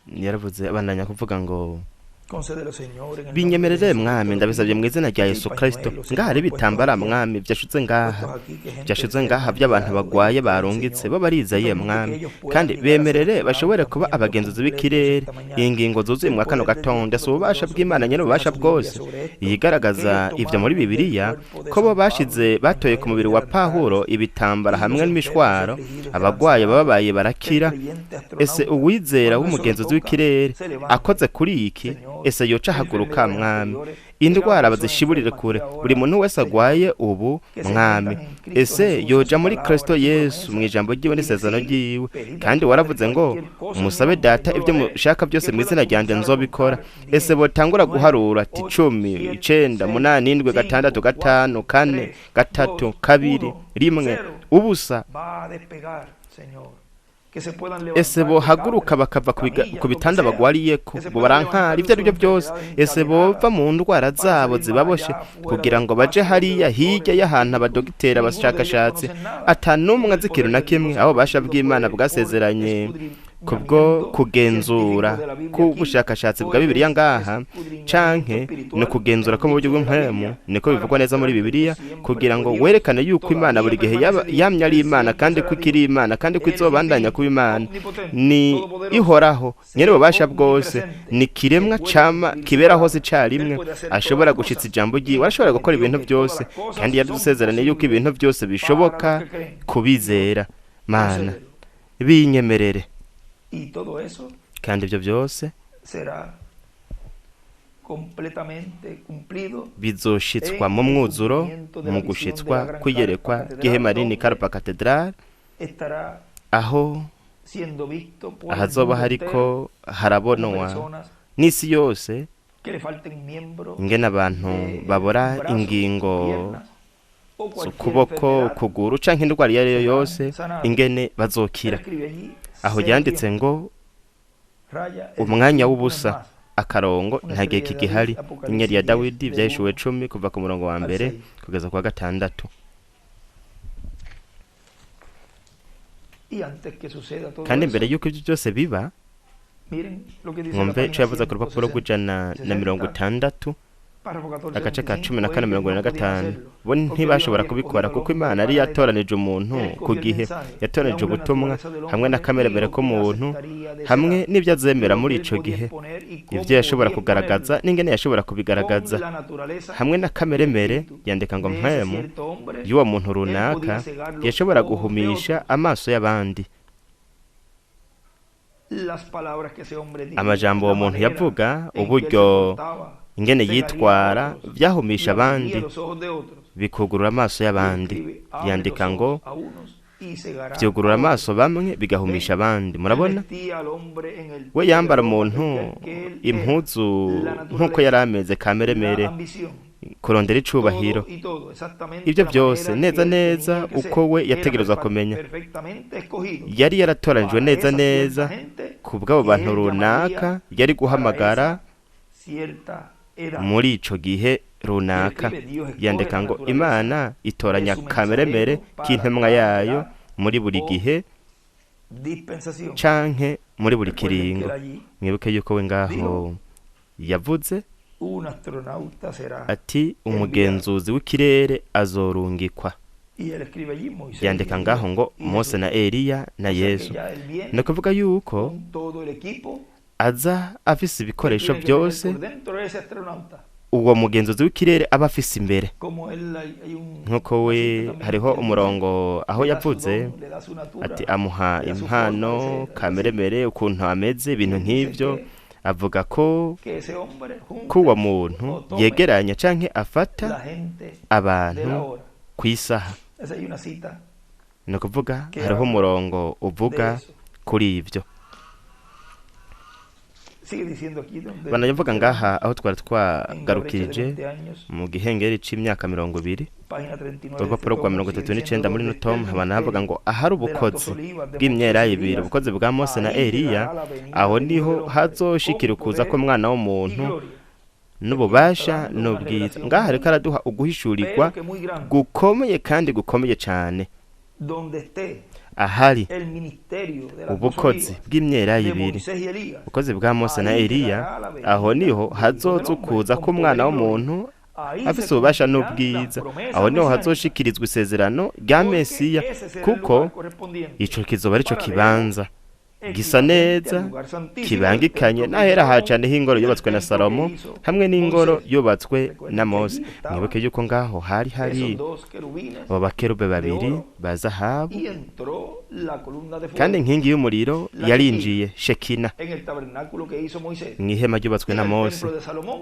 Speaker 2: Yaravuze, abandanya kuvuga ngo:
Speaker 1: concédelo, Señor, en el nombre de
Speaker 2: "Binyemerere,
Speaker 1: Jesucristo,
Speaker 2: Mwami,
Speaker 1: te lo
Speaker 2: ndabisabye
Speaker 1: pido.
Speaker 2: mu izina rya
Speaker 1: Aquí
Speaker 2: Yesu Kristo.
Speaker 1: pañuelos,
Speaker 2: Ngaha hari
Speaker 1: Señor,
Speaker 2: ibitambara,
Speaker 1: puestos aquí,
Speaker 2: Mwami, byashutse ngaha,
Speaker 1: puestos aquí, que gente
Speaker 2: byashutse
Speaker 1: enferma
Speaker 2: ngaha
Speaker 1: ha
Speaker 2: by'abantu
Speaker 1: entrado,
Speaker 2: bagwaye
Speaker 1: ellos creen,
Speaker 2: barungitse,
Speaker 1: Señor,
Speaker 2: bo barizeye,
Speaker 1: y permite que
Speaker 2: Mwami,
Speaker 1: ellos puedan
Speaker 2: kandi
Speaker 1: llegar a ser
Speaker 2: bemerere bashobore
Speaker 1: astronautas
Speaker 2: kuba
Speaker 1: miembros
Speaker 2: abagenzuzi
Speaker 1: completos
Speaker 2: b'ikirere,
Speaker 1: esta mañana.
Speaker 2: ingingo zuzuye
Speaker 1: El
Speaker 2: mwa kano
Speaker 1: poder de Dios
Speaker 2: gatondo. Si ububasha
Speaker 1: Todopoderoso
Speaker 2: bw'Imana nyene
Speaker 1: que
Speaker 2: ububasha
Speaker 1: refleja su Biblia
Speaker 2: bwose
Speaker 1: sobre esto, que
Speaker 2: yigaragaza
Speaker 1: ellos
Speaker 2: ivyo muri
Speaker 1: tomaron del
Speaker 2: Bibiliya,
Speaker 1: cuerpo de
Speaker 2: ko bo
Speaker 1: San Pablo
Speaker 2: bashize batoye ku
Speaker 1: pañuelos
Speaker 2: mubiri
Speaker 1: y
Speaker 2: wa
Speaker 1: delantales,
Speaker 2: Pawulo ibitambara
Speaker 1: y
Speaker 2: hamwe
Speaker 1: los enfermos
Speaker 2: n'imishwaro,
Speaker 1: afligidos eran
Speaker 2: abagwaye
Speaker 1: sanados.
Speaker 2: bababaye
Speaker 1: El
Speaker 2: barakira.
Speaker 1: creyente
Speaker 2: Ese
Speaker 1: astronauta,
Speaker 2: uwizera
Speaker 1: cuando eso lo
Speaker 2: w'umugenzuzi
Speaker 1: toca,
Speaker 2: w'ikirere
Speaker 1: se levanta.
Speaker 2: akoze kuri iki,
Speaker 1: Señor,
Speaker 2: ese yoca ahaguruka.
Speaker 1: enfermedades
Speaker 2: Mwami,
Speaker 1: anteriores, que cada
Speaker 2: indwara
Speaker 1: persona
Speaker 2: bazishiburire
Speaker 1: enferma
Speaker 2: kure
Speaker 1: aquí
Speaker 2: buri
Speaker 1: ahora,
Speaker 2: muntu wese
Speaker 1: Señor,
Speaker 2: agwaye ubu,
Speaker 1: que se
Speaker 2: Mwami.
Speaker 1: metan en Cristo
Speaker 2: Ese
Speaker 1: Jesús, en
Speaker 2: yoja
Speaker 1: su
Speaker 2: muri
Speaker 1: palabra,
Speaker 2: Kristo
Speaker 1: en su
Speaker 2: Yesu, mu
Speaker 1: promesa,
Speaker 2: ijambo ryiwe
Speaker 1: y
Speaker 2: n'isezerano
Speaker 1: decir,
Speaker 2: ryiwe.
Speaker 1: pedid al
Speaker 2: Kandi
Speaker 1: Padre
Speaker 2: waravuze ngo
Speaker 1: cualquier cosa en mi
Speaker 2: musabe
Speaker 1: nombre,
Speaker 2: Data
Speaker 1: yo lo
Speaker 2: ibyo
Speaker 1: haré,
Speaker 2: mushaka byose
Speaker 1: que
Speaker 2: mu
Speaker 1: pueda
Speaker 2: izina ryanjye
Speaker 1: comenzar a
Speaker 2: nzobikora.
Speaker 1: contar
Speaker 2: Ese
Speaker 1: 10,
Speaker 2: botangura
Speaker 1: 9,
Speaker 2: guharura ati
Speaker 1: 8,
Speaker 2: 10,
Speaker 1: 7,
Speaker 2: 9,
Speaker 1: 6,
Speaker 2: 8, 7, 6,
Speaker 1: 5,
Speaker 2: 5,
Speaker 1: 4,
Speaker 2: 4,
Speaker 1: 3,
Speaker 2: 3,
Speaker 1: 2,
Speaker 2: 2,
Speaker 1: 1,
Speaker 2: 1,
Speaker 1: 0.
Speaker 2: 0,
Speaker 1: Va a despegar, Señor. Que se puedan
Speaker 2: Ese
Speaker 1: levantar de
Speaker 2: bohaguruka
Speaker 1: cámaras,
Speaker 2: bakava
Speaker 1: camillas,
Speaker 2: ku
Speaker 1: lo que
Speaker 2: bitanda
Speaker 1: sea,
Speaker 2: bagwariyeko,
Speaker 1: que se
Speaker 2: bo
Speaker 1: puedan
Speaker 2: barankara
Speaker 1: levantar de
Speaker 2: ivyo
Speaker 1: sus
Speaker 2: ari byo byose,
Speaker 1: enfermedades
Speaker 2: ese bova
Speaker 1: encadenadas
Speaker 2: mu ndwara
Speaker 1: para
Speaker 2: zabo
Speaker 1: salir más
Speaker 2: zibaboshe
Speaker 1: allá, fuera
Speaker 2: kugira
Speaker 1: del
Speaker 2: ngo baje
Speaker 1: espacio donde
Speaker 2: hariya hirya
Speaker 1: doctores,
Speaker 2: y'ahantu
Speaker 1: médicos,
Speaker 2: abadogiteri,
Speaker 1: ninguno de ellos
Speaker 2: abashakashatsi
Speaker 1: conocen nada.
Speaker 2: ata n'umwe
Speaker 1: Con el
Speaker 2: azi ikintu
Speaker 1: poder
Speaker 2: na
Speaker 1: de
Speaker 2: kimwe,
Speaker 1: Dios
Speaker 2: aho ububasha
Speaker 1: impartido
Speaker 2: bw'Imana
Speaker 1: por
Speaker 2: bwasezeranye kubwo
Speaker 1: escudriñamiento
Speaker 2: kugenzura
Speaker 1: científico de la Biblia aquí,
Speaker 2: k'ubushakashatsi
Speaker 1: o
Speaker 2: bwa
Speaker 1: el
Speaker 2: Bibiliya ngaha, canke ni
Speaker 1: escudriñamiento
Speaker 2: ukugenzura
Speaker 1: espiritual,
Speaker 2: ko mu
Speaker 1: mejor
Speaker 2: buryo
Speaker 1: dicho, de la
Speaker 2: bw'impwemu,
Speaker 1: Biblia,
Speaker 2: niko
Speaker 1: para
Speaker 2: bivugwa neza muri
Speaker 1: mostrarte que
Speaker 2: Bibiliya,
Speaker 1: siempre
Speaker 2: kugira
Speaker 1: fue
Speaker 2: ngo
Speaker 1: Dios,
Speaker 2: werekane yuko Imana
Speaker 1: todavía
Speaker 2: buri gihe
Speaker 1: permanece Dios,
Speaker 2: yamye ari
Speaker 1: él
Speaker 2: Imana,
Speaker 1: siempre
Speaker 2: kandi
Speaker 1: será
Speaker 2: ko ikiri
Speaker 1: Dios.
Speaker 2: Imana, kandi ko
Speaker 1: Él es
Speaker 2: izobandanya
Speaker 1: infinito,
Speaker 2: kuba Imana.
Speaker 1: omnipotente,
Speaker 2: Ni
Speaker 1: todopoderoso,
Speaker 2: ihoraho nyene
Speaker 1: ser
Speaker 2: ububasha bwose,
Speaker 1: omnipresente,
Speaker 2: ni
Speaker 1: que
Speaker 2: ikiremwa
Speaker 1: puede
Speaker 2: cama
Speaker 1: cumplir su
Speaker 2: kibera hose
Speaker 1: palabra. Él
Speaker 2: icarimwe,
Speaker 1: puede hacer todas
Speaker 2: ashobora
Speaker 1: las
Speaker 2: gushitsa
Speaker 1: cosas
Speaker 2: ijambo
Speaker 1: y
Speaker 2: ryiwe, arashobora gukora
Speaker 1: prometió
Speaker 2: ibintu
Speaker 1: que todas
Speaker 2: byose,
Speaker 1: las cosas
Speaker 2: kandi
Speaker 1: son
Speaker 2: yaradusezeraniye yuko
Speaker 1: posibles
Speaker 2: ibintu byose
Speaker 1: para los
Speaker 2: bishoboka
Speaker 1: que creen.
Speaker 2: kubizera. Mana,
Speaker 1: Concédelo.
Speaker 2: binyemerere.
Speaker 1: Y todo eso
Speaker 2: Kandi ibyo byose
Speaker 1: será completamente cumplido
Speaker 2: bizoshitswa
Speaker 1: en
Speaker 2: mu
Speaker 1: el
Speaker 2: mwuzuro,
Speaker 1: cumplimiento de
Speaker 2: mu
Speaker 1: la visión de la
Speaker 2: gushitswa
Speaker 1: Gran
Speaker 2: kw'iyerekwa
Speaker 1: Carpa
Speaker 2: ry'ihema
Speaker 1: Catedral,
Speaker 2: rinini
Speaker 1: donde
Speaker 2: Carpa Cathedral,
Speaker 1: estará
Speaker 2: aho
Speaker 1: siendo visto por el
Speaker 2: ahazoba
Speaker 1: mundo entero
Speaker 2: hariko
Speaker 1: con
Speaker 2: harabonwa
Speaker 1: personas
Speaker 2: n'isi yose,
Speaker 1: que le falten miembros
Speaker 2: ingene abantu
Speaker 1: de
Speaker 2: babora
Speaker 1: brazos,
Speaker 2: ingingo
Speaker 1: piernas o cualquier
Speaker 2: ukuboko,
Speaker 1: enfermedad
Speaker 2: ukuguru canke indwara iyo ariyo
Speaker 1: serán
Speaker 2: yose,
Speaker 1: sanados.
Speaker 2: ingene
Speaker 1: Él
Speaker 2: bazokira.
Speaker 1: escribe allí,
Speaker 2: Aho
Speaker 1: ser
Speaker 2: yanditse
Speaker 1: tiempo,
Speaker 2: ngo
Speaker 1: raya, el
Speaker 2: umwanya
Speaker 1: tiempo no es
Speaker 2: w'ubusa,
Speaker 1: más.
Speaker 2: akarongo,
Speaker 1: Una
Speaker 2: nta gihe
Speaker 1: estrella de
Speaker 2: kigihari.
Speaker 1: David,
Speaker 2: Inyenyeri ya
Speaker 1: Apocalipsis 10,
Speaker 2: Dawidi,
Speaker 1: del
Speaker 2: Ibyahishuwe
Speaker 1: 1
Speaker 2: 10 kuva ku murongo wa
Speaker 1: al
Speaker 2: mbere
Speaker 1: 6.
Speaker 2: kugeza ku wa gatandatu.
Speaker 1: Y antes que suceda todo
Speaker 2: Kandi mbere
Speaker 1: eso,
Speaker 2: y'uko ibyo byose biba,
Speaker 1: miren lo que dice la
Speaker 2: mwumve ico
Speaker 1: página
Speaker 2: yavuze ku rupapuro rw'ijana na mirongo
Speaker 1: 160,
Speaker 2: itandatu,
Speaker 1: párrafo 14,
Speaker 2: agace ka
Speaker 1: 25,
Speaker 2: 14
Speaker 1: ellos
Speaker 2: 45:
Speaker 1: no podían hacerlo,
Speaker 2: bo
Speaker 1: porque Dios
Speaker 2: ntibashobora
Speaker 1: había
Speaker 2: kubikora
Speaker 1: escogido al
Speaker 2: kuko
Speaker 1: hombre
Speaker 2: Imana yari
Speaker 1: para él.
Speaker 2: yatoranije umuntu
Speaker 1: Él
Speaker 2: ku
Speaker 1: escogió el
Speaker 2: gihe,
Speaker 1: mensaje y
Speaker 2: yatoranije
Speaker 1: aún la
Speaker 2: ubutumwa
Speaker 1: naturaleza del
Speaker 2: hamwe
Speaker 1: hombre y
Speaker 2: n'akameremere
Speaker 1: lo que él
Speaker 2: k'umuntu
Speaker 1: aceptaría de esa
Speaker 2: hamwe
Speaker 1: edad,
Speaker 2: n'ibyo
Speaker 1: y
Speaker 2: azemera
Speaker 1: lo
Speaker 2: muri
Speaker 1: que él
Speaker 2: ico
Speaker 1: podía
Speaker 2: gihe,
Speaker 1: exponer y
Speaker 2: ivyo
Speaker 1: cómo
Speaker 2: yashobora
Speaker 1: podía
Speaker 2: kugaragaza
Speaker 1: exponerlo,
Speaker 2: n'ingene yashobora
Speaker 1: con
Speaker 2: kubigaragaza
Speaker 1: la naturaleza
Speaker 2: hamwe
Speaker 1: y
Speaker 2: n'akameremere.
Speaker 1: espíritu
Speaker 2: Yandika ngo
Speaker 1: de ese
Speaker 2: mpwemu
Speaker 1: cierto hombre,
Speaker 2: y'uwo muntu
Speaker 1: él podía
Speaker 2: runaka
Speaker 1: cegar los
Speaker 2: yashobora
Speaker 1: ojos de
Speaker 2: guhumisha
Speaker 1: otros.
Speaker 2: amaso y'abandi.
Speaker 1: Las palabras que ese hombre diría,
Speaker 2: Amajambo uwo
Speaker 1: la
Speaker 2: muntu
Speaker 1: manera
Speaker 2: yavuga,
Speaker 1: en que él se
Speaker 2: uburyo
Speaker 1: portaba,
Speaker 2: ingene
Speaker 1: cegaría a
Speaker 2: yitwara,
Speaker 1: otros y
Speaker 2: vyahumisha
Speaker 1: abriría
Speaker 2: abandi,
Speaker 1: los ojos de otros.
Speaker 2: bikugurura amaso
Speaker 1: Y
Speaker 2: y'abandi.
Speaker 1: escribe, abre los
Speaker 2: Yandika ngo
Speaker 1: ojos a unos y
Speaker 2: Vyugurura amaso bamwe, bigahumisha abandi. Murabona, we yambara umuntu impuzu nk'uko yari ameze, kameremere, kurondera icubahiro, ibyo byose neza neza uko we yategerezwa kumenya. Yari yaratoranijwe neza neza ku bw'abo bantu runaka yari guhamagara muri ico gihe runaka. Yandika ngo Imana itoranya kameremere k'intumwa yayo muri buri gihe canke muri buri kiringo. Mwibuke yuko we ngaho yavuze ati: "Umugenzuzi w'ikirere azorungikwa." Yandika ngaho ngo Mose na Eliya na Yesu. Ni ukuvuga yuko aza afise ibikoresho byose uwo mugenzuzi w'ikirere aba afise imbere. Nk'uko we hariho umurongo aho yavuze ati amuha impano, kameremere, ukuntu ameze, ibintu nk'ibyo. Avuga ko uwo muntu yegeranya canke afata abantu ku isaha. Ni ukuvuga hariho umurongo uvuga kuri ibyo. Banavuga ngaha aho twari twagarukirije mu gihengeri c'imyaka 20, urupapuro rwa 39 muri Nutom, habana havuga ngo ahari ubukozi bw'imyelayo ibiri, ubukozi bwa Mose na Eliya, aho niho hazoshikira ukuza k'umwana w'umuntu n'ububasha n'ubwiza. Ngaha ariko araduha uguhishurirwa gukomeye kandi gukomeye cane. Ahari ubukozi bw'imyelayo ibiri, ubukozi bwa Mose na Eliya, aho niho hazoza ukuza k'umwana w'umuntu afise ububasha n'ubwiza. Aho niho hazoshikirizwa isezerano rya Mesiya, kuko ico kizoba arico kibanza gisa neza kibangikanye n'ahera hacane h'ingoro yubatswe na Salomo hamwe n'ingoro yubatswe na Mose. Mwibuke yuko ngaho hari hari abo bakerube babiri ba zahabu, kandi inkingi y'umuriro yarinjiye, Shekina, mw'ihema ryubatswe na Mose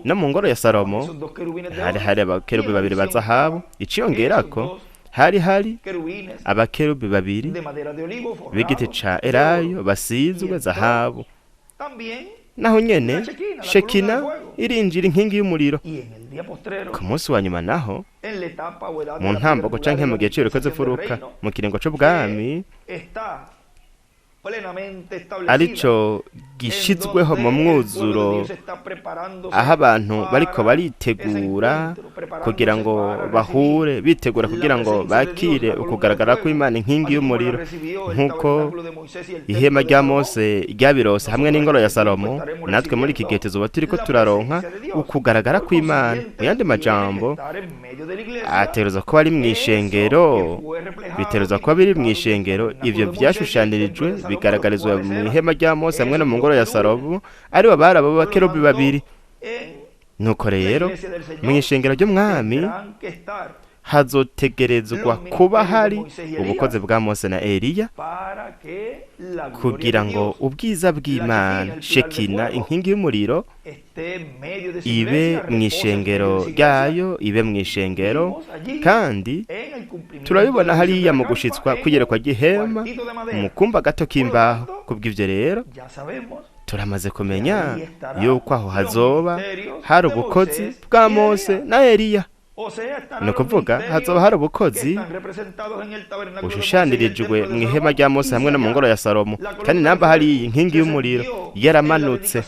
Speaker 2: no mu ngoro ya Salomo. Hari hari abakerubi babiri ba zahabu. Iciyongerako, hari hari abakerubi babiri b'igiti ca elayo basizwe zahabu. Naho nyene Shekina irinjira, inkingi y'umuriro. Ku munsi wa nyuma naho, mu ntambuko canke mu gihe c'ibiriko z'imfuruka, mu kiringo c'ubwami arico gishizweho mu mwuzuro, aho abantu bariko baritegura kugira ngo bahure, bitegura kugira ngo bakire ukugaragara kw'Imana, inkingi y'umuriro, nk'uko ihema rya Mose ryabirose hamwe n'ingoro ya Salomo, natwe muri iki gihe tuzoba turiko turaronka ukugaragara kw'Imana. Mu yandi majambo, ategerezwa kuba ari mw'ishengero, bitegerezwa kuba biri mw'ishengero. Ivyo vyashushanirijwe bigaragarizwa mu ihema rya Mose hamwe no mu ngoro ya Salomo, aribo bari abo bakerubi babiri. Nuko rero mu ishengero ry'umwami hazotegerezwa kuba hari ubukozi bwa Mose na Eliya, kugira ngo ubwiza bw'Imana, Shekina, inkingi y'umuriro, ibe mu ishengero ryayo, ibe mu ishengero. Kandi turabibona hariya mu gushitswa kw'iyerekwa ry'ihema mu kumba gato k'imbaho. Kubw'ivyo rero turamaze kumenya yuko aho hazoba hari ubukozi bwa Mose na Eliya. Ni ukuvuga hazoba hari ubukozi bushushanirijwe mu ihema rya Mose hamwe no mu ngoro ya Salomo. Kandi namba hari inkingi y'umuriro yaramanutse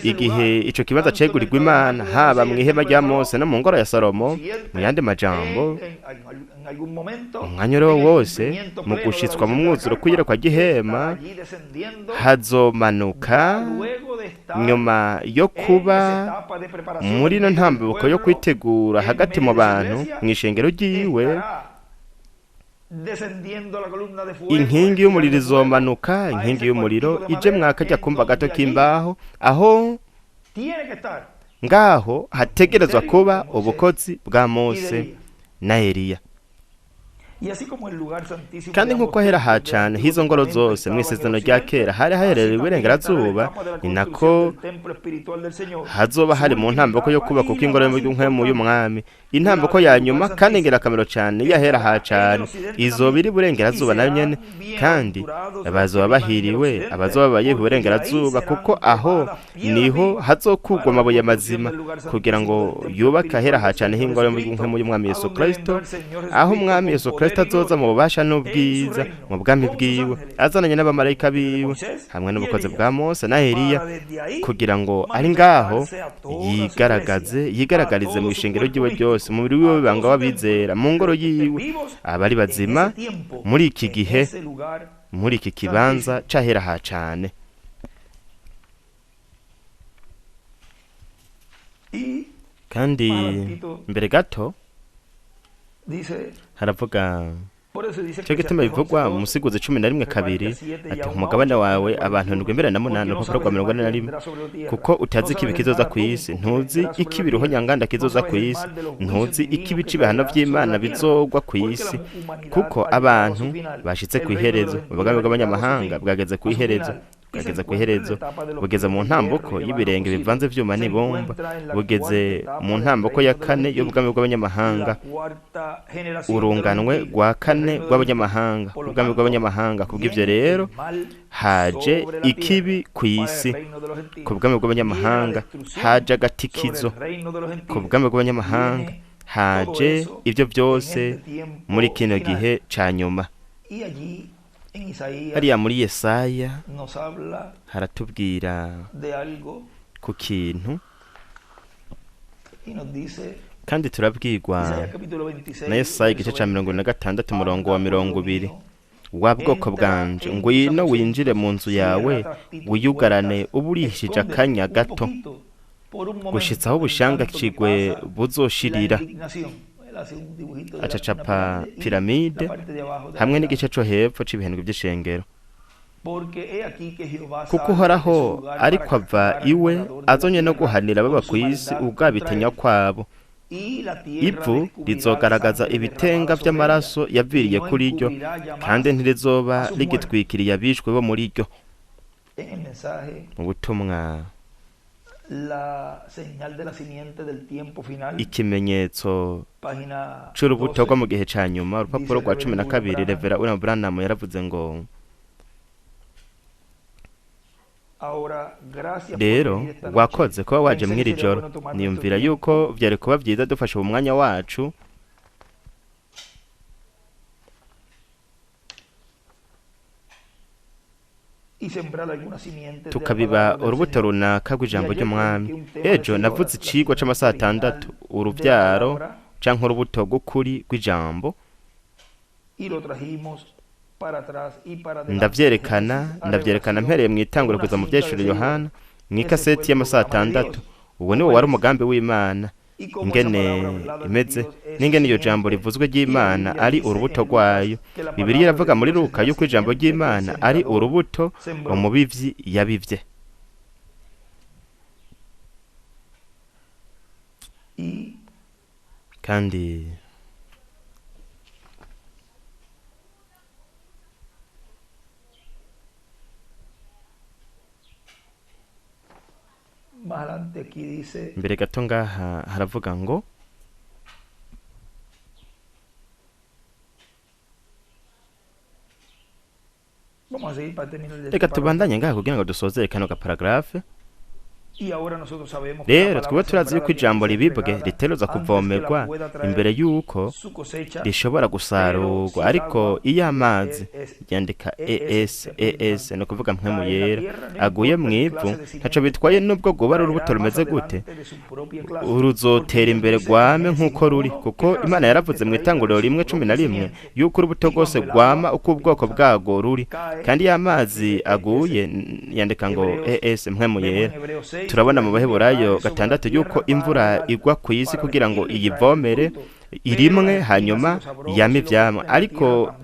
Speaker 2: igihe ico kibanza cegurirwa Imana, haba mu ihema rya Mose no mu ngoro ya Salomo, mu yandi majambo, umwanya uriwo wose mu gushitswa mu mwuzuro kw'iyerekwa ry'ihema hazomanuka, nyuma yo kuba muri ino ntambuko yo kwitegura hagati mu bantu mu ishengero ryiwe, inkingi y'umuriro izomanuka, inkingi y'umuriro ije mwakajya kumva gato k'imbaho. Aho ngaho hategerezwa kuba ubukozi bwa Mose na Eliya. Kandi nk'uko ahera ha cane h'izo ngoro zose mu isezerano rya kera hari haherereye iburengerazuba, ni nako hazoba hari mu ntambako yo kubaka uko ingoro y'inkwemu y'umwami. Intambako ya nyuma kandi ingirakamaro cane y'ahera ha cane izoba iri iburengerazuba nayo nyene, kandi bazoba bahiriwe abazoba babaye iburengerazuba, kuko aho niho hazokugwa amabuye mazima kugira ngo yubake ahera ha cane h'ingoro y'inkwemu y'umwami Yesu Kristo, aho umwami Yesu Kristo azoza mu bubasha n'ubwiza mu bwami bwiwe, azananye n'abamarayika biwe hamwe n'ubukozi bwa Mose na Eliya, kugira ngo ari ngaho yigaragaze, yigaragarize mu ishengero ryiwe ryose, umubiri wiwe w'ibanga w'abizera mu ngoro yiwe, abari bazima muri iki gihe, muri iki kibanza c'ahera ha cane. Kandi mbere gato haravuga, cyo gituma bivugwa mu musiguzi 11:2 ati umugabane wawe abantu 78, urupapuro rwa 41, kuko utazi ikibi kizoza ku isi, ntuzi ikibi nyanganda kizoza ku isi, ntuzi ikibi c'ibihano vy'Imana bizogwa ku isi, kuko abantu bashitse ku iherezo, ubwami bw'abanyamahanga bwageze ku iherezo, bwageze ku iherezo, bugeze mu ntambuko y'ibirenge bivanze vyuma n'ibumba, bugeze mu ntambuko ya kane y'ubwami bw'abanyamahanga, urunganwe rwa kane rw'abanyamahanga, ubwami bw'abanyamahanga. Kubw'ivyo rero haje ikibi ku isi, ku bwami bw'abanyamahanga haje agatikizo, ku bwami bw'abanyamahanga haje ivyo byose muri kino gihe ca nyuma. Hariya muri Yesaya haratubwira ku kintu, kandi turabwirwa na Yesaya igice ca 46 umurongo wa 20: wa bwoko bwanje, ngwino winjire mu nzu yawe, wiyugarane uburishije akanya gato, gushitsa aho ubushangacigwe buzoshirira. Acacapa piramide hamwe n'igice co hepfo c'ibihindwe vy'ishengero. Kuko Uhoraho ariko ava iwe azonye no guhanira baba ku isi ubwabitenya kwabo. Ivu rizogaragaza ibitenga vy'amaraso yaviriye kuri ryo, kandi ntirizoba rigitwikiriye abishwe bo muri ryo. Mu butumwa ikimenyetso c'urubuto rwo mu gihe ca nyuma, urupapuro rwa 12, Revera William Branham yaravuze ngo: rero wakoze kuba waje mw'iri joro, niyumvira yuko vyari kuba vyiza dufashe umwanya wacu tukabiba urubuto runaka rw'ijambo ry'umwami. Ejo navuze icigwa c'amasaha 6, uruvyaro canke urubuto rw'ukuri rw'ijambo, ndavyerekana mpereye mw'itanguro kuza mu vyeshuri Yohana mw'ikaseti y'amasaha 6. Uwo niwo wari umugambi w'Imana, ingene imeze n'ingene iyo jambo rivuzwe ry'Imana ari urubuto rwayo. Bibiliya iravuga muri Luka yuko ijambo ry'Imana ari urubuto umubivyi yabivye. Kandi mbere gato ngaha haravuga ngo: reka tubandanye ngaha kugira ngo dusozere kano gaparagrafe. Rero twebwe turazi yuko ijambo ribibwe riteruza kuvomerwa imbere yuko rishobora gusarurwa, ariko iyo amazi yandika es es, ni ukuvuga mpwemu yera, aguye mu ivu, ntaco bitwaye nubwo rwoba ari urubuto rumeze gute, ruzotera imbere rwame nk'uko ruri, kuko Imana yaravuze mu itanguriro 1:11 yuko urubuto rwose rwama uko ubwoko bwarwo ruri. Kandi iyo amazi aguye yandika ngo es mpwemu yera. Turabona mu Baheburayo 6 yuko imvura igwa ku isi kugira ngo iyivomere irimwe, hanyuma yame ivyamwa, ariko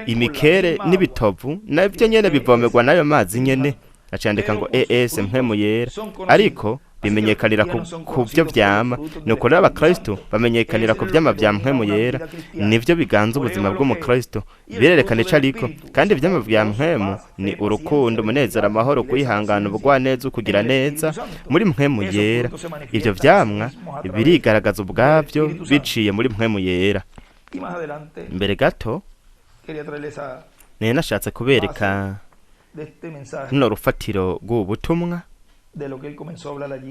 Speaker 2: imikere n'ibitovu navyo nyene bivomerwa n'ayo mazi nyene. Acandika ngo es mpwemu yera, ariko Bimenyekanira ku byo vyama. Nuko rero abakristo bamenyekanira ku vyama vya Mpwemu Yera, nivyo biganza ubuzima bw'umukristo, birerekana ico ariko. Kandi ivyama vya Mpwemu ni urukundo, umunezero, amahoro, kwihangana, ubugwaneza, ukugira neza muri Mpwemu Yera. Ivyo vyamwa birigaragaza ubwavyo biciye muri Mpwemu Yera. Mbere gato nari nashatse kubereka runo rufatiro rw'ubu butumwa,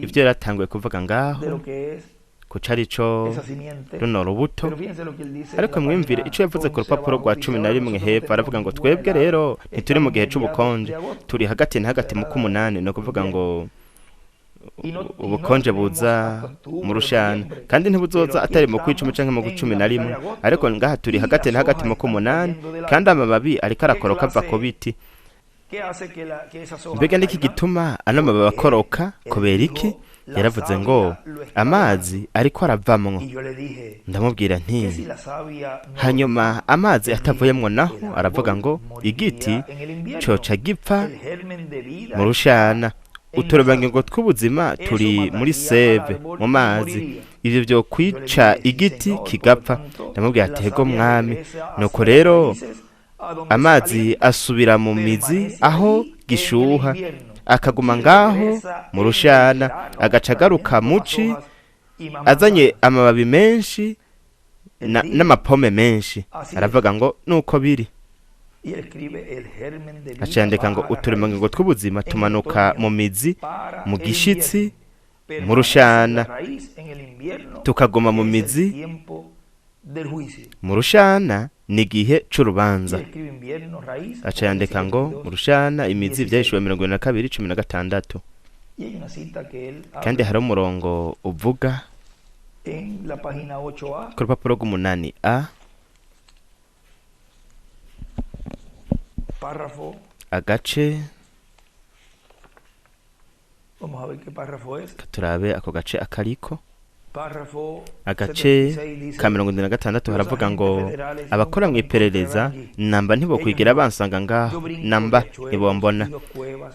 Speaker 2: ibyo yaratanguye kuvuga ngaho kuco arico runo rubuto. Ariko mwimvire ico yavuze ku rupapuro rwa 11 hepfo, aravuga ngo twebwe rero ntituri mu gihe c'ubukonje, turi hagati na hagati mu k'umunani, ni ukuvuga ngo ubukonje buza mu rushana, kandi ntibuzoza atari mu kw'icumi canke mu 11. Ariko ngaha turi hagati na hagati mu k'umunani, kandi amababi ariko arakoroka ava ku biti. Mbega niki gituma ano mababi akoroka? Kubera iki? Yaravuze ngo amazi ariko aravamwo. Ndamubwira nti hanyuma amazi atavuyemwo naho? Aravuga ngo igiti coca gipfa mu rushana, uturemangingo tw'ubuzima turi muri seve mu mazi, ivyo vyo kwica igiti kigapfa. Ndamubwira ati hego mwami. Nuko rero amazi asubira mu mizi aho gishuha, akaguma ngaho mu rushana, agaca agaruka muci azanye amababi menshi n'amapome menshi. Aravuga ngo nuko biri. Acandika ngo uturemangingo tw'ubuzima tumanuka mu mizi mu gishitsi mu rushana, tukaguma mu mizi mu rushana, ni igihe c'urubanza. Aca yandika ngo mu rushana imizi, Ibyahishuwe 22:16. Kandi hari umurongo uvuga ku rupapuro rw'umunani a, agace, turabe ako gace akariko, agace ka 76, haravuga ngo abakora mu iperereza namba ntibokwigira bansanga ngaho, namba ntibombona,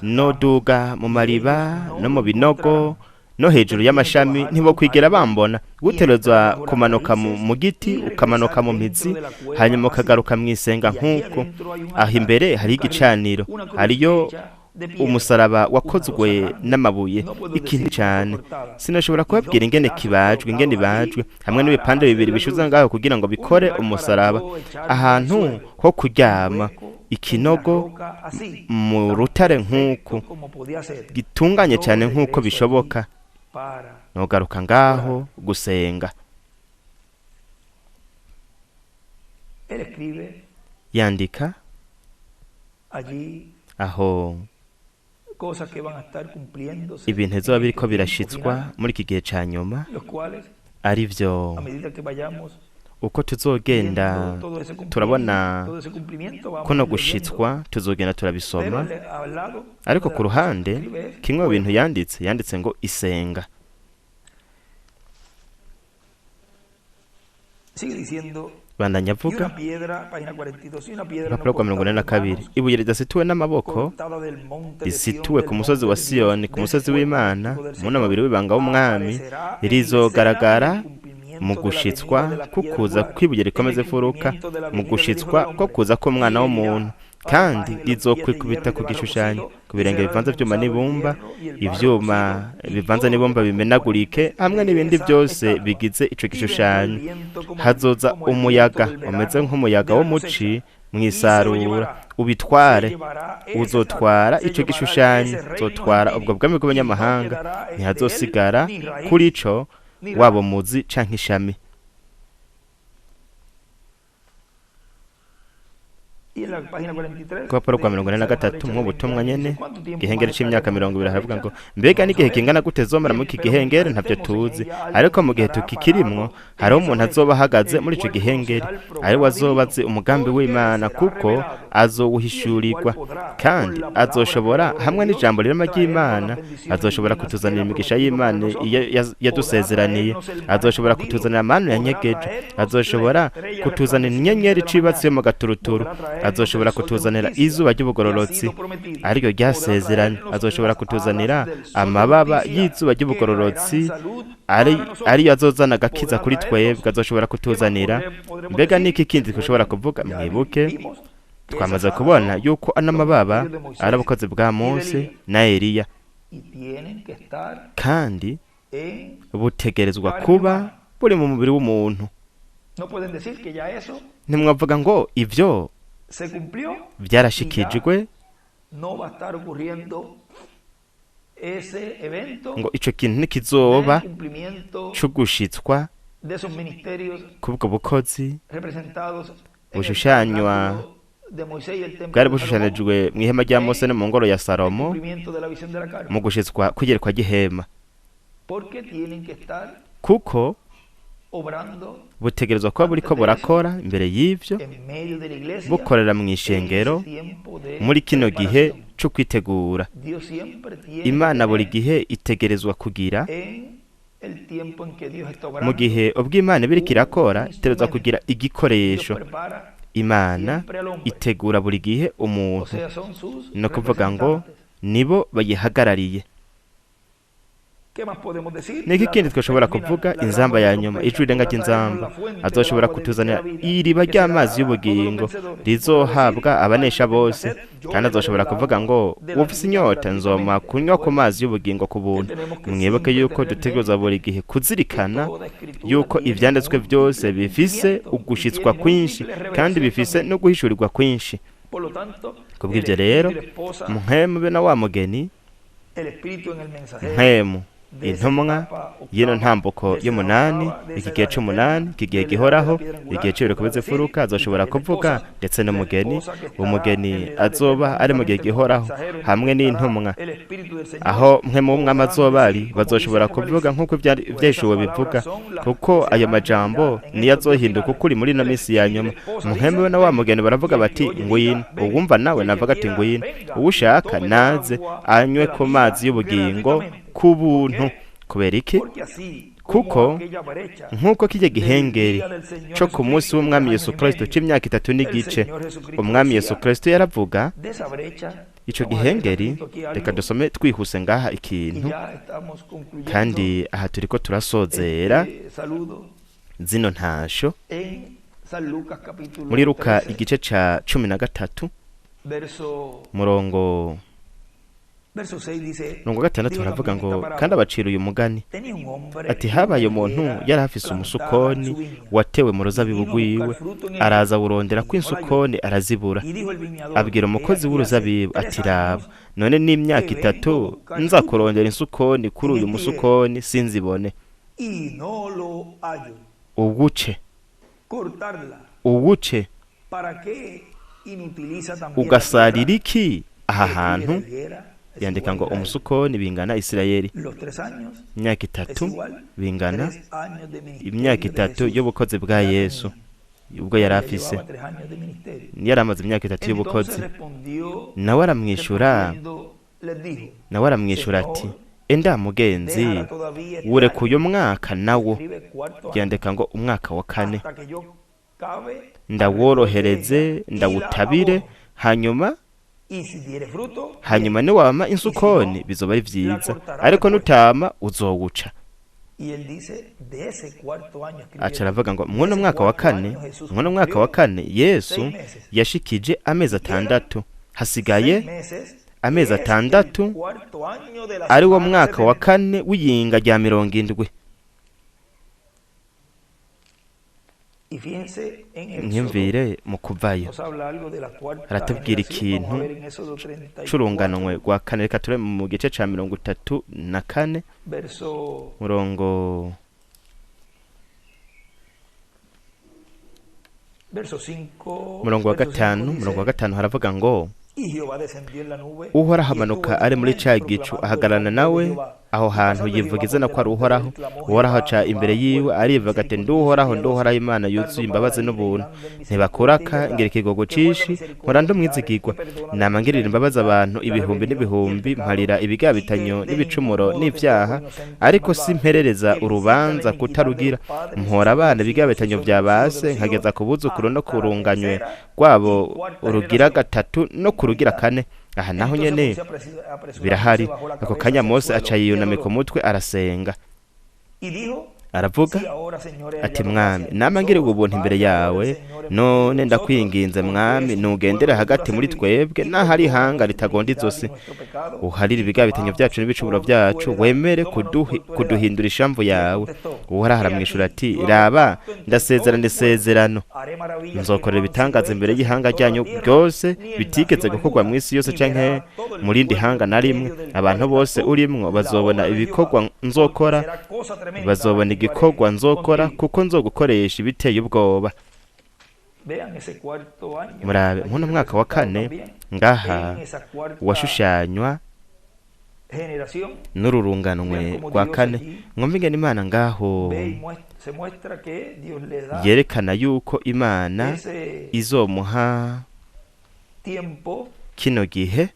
Speaker 2: noduga mu mariba no mu binogo no hejuru y'amashami, ntibokwigira bambona. Guterezwa kumanuka mu giti, ukamanuka mu mizi, hanyuma ukagaruka mu isenga nk'uko. Aho imbere hari igicaniro, hariyo umusaraba wakozwe n'amabuye, ikintu cyane sinashobora kubabwira ingene kibajwe, ingene ibajwe hamwe n'ibipande bibiri bishuza ngaho kugira ngo bikore umusaraba, ahantu ho kuryama, ikinogo mu rutare nk'uko gitunganye cyane nk'uko bishoboka. Nogaruka ngaho gusenga. Yandika aho ibintu bizoba biriko birashitswa muri iki gihe ca nyuma, ari vyo uko tuzogenda turabona kuno gushitswa, tuzogenda turabisoma. Ariko ku ruhande, kimwe mu bintu yanditse, yanditse ngo isenga. Bandanya avuga, urupapuro rwa 42, ibuye ridasituwe n'amaboko risituwe ku musozi wa Siyoni, ku musozi w'Imana, mu mubiri w'ibanga w'umwami, rizogaragara mu gushitswa kukuza kw'ibuye rikomeza imfuruka, mu gushitswa ko kuza k'umwana w'umuntu, kandi rizokwikubita ku gishushanyo, ku birenge bivanze vyuma n'ibumba, ivyuma bivanze n'ibumba bimenagurike hamwe n'ibindi byose bigize ico gishushanyo. Hazoza umuyaga umeze nk'umuyaga w'umuci mwisarura, ubitware, uzotwara ico gishushanyo, uzotwara ubwo bwami bw'abanyamahanga, ntihazosigara kuri ico waba muzi canke ishami. Ku rupapuro rwa 43 mu butumwa nyene, igihengeri c'imyaka 20, haravuga ngo mbega n'igihe kingana gute zomara muri iki gihengeri? Ntavyo tuzi, ariko mu gihe tukikirimwo hariho umuntu azoba ahagaze muri ico gihengeri, ari we azoba azi umugambi w'Imana, kuko azowuhishurirwa, kandi azoshobora hamwe n'ijambo rirema ry'Imana, azoshobora kutuzanira imigisha y'Imana iyo yadusezeraniye, azoshobora kutuzanira amanu yanyegeje, azoshobora kutuzanira inyenyeri icibatse mu gaturuturu, Azoshobora kutuzanira izuba ry'ubugororotsi ariryo ryasezeranye. Azoshobora kutuzanira amababa y'izuba ry'ubugororotsi ariyo azozana agakiza kuri twebwe. Azoshobora kutuzanira, mbega niki kindi dushobora kuvuga? Mwibuke, twamaze kubona yuko ano mababa ari abakozi bwa Mose na Eliya, kandi butegerezwa kuba buri mu mubiri w'umuntu. Ntimwavuga ngo ibyo byarashikijwe, ngo ico kintu ntikizoba c'ugushitswa kubwo bukozi bushushanywa bwari bushushanijwe mu ihema rya Mose no mu ngoro ya Salomo, mu gushitswa kw'igerekwa ry'ihema, kuko butegerezwa kuba buriko burakora imbere y'ivyo, bukorera mu ishengero muri kino gihe co kwitegura. Imana buri gihe itegerezwa kugira, mu gihe ubw'Imana biriko irakora, itegerezwa kugira igikoresho. Imana itegura buri gihe umuntu, ni ukuvuga ngo nibo bayihagarariye. Niki kindi twashobora kuvuga? Inzamba ya nyuma, ijwi rirenga ry'inzamba, azoshobora kutuzanira iriba ry'amazi y'ubugingo rizohabwa abanesha bose. Kandi azoshobora kuvuga ngo ufise inyota nzoma kunywa ku mazi y'ubugingo ku buntu. Mwibuke yuko dutegerezwa buri gihe kuzirikana yuko ivyanditswe byose bifise ugushitswa kwinshi kandi bifise no guhishurirwa kwinshi. Kubw'ivyo rero, mpwemu be na wa mugeni, mpwemu intumwa y'ino ntambuko y'umunani, iki gihe c'umunani, iki gihe gihoraho, igihe c'ibiriko bizifuruka, azoshobora kuvuga ndetse n'umugeni. Umugeni azoba ari mu gihe gihoraho hamwe n'intumwa, aho mpwemu w'umwami azoba ari, bazoshobora kuvuga nk'uko ivyashuwe bivuga, kuko ayo majambo niyo azohinduka ukuri muri ino minsi ya nyuma. Mpwemu we na wa mugeni baravuga bati ngwino. Uwumva nawe navuga ati ngwino. Uwushaka naze anywe ku mazi y'ubugingo ku buntu. Kubera iki? Kuko nk'uko kijya gihengeri co ku munsi w'umwami Yesu Kristo c'imyaka 3 n'igice, umwami Yesu Kristo yaravuga ico gihengeri. Reka dusome twihuse ngaha ikintu, kandi aha turiko turasozera zino ntasho muri Luka igice ca 13 murongo 6 baravuga ngo kandi abacira uyu mugani ati habaye umuntu yari afise umusukoni watewe mu ruzabibu rwiwe, araza awurondera kw'insukoni arazibura. Abwira umukozi w'uruzabibu ati raba, none n'imyaka 3 nza kurondera insukoni kuri uyu musukoni sinzibone, uwuce uwuce ugasarira iki aha hantu. Yandika ngo umusukoni bingana Isirayeli, imyaka 3 bingana imyaka 3 y'ubukozi bwa Yesu ubwo yari afise, yari amaze imyaka 3 y'ubukozi. Nawe aramwishura ati enda mugenzi, wureka uyu mwaka nawo. Yandika ngo umwaka wa 4 ndaworohereze ndawutabire, hanyuma niwama insukoni bizoba ari vyiza, ariko nutama uzowuca. Aca aravuga ngo mwuno mwaka wa 4, mwuno mwaka wa 4 Yesu yashikije amezi 6, hasigaye amezi 6 ari wo mwaka wa 4 w'iyinga rya 70. Mwiyumvire mu kuvayo aratubwira ikintu c'urunganwe rwa 4. Reka ture mu gice ca 34 murongo wa 5, murongo wa 5 haravuga ngo Uhoraho amanuka ari muri ca gicu, ahagararana nawe Aho hantu yivuga izina ko ari Uhoraho. Uhoraho aca imbere yiwe, arivuga ati: "Nduhoraho, nduhoraho, Imana yuzuye imbabazi n'ubuntu, ntibakuraka, ngira ikigogo cishi, nkora ndi umwizigirwa, nama ngirira imbabazi abantu ibihumbi n'ibihumbi, mparira ibigabitanyo n'ibicumuro n'ivyaha, ariko simperereza urubanza kutarugira. Mpora abana ibigabitanyo vya base, nkageza ku buzukuru no kurunganywe rwabo urugira gatatu no kurugira kane." Aha naho nyene birahari. Ako kanya Mose aca yiyunamika umutwe, arasenga, aravuga ati: "Mwami, nama ngirirwa ubuntu imbere yawe, none ndakwinginze Mwami, nugendere hagati muri twebwe, n'aho ari ihanga ritagonda izosi, uharire ibigabitanyo byacu n'ibicumuro byacu, wemere kuduhindura ishamvu yawe." Uhoraho aramwishura ati: "Raba, ndasezerana isezerano, nzokorera ibitangaza imbere y'ihanga ryanyu ryose bitigeze gukorwa mu isi yose canke mu rindi hanga na rimwe. Abantu bose urimwo bazobona ibikorwa nzokora, bazobona igikorwa nzokora, kuko nzogukoresha ibiteye ubwoba." Murabe nk'uno mwaka wa kane ngaha washushanywa n'ururunganwe rwa kane. Mwumve ingene Imana ngaho yerekana yuko Imana izomuha kino gihe,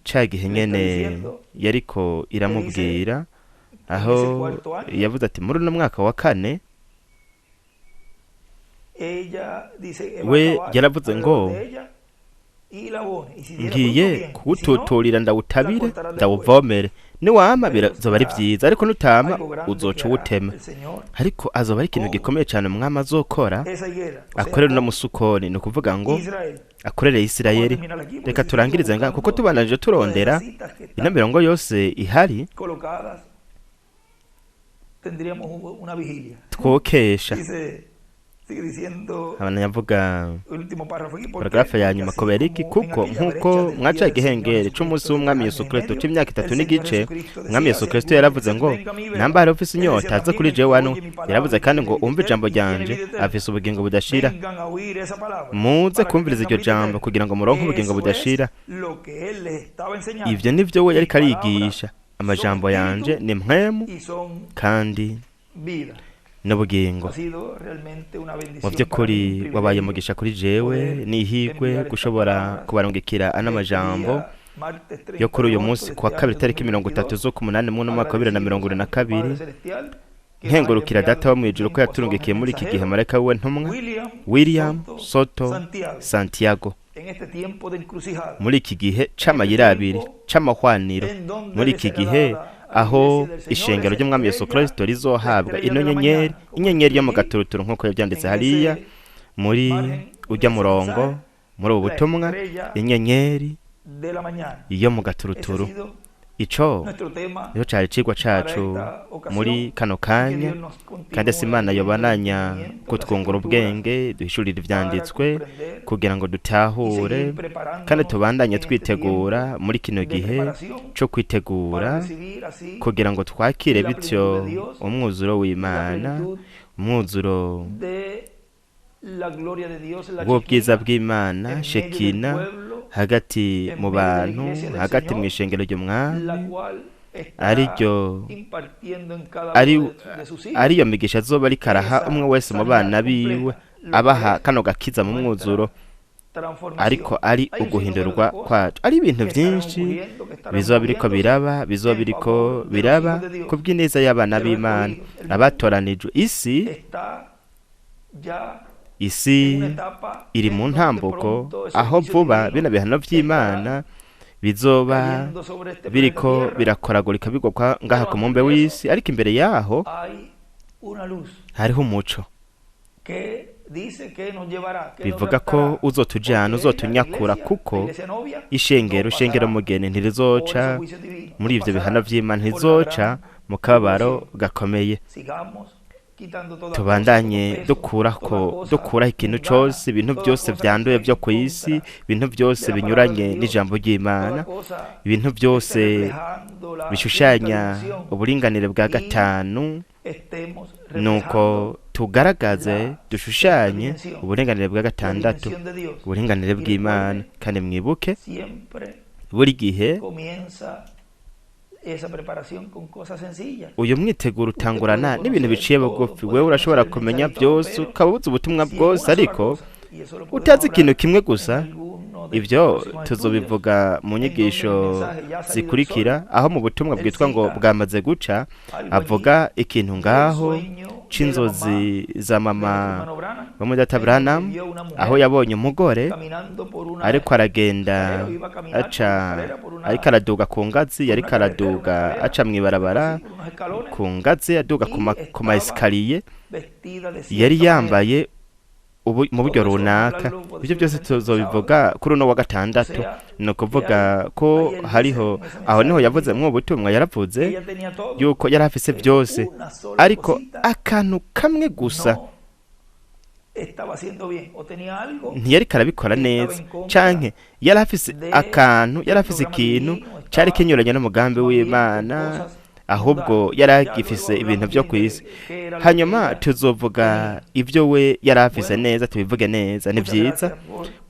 Speaker 2: ca gihe nyene yariko iramubwira, aho yavuze ati muri uno mwaka wa kane. We yaravuze ngo: "Ngiye kuwututurira, ndawutabire, ndawuvomere. Niwama bizoba ari vyiza, ariko nutama uzoca uwutema." Ariko azoba ari ikintu gikomeye cyane Umwami azokora, akorera uno musukoni, ni ukuvuga ngo akorere Isirayeli. Reka turangirize nga, kuko tubandanije turondera ino mirongo yose ihari twokesha. Abanyavuga paragrafe ya nyuma: "Kubera iki? Kuko nk'uko mwaca igihengeri c'umunsi w'Umwami Yesu Kristo c'imyaka 3 n'igice, Umwami Yesu Kristo yaravuze ngo: 'Namba hari ufise inyota, aze kuri jewe wano.' Yaravuze kandi ngo: 'Umva ijambo ryanje afise ubugingo budashira.' Muze kumviriza iryo jambo kugira ngo muronke ubugingo budashira." Ivyo nivyo we yariko arigisha: "Amajambo yanje ni mpwemu kandi n'ubugingo." Mu by'ukuri wabaye umugisha kuri jewe, n'ihigwe gushobora kubarungikira ano majambo yo kuri uyu munsi kuwa kabiri, tariki 30 z'ukumunani mu mwaka wa 2022, nkengurukira Data wo mu ijuru ko yaturungikiye muri iki gihe marayika wiwe ntumwa William Soto Santiago, muri iki gihe c'amayira abiri, c'amahwaniro, muri iki gihe aho ishengero ry'Umwami Yesu Kristo rizohabwa ino nyenyeri, inyenyeri yo mu gaturuturu, nk'uko yabyanditse hariya muri ujya murongo muri ubu butumwa, inyenyeri yo mu gaturuturu. Ico nico cari icigwa cacu muri kano kanya, kandi ese Imana yobananya kutwungura ubwenge, duhishurira ivyanditswe kugira ngo dutahure, kandi tubandanye twitegura muri kino gihe co kwitegura kugira ngo twakire bityo umwuzuro w'Imana, umwuzuro w'ubwiza bw'Imana, Shekina, hagati mu bantu, hagati mu ishengero ry'Umwami, ariryo ariyo migisha azoba ariko araha umwe wese mu bana biwe, abaha kano gakiza mu mwuzuro, ariko ari uguhindurwa kwacu. Ari ibintu byinshi bizoba biriko biraba, bizoba biriko biraba kubw'ineza y'abana b'Imana abatoranijwe. Isi iri mu ntambuko aho vuba bino bihano by'Imana bizoba biriko birakoragurika bigwa ngaha ku mumbe w'isi. Ariko imbere yaho hariho umuco bivuga ko uzotujana, uzotunyakura, kuko ishengero, shengero mugeni, ntirizoca muri ivyo bihano vy'Imana, ntizoca mu kababaro gakomeye. Tubandanye dukurako, dukuraho ikintu cose, ibintu byose vyanduye vyo ku isi, ibintu byose binyuranye n'ijambo ry'Imana, ibintu byose bishushanya uburinganire bwa gatanu, nuko tugaragaze, dushushanye uburinganire bwa gatandatu, uburinganire bw'Imana. Kandi mwibuke buri gihe Uyu mwiteguro utangurana n'ibintu biciye bugufi. Wewe urashobora kumenya byose, ukaba uzi ubutumwa bwose, ariko utazi ikintu kimwe gusa. Ibyo tuzobivuga mu nyigisho zikurikira, aho mu butumwa bwitwa ngo bwamaze guca, avuga ikintu ngaho c'inzozi za mama wa mudata Branham, aho yabonye umugore ariko aragenda aca, ariko araduga ku ngazi, yariko araduga aca mw'ibarabara ku ngazi, aduga ku ma escalier, yari yambaye mu buryo runaka. Ibyo byose tuzobivuga kuri uno wa gatandatu. Ni ukuvuga ko hariho aho niho yavuze mu butumwa, yaravuze yuko yari afise byose, ariko akantu kamwe gusa ntiyariko arabikora neza, canke yari afise akantu, yari afise ikintu cari kinyuranye n'umugambi w'Imana, ahubwo yari agifise ibintu byo ku isi. Hanyuma tuzovuga ibyo we yari afise neza, tubivuge neza. Ni byiza,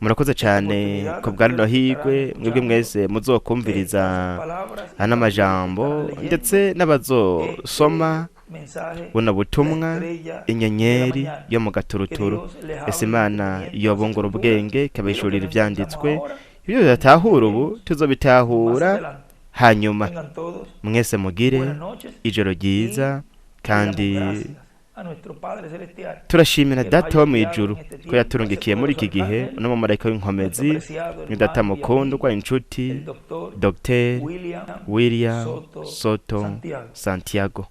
Speaker 2: murakoze cyane ku bwa rino higwe, mwebwe mwese muzokumviriza ano majambo, ndetse n'abazosoma buno butumwa, inyenyeri yo mu gaturuturu. Ese Imana yobungura ubwenge, ikabishurira ibyanditswe, ibyo bidatahura ubu tuzobitahura hanyuma. Mwese mugire ijoro ryiza, kandi turashimira Data wo mu ijuru ko yaturungikiye muri iki gihe uno mumarayika w'inkomezi, ni Data mukundwa, inshuti, Dr William Soto Santiago.